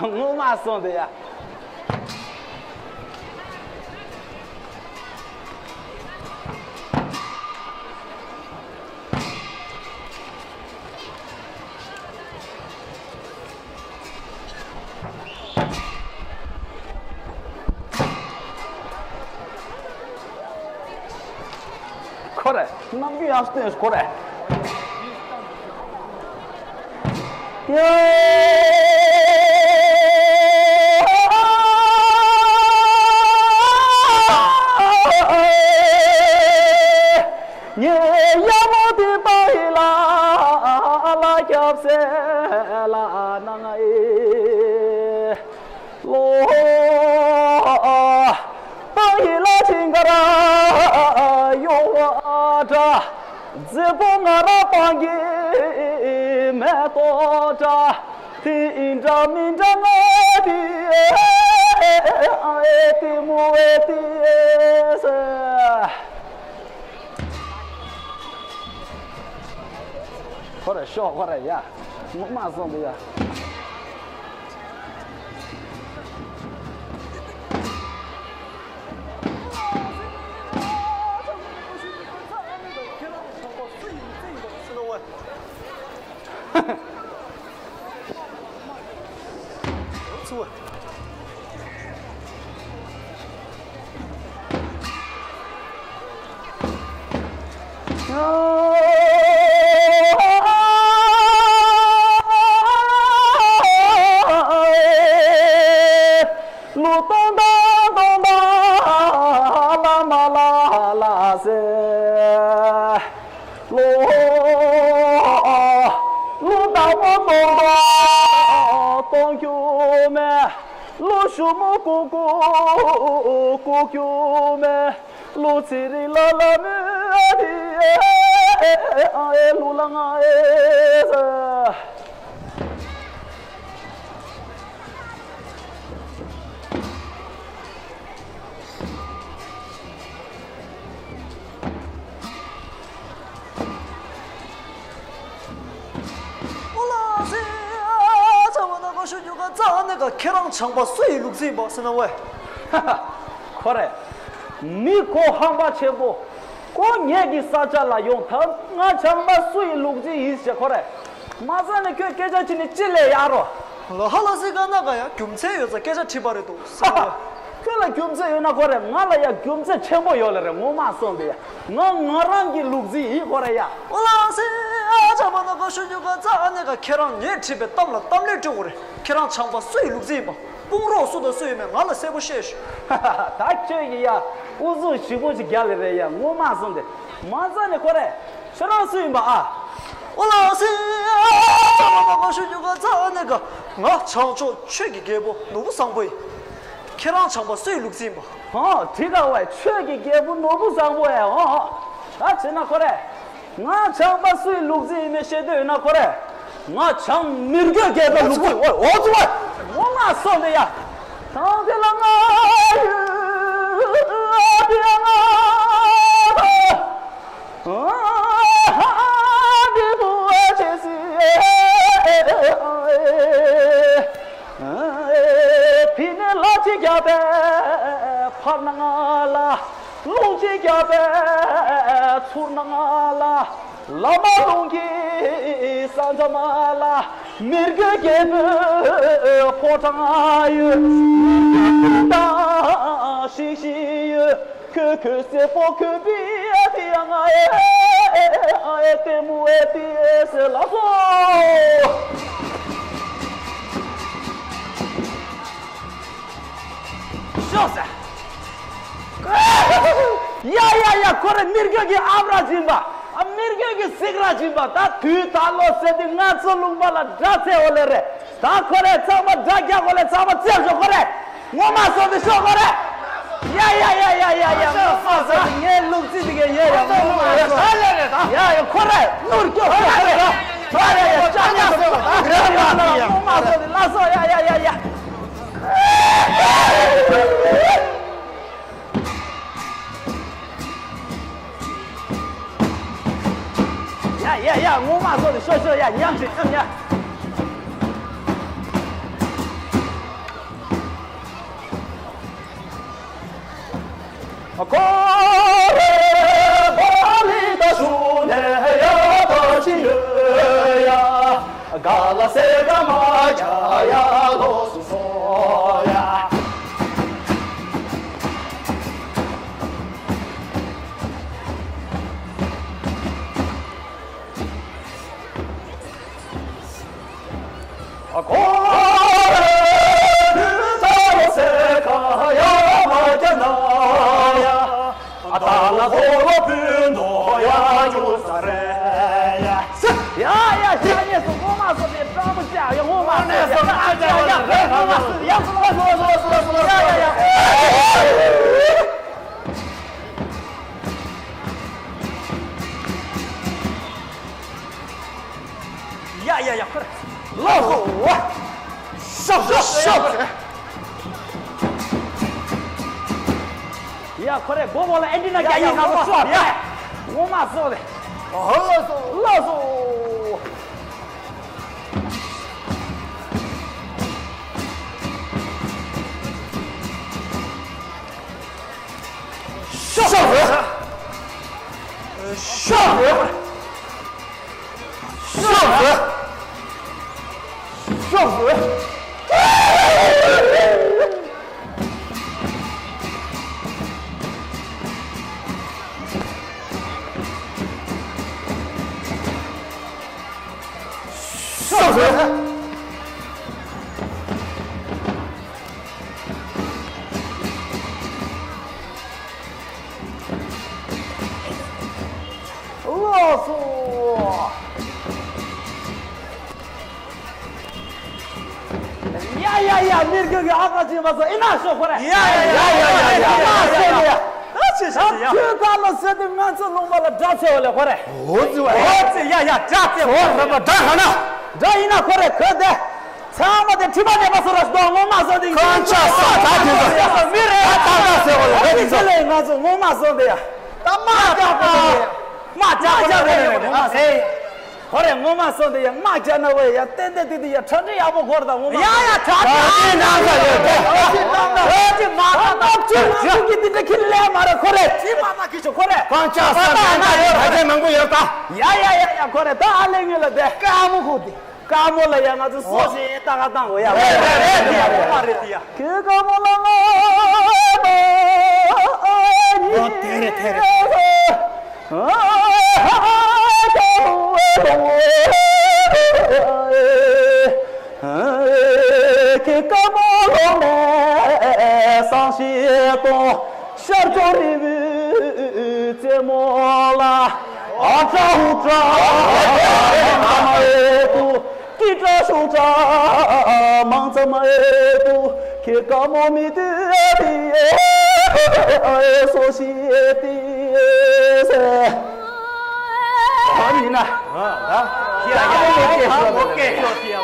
ཨ། ངོ་མ་སོང་དེ་ཡ། ཁོ་རེ། རྣམ་འགྱུར་ཡག་སྟོན་ཁོ་རེ། ཡ། ཉེ་ཡ་མོ་དེ་པ་ཧི་ལ་ལ་སྐྱབས་སེ་ལ་ནང་ཨེ། ལོ། པང་ཡི་ལ་ཆིང་ག་ར་ཡོ་བ་འདྲ། རྫི་པོ་ང་ར་པང་གི་མེ་ཏོག་འདྲ། དེ་འདྲ་མི་འདྲ་ང་དེ་ཨེ་དེ་མོ་ཨེ་དེ་ཨེ་སེ། ཁོ་ར་ཤོག་ཁོ་ར་ཡ། ངོ་མ་སོང་དུ་ཡ། ལུ་ཏོང་ཏ་ཏོང་ཏ་ལ་མ་ལ་ལ་སེ། ལོ། ལོ་ཏ་མོ་ཏོང་ཏ་ཏོང་ཁྱུ་མེ། ལོ་ཞུ་མོ་ཀུ་ཀུ་ཀུ་ཁྱུ་མེ། ལོ་ཚེ་རིང་ལ་ལ་མེ་ཨ་དི་ཨ་ཨེ་ལོ་ལ་ང་ཨེ་ས། ཨོ་ལ་སེ། ཨ་ཚ་བ་ན་གོ་ཤུ་རྒྱུ་ག་ཙ་ནེ་ག་ཁྱེད་རང་ཆང་པ་སུ་ཡི་ལུག་རྫི་ཡིན་པ་ཟེར་ན་ཝེ། ཁོ་རེ། མི་ཁོ་ཧམ་པ་ཆེན་པོ། ཁོ་ངེད་ཀྱི་ས་ཆ་ལ་ཡོང་ཐབས་ང་ཆང་པ་སུ་ཡི་ལུག་རྫི་ཡིན་ཟེར་ཁོ་རེ། མ་ས་ནེ་ཁྱོད་སྐད་ཆ་ཅི་ནི་ཅི་ལས་ཡག་རོ། ལ་ཧ་ལ་སི་ག་ན་ག་ཡ་རྒྱུ་མཚན་ཡོད་ཙང་སྐད་ཆ་དྲིས་པ་རེད་འདུག་ཟེར་བ། ཁྱོད་ལ་རྒྱུ་མཚན་ཡོད་ན་ཁོ་རེ་ང་ལ་ཡ་རྒྱུ་མཚན་ཆེན་པོ་ཡོད་ལ་རེད་ངོ་མ་སོང་དེ་ཡ། ང་ང་རང་གི་ལུག་རྫི་ཡིན་ཁོ་རེ་ཡ། ཨོ་ལ་སི་ཨ་ཆ་མ་ན་ག་ཤུ་རྒྱུ་ག་ཙ་ཨ་ནེ་ག་ཁྱེད་རང་ངས་དྲིས་པའི་གཏམ་ལ་གཏམ་ལན་སྤྲོད་དགོས་རེད། ཁྱེད་རང་ཆང་པ་སུ་ཡི་ལུག་རྫི་ཡིན་པ། དཔུང་རོགས་སུ་དང་སུ་ཡིན་མིན་ང་ལ་གསལ་པོ་བཤད་ཤོག་ད་ཁྱོད་ཀྱིས་ཡ་ཨུ་ཚུགས་ཞིབ་པོ་ཞིག་རྒྱག་ལེ་རེད་ཡ་ངོ་མ་སོང་དེ། མ་རྩ་ནས་ཁོ་རེ། ཁྱོད་རང་སུ་ཡིན་པ་ཨ། ཨོ་ལ་སི། ཨ་ཚ་མ་མ་མ་ཤུ་རྒྱུ་ག་ཙ་ཨ་ནེ་ག་ང་བྱང་ཕྱོགས་ཆོས་ཀྱི་རྒྱལ་པོ་ནོར་བུ་བཟང་པོ་ཡིན། ཁྱེད་རང་ཆང་པ་སུ་ཡི་ལུག་རྫི་ཡིན་པ། ཧོ་དྲི་ག་ཝེ་ཆོས་ཀྱི་རྒྱལ་པོ་ནོར་བུ་བཟང་པོ་ཡ་ཧོ་ཧོ། ད་བྱས་ན་ཁོ་རེ། ང་ཆང་པ་སུའི་ལུག་རྫི་ཡིན་མིན་ཤེས་འདོད་ཡོད་ན་ཁོ་རེ། ང་ཆང་མི་དགོས་རྒྱལ་པོའི་ལུག་རྫི། ཨོ་ཙི་ཝེ། ངོ་མ་སོང་དེ་ཡ། ཐང་དེ་ལ་ང་ཡུལ་དེ་ང་ཐང་། ཕི་ནས་ལ་ཅི་རྒྱབ་པའི་ཕར་ནང་ལ། རླུང་ཅི་རྒྱབ་པའི་ཚུར་ནང་ལ། ལ་མ་ལུང་གི་ས་མཚམས་ལ། མི་རྒོད་རྒྱལ་པོའི་ཕོ་བྲང་ཡོད། དང་ཤིག་ཤིག་ཡོད། ཁོས་ཁོས་སེར་པོ་ཁོས་པི་ཨེ་ཏི་ཡ་ང་ཨེ་ཨེ་ཨེ་ལྟད་མོ་ཨེ་ཏི་ཨེ་ཟེར་ལ་སོ། ཤོག་ཟེར། ཡ་ཡ་ཡ། ཁོ་རེ་མི་རྒོད་ཀྱི་ཨམ་ར་སྦྱིན་པ། ཨ། མི་རྒོད་ཀྱི་སིག་ར་སྦྱིན་པ། ད་དུས་ད་ལོ་ཟེར་དུས་ང་ཚོ་ལུང་པ་ལ་དགྲ་ཚེ་འོ་ལེ་རེད། ད་ཁོ་རེ་ཚང་མ་དགྲ་རྒྱག་གོ་ལེ། ཚང་མ་རྩེ་ཤོག་ཁོ་རེ། ངོ་མ་སོང་དུ་ཤོག་ཁོ་རེ། ཡ་ཡ་ཡ་ཡ་ཡ་ཡ། ངོ་མ་སོང་དུ་ངའི་ལུག་རྫི་དེ་གས་ཡོད་ཡ། ངོ་མ་སོང་། ཡ་ཡ། ཁོ་རེ་ནོར་སྐྱོ་ཤོག་ཁོ་རེ། ཡ་ཡ་ཡ། ཅག་ཉ་སོང་། ངོ་མ་སོང་དུ་ལ་སོང་། ཡ་ཡ་ཡ་ཡ། ཡ་ཡ་ཡ། ངོ་མ་སོང་དུ་ཤོག་ཤོག་ཡ། མཉམ་ཞིག་མཉམ་ཡ། ཁོ་རེ་བ་ལི་ད་ཤུ་ནེ་ཡ་ད་ཅི་ཡོད་ཡ། ག་ལ་སེ་ག་མ་ཇ་ཡ་ལོ་སུ་སོ་ཡ། ཨ་ཁོ་རེ་ད་ལོ་སེ་ག་ཡ་མ་ཇ་ན་ཡ། ཨ་ད་ལ་ཧོ་ལོ་བུན་དོ་ཡ་ཇུ་ས་རེ་ཡ། ཡ་ཡ། ཤ་ཉེ་སོ། ངོ་མ་སོ་དེ་སྤྲང་པོ་ཅག་ཡ། ངོ་མ་སོ་དེ་ཡ་ཡ་ཡ། ངོ་མ་སོ་དེ་ཡ་སོ་སོ་སོ་སོ་སོ། ཡ་ཡ་ཡ། ཡ་ཡ་ཡ། ཁོ་རེ་ལོ་སོ། ཤོག་ཤོག་ཤོག། ཡ། ཁོ་རེ་སྒོ་མོ་ལ་ཨེན་ཏི་ན་རྒྱག་ཡིན། ང་ཚོ་ཤོག་ཡ། ངོ་མ་སོང་དེ། ལོ་སོ། ལོ་སོ། ཤོག་ཤོག་ཤོག། ཤོག་ཤོག་ཤོག། ཤོག་ཤོག། ལགས་སོ། ཡ་ཡ་ཡ། མི་རྒོད་ཀྱི་ཨ་ཁ་ཅིག་མ་སོང་ཨེ་ན་ཤོག་ཁོ་རེ། ཡ་ཡ་ཡ་ཡ་ཡ་ཡ། ཨ་ཤོག་ཡ། ད་ཆི་ཤ་ཤ་ཡ། ཁྱོད་ད་ལོ་ཟེར་དུས་ང་ཚོ་ལུང་པ་ལ་དགྲ་ཚེ་བ་ལས་ཁོ་རེ། འོ་ཙི་བ། འོ་ཙི་ཡ་ཡ། དགྲ་ཚེ་བ་ལས་དགྲ་ག་ན། དགྲ་ཡིན་ན་ཁོ་རེ་གོ་དེ། ཚང་མ་དེ་ཁྲི་པ་ནས་མ་སོ་ར་སྟོང་ངོ་མ་སོང་དེ། ཁང་ཆ་ས་ད་དེ་ཚོ། མི་རེ་ད་ད་ད་ཟེར་བ་ལ་རེ་དེ་ཚོ། ང་ཚོ་ངོ་མ་སོང་དེ་ཡ། ད་མ་ཀྱ་པོ་དེ། མ་ཀྱ་པོ་དེ་རེ་ངོ་མ་སོང་དེ་ཡ། ཁོ་རེ་ངོ་མ་སོང་དེ་ཡ། མ་ཀྱ་ན་བས་ཡ། ཏན་ཏན་དེ་དེ་ཡ། ཁྲ་ཁྲི་ཡག་པོ་འཁོར་དང་ངོ་མ། ཡ་ཡ། ཁྲ་ཁྲི་ནང་ས་ཡོད་དེ། ཁྲ་ཁྲི་ནང་ས་ཡོད་དེ། ཁྲ་ཁྲི་ནང་ས་ཡོད་དེ། ཁྲ་ཁྲི་ནང་ས་ཡོད་དེ། ཁྲ་ཁྲི་ནང་ས་ཡོད་དེ། ཁྲ་ཁྲི་ནང་ས་ཡོད་དེ། ཁོ་རེ། ཁང་ཆ་ས་ན་ཡོད་ད། ཡ་ཡ་ཡ་ཡ། ཁོ་རེ་ད་ཨ་ལེ་ངེ་ལ་དེ། ཀ་མོ་ཁོ་དེ། ཀ་མོ་ལ་ཡ་ང་ཚོ་སོ་ཞེས་ལྟ་ག་བཏང་གོ་ཡ། རེད་རེད་རེད། དེ་ཡ་རེད་དེ་ཡ། ཁྱེད་ཀ་མོ་ལ་ང་། ཨོ་དེ་རེད་དེ་རེད། ཁྱེད་ཀ་མོ་ལོ་ནས་སང་ཤེས་དང་། ཤར་ཕྱོགས་རི་བོའི་རྩེ་མོ་ལ། ཨ་ཏྲ་ཧུ་ཏྲ་མ་ཨེ་ཏུ། ཀི་ཏྲ་ཤུ་ཏྲ་མང་ཙམ་ཨེ་ཏུ། ཁྱེད་ཀ་མོ་མི་དུ་ཨེ་ཏི་ཨེ་སོ་ཤི་ཨེ་ཏི་ཨེ་སེ། ཨ་ནི་ན། ཨ་ད། ཡ་ཡ་ཡ། ཨོ་ཀེ་ཤོ་ཏི་ཡ།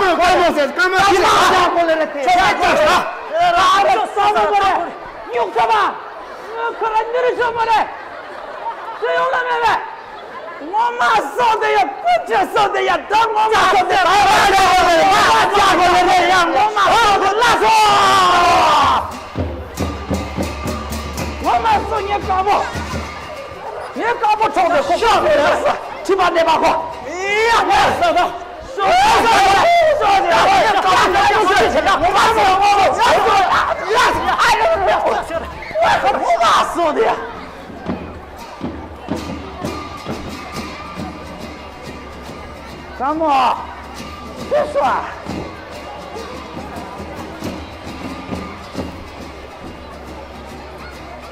ཀརྨ་ཀརྨ་ཟེར་ཀརྨ་ཟེར། ཡ་ཀོ་ལེ་རེད་དེ། ཁྱོད་རང་ཅག་ས། ར་ར་སོ་མོ་རེད། ཉུག་ཚ་བ། ཁོ་ར་མྱུར་སོ་མོ་རེད། སུ་ཡོང་ལ་མེད་པས། ངོ་མ་སོང་དེ་ཡ་ཀུ་ཅོ་སོང་དེ་ཡ་ད་ངོ་མ་སོང་དེ་ད་ར་ར་ར་ར་ཡ་ངོ་མ་སོང་དེ་ལ་སོ། དཀར་པོ། ངའི་དཀར་པོ་ཕྲོགས་ཏེ་ཁོ་ཤོག་ཁྲི་པ་གནས་པ་ཁོ། ཡ་ཡ་ས་ད། ཤོག་ཤོག་ཤོག་ཤོག་ངའི་དཀར་པོ་ཕྲོགས་ཏེ་ཁྱེད་ལ་ངོ་མ་སོང་ངོ་མ་སོང་། ཡ་ཡ་ཡ་ཡ་ཡ་ངོ་མ་སོང་ཏེ་ཡ། ཀ་མོ། ཁྱེད་ཤོག་ཨ།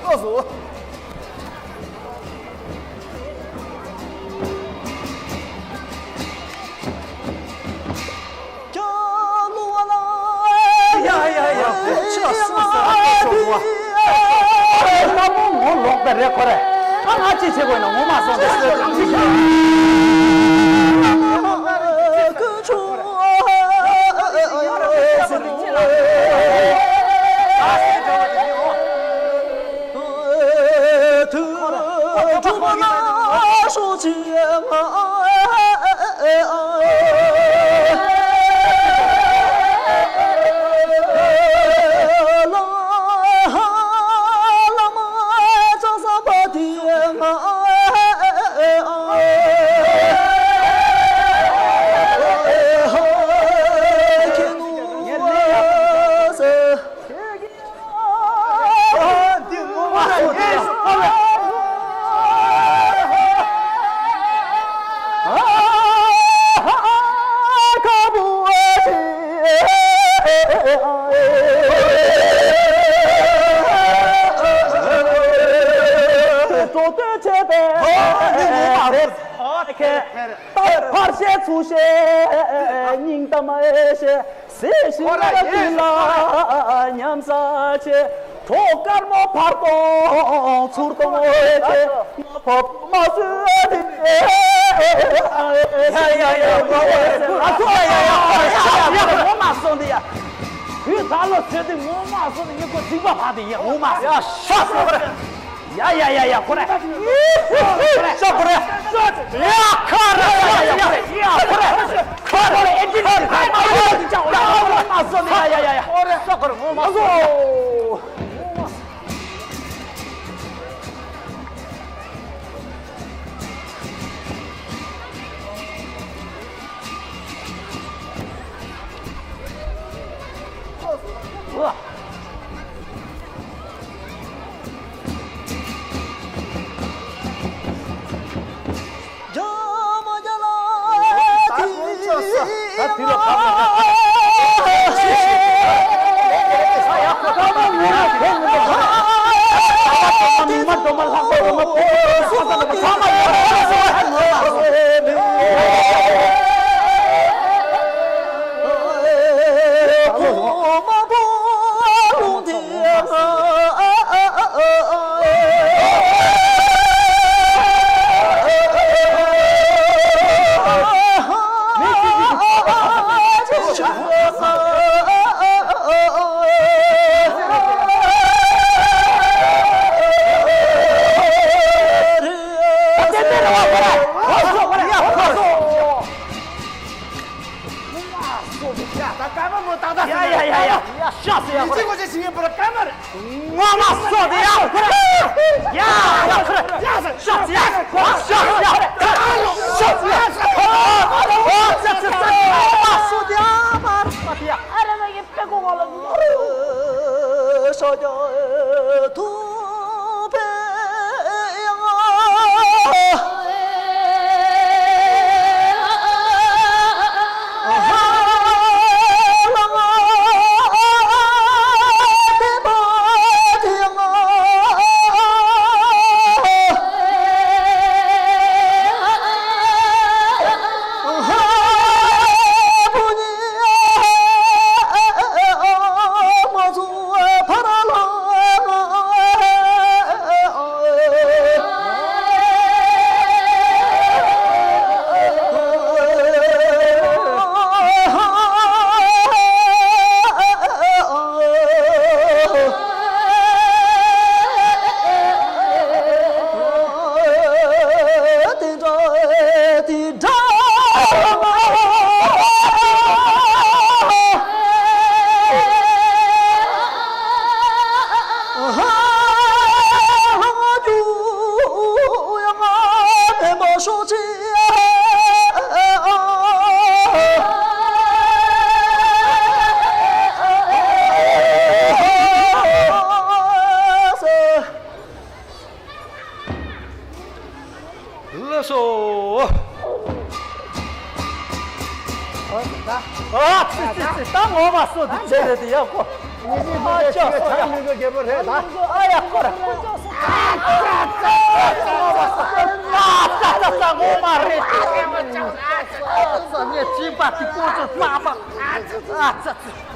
ལགས་སོ། ཡ་ཡ་ཡ། ཁྱོད་སུ་ཟེར་བ་ཁྱོད་ཤོག་བུ། ལྟ་བུ་ངོ་ལོག་པ་རེད་ཁོ་རེ། ད་ང་ཅི་བྱེད་དགོས་ན་ངོ་མ་སོང་ཟེར་ཟེར་ཙམ་ཞིག་ཕར་བཤད་ཚུར་བཤད་སྙིང་གཏམ་བཤད། ཟས་ཞིམ་ལ་དུས་ལ་མཉམ་ཟ་བྱེད། གྲོགས་དཀར་མོ་ཕར་གཏོང་ཚུར་གཏོང་བྱེད། ང་ཕོ་མ་བཟོས་དེ། ཡ་ཡ་ཡ་ངོ་མ་ཡ་ཡ་ཡ་ངོ་མ་སོང་དེ་ཡ། དུས་ད་ལོ་ཚེ་དེ་ངོ་མ་སོང་དེ་ངས་ཁོ་འཇིགས་པ་ཕ་དེ་ཡ་ངོ་མ་ཡ་ཤ་སོང་རེད། ཡ་ཡ་ཡ་ཡ་ཁོ་རེ། ཤ་ཁོ་རེ། ཡ་ཁ་ར་ཡ་ཡ་ཡ་ཁོ་རེ། ཡ་ཁོ་རེ། ཁོ་རེ་ཨེ་ཅི་ཁ་མ་ཡ་ཡ་ཡ་ཡ་ཡ་ཡ་ཡ། ཁོ་རེ་ཤ་ཁོ་རེ་ངོ་མ་སོང་། ངོ་མ་སོང་། ཡ་ད་སྐར་མ་མོ་ཏག་ཏག་ཡ་ཡ་ཡ་ཡ་ཡ། ཤ་ཟེར་ཡ། ཡིན་གཅིག་ངོ་ཅིག་ཞིག་ཡིན་པར་སྐར་མ་རེད། ངོ་མ་སོང་དེ་ཡ། ཡ་ཡ་ཁུར། ཡ་ཟེར། ཤ་ཟེར་ཡ། ཤ་ཟེར་ཡ། ཤ་ཟེར་ཡ། ཨ་རེ་ང་ཡི་ཕེ་གོ་ག་ལ། ཤ་རྒྱ་ཐུ་ཕེ་ཡང་། ཨོ་མ་སོ་དེ་ཆེ་རེད་དེ་ཡག་གོ། ཨ་ཅག་སོ་ཡག་ཨ་ཡག་གོ་ར། ཨ་ཡག་གོ་ར། ཨ་ཙ་ཙ་ངོ་མ་རེད། ཨ་ཙ་ངས་ཅིག་པ་དེ་ཀོ་ཅོ་མ་པ། ཨ་ཙ་ཙ།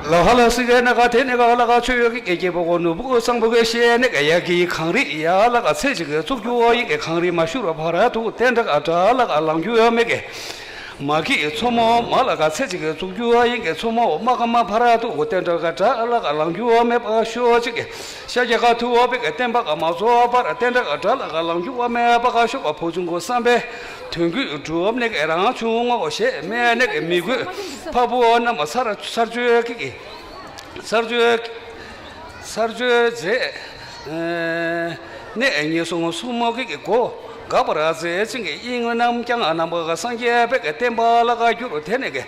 ལ་ཧ་ལ་སི་གེ་ན་ག་དེ་ནི་ག་ལ་ག་ཆོས་ཡོད་ཀྱི་སྐྱེས་པོ་གོ་ནུ་བུ་གོ་སང་བུ་གེ་ཤེས་ནི་ག་ཡ་གི་གངས་རི་ཡ་ལ་ག་ཚེ་གཅིག་གི་བཙུགས་རྒྱུ་ཡིན་གི་གངས་རི་མ་ཤུར་བ་ཕ་ར་དུ་བསྟན་དགྲ་ག་དྲ་ལ་ག་ལང་རྒྱུ་ཡོད་མེད་གི། མ་གི་མཚོ་མོ་མ་ལ་ག་ཚེ་གཅིག་གི་བཙུགས་རྒྱུ་ཡིན་གི་མཚོ་མོ་མ་ག་མ་ཕ་ར་དུ་བསྟན་དགྲ་ག་དྲ་ལ་ག་ལང་རྒྱུ་ཡོད་མེད་པ་ཤོ་གཅིག་གི། ཤཱཀྱ་ཁ་ཐུ་བ་པེ་ཀ་བསྟན་པ་ཀ་མ་ཚོ་བར་བསྟན་དགྲ་ཀ་དྲ་ལ་ཀ་ལང་རྒྱུ་བ་མེ་བ་ཀ་ཤོ་ཀ་ཕོ་ཆུང་གོ་བསམ་པའི་དོན་ཀུན་གྲུབ་ནི་ཀ་རང་ཆུང་ངོ་ཞེས་སྨྲས་ནི་ཀ་མི་དགོས་ཕ་བུ་རྣམས་ཚར་ཚར་གཅོད་ཀྱི་ཚར་གཅོད་ཚར་གཅོད་མཛད་ནས་ངེས་སོང་སུ་མོ་ཀི་ཀི་གོ། དགག་པར་ཨ་ཙེ་ཅིང་གི་ཨིན་རྣམ་རྐྱང་ཨ་རྣམ་པ་སངས་རྒྱས་པའི་བསྟན་པ་ལ་བཀའ་བསྒྱུར་དེ་ནས་ཀྱི་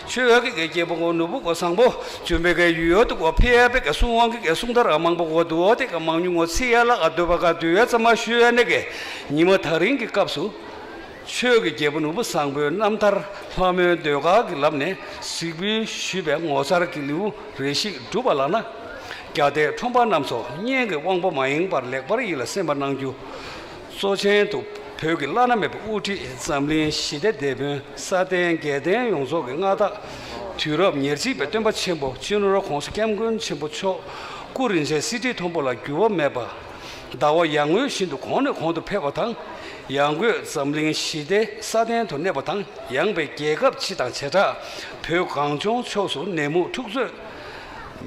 ཆོས་ཀྱི་སྐྱེས་བུ་ངོ་ནུ་བུ་གོ་བཟང་པོ་བྱོན་པའི་ཀྱི་ཡུལ་དུ་གོ་ཕེབས་པའི་ཀྱི་གསུང་དབང་གི་ཀྱི་གསུང་དར་མང་པོ་གོ་འདུག་དེ་ཀ་མང་ཉུང་ངོ་ཚིག་ཡ་ལ་ཨ་འདོད་པ་ཀ་འདོད་ཡ་ཙམ་མ་ཞུ་ཡ་ནས་ཀྱི་ཉི་མ་ཐག་རིང་གི་སྐབས་སུ་ཆོས་ཀྱི་སྐྱེས་བུ་ནུ་བུ་བཟང་པོའི་རྣམ་ཐར་ལྷ་མོའི་ཟློས་གར་གྱི་ལམ་ནས་གཟིགས་འབུལ་ཞུས་པའི་ངོ་མཚར་གྱི་ལེའུ་རེ་ཞིག་སྒྲུབ་པ་ལགས་ན། རྒྱ་སྡེ་ཁྲོམ་པ་རྣམས་སོ་སྙན་གྱི་དབང་པོ་མ་ཡེངས་པར་ལེགས་པར་ཡིད་ལ་སིམ་པ་གནང་རྒྱུ། གཙོ་ཆེན་དུ་བོད་ཀྱི་བླ་ན་མེད་པའི་དབུ་ཁྲིད་འཛམ་གླིང་ཞི་བདེ་དེད་དཔོན་ས་སྟེང་རྒྱལ་བསྟན་ཡོངས་རྫོགས་ཀྱི་མངའ་བདག་དུས་རབས་ཉེར་གཅིག་པའི་སྟོན་པ་ཆེན་པོ་སྤྱི་ནོར་ྋགོང་ས་ྋསྐྱབས་མགོན་ཆེན་པོ་མཆོག་སྐུ་རིན་ཆེན་གསེར་ཁྲི་མཐོན་པོ་ལ་འགྱུར་བ་མེད་པ། ཟླ་བ་ཡར་ངོའི་བཞིན་དུ་གོང་ནས་གོང་དུ་འཕེལ་བ་དང་། ཡར་ངོའི་འཛམ་གླིང་ཞི་བདེ་སྲ་བརྟན་དུ་གནས་པ་དང་། ཡངས་པའི་རྒྱལ་ཁབ་སྤྱི་དང་བྱེ་བྲག་བོད་གངས་ལྗོངས་ཕྱོགས་སུ་ནད་མུག་འཁྲུག་རྩོད་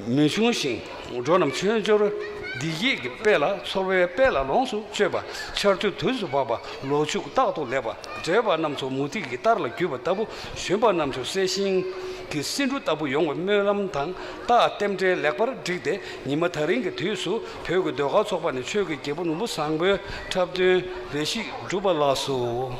མི་འབྱུང་ཞིང་། འགྲོ་རྣམས་ཆོས་འབྱོར་བདེ་སྐྱིད་ཀྱི་དཔལ་ལ་འཚོ་བའི་དཔལ་ལ་ལོངས་སུ་སྤྱོད་པ། ཆར་དུས་དུས་སུ་བབ་པ། ལོ་ཕྱུགས་རྟག་ཏུ་ལེགས་པ། བགྲེས་པ་རྣམས་ཚོ་མུ་ཏིག་གི་གཏར་ལ་རྒྱུས་པ་ལྟ་བུ། གཞོན་པ་རྣམས་ཚོ་གསལ་ཤིང་གི་སེ་འབྲུ་ལྟ་བུ་ཡོང་བའི་སྨོན་ལམ་དང་། རྟགས་རྟེན་འབྲེལ་ལེགས་པར་བསྒྲིགས་ཏེ་ཉི་མ་ཐག་རིང་གི་དུས་སུ་བོད་ཀྱི་ཟློས་གར་ཚོགས་པ་ནས་ཆོས་ཀྱི་རྒྱལ་པོ་ནོར་བུ་བཟང་པོའི་འཁྲབ་སྟོན་རེ་ཞིག་བསྒྲུབས་པ་ལགས་སོ།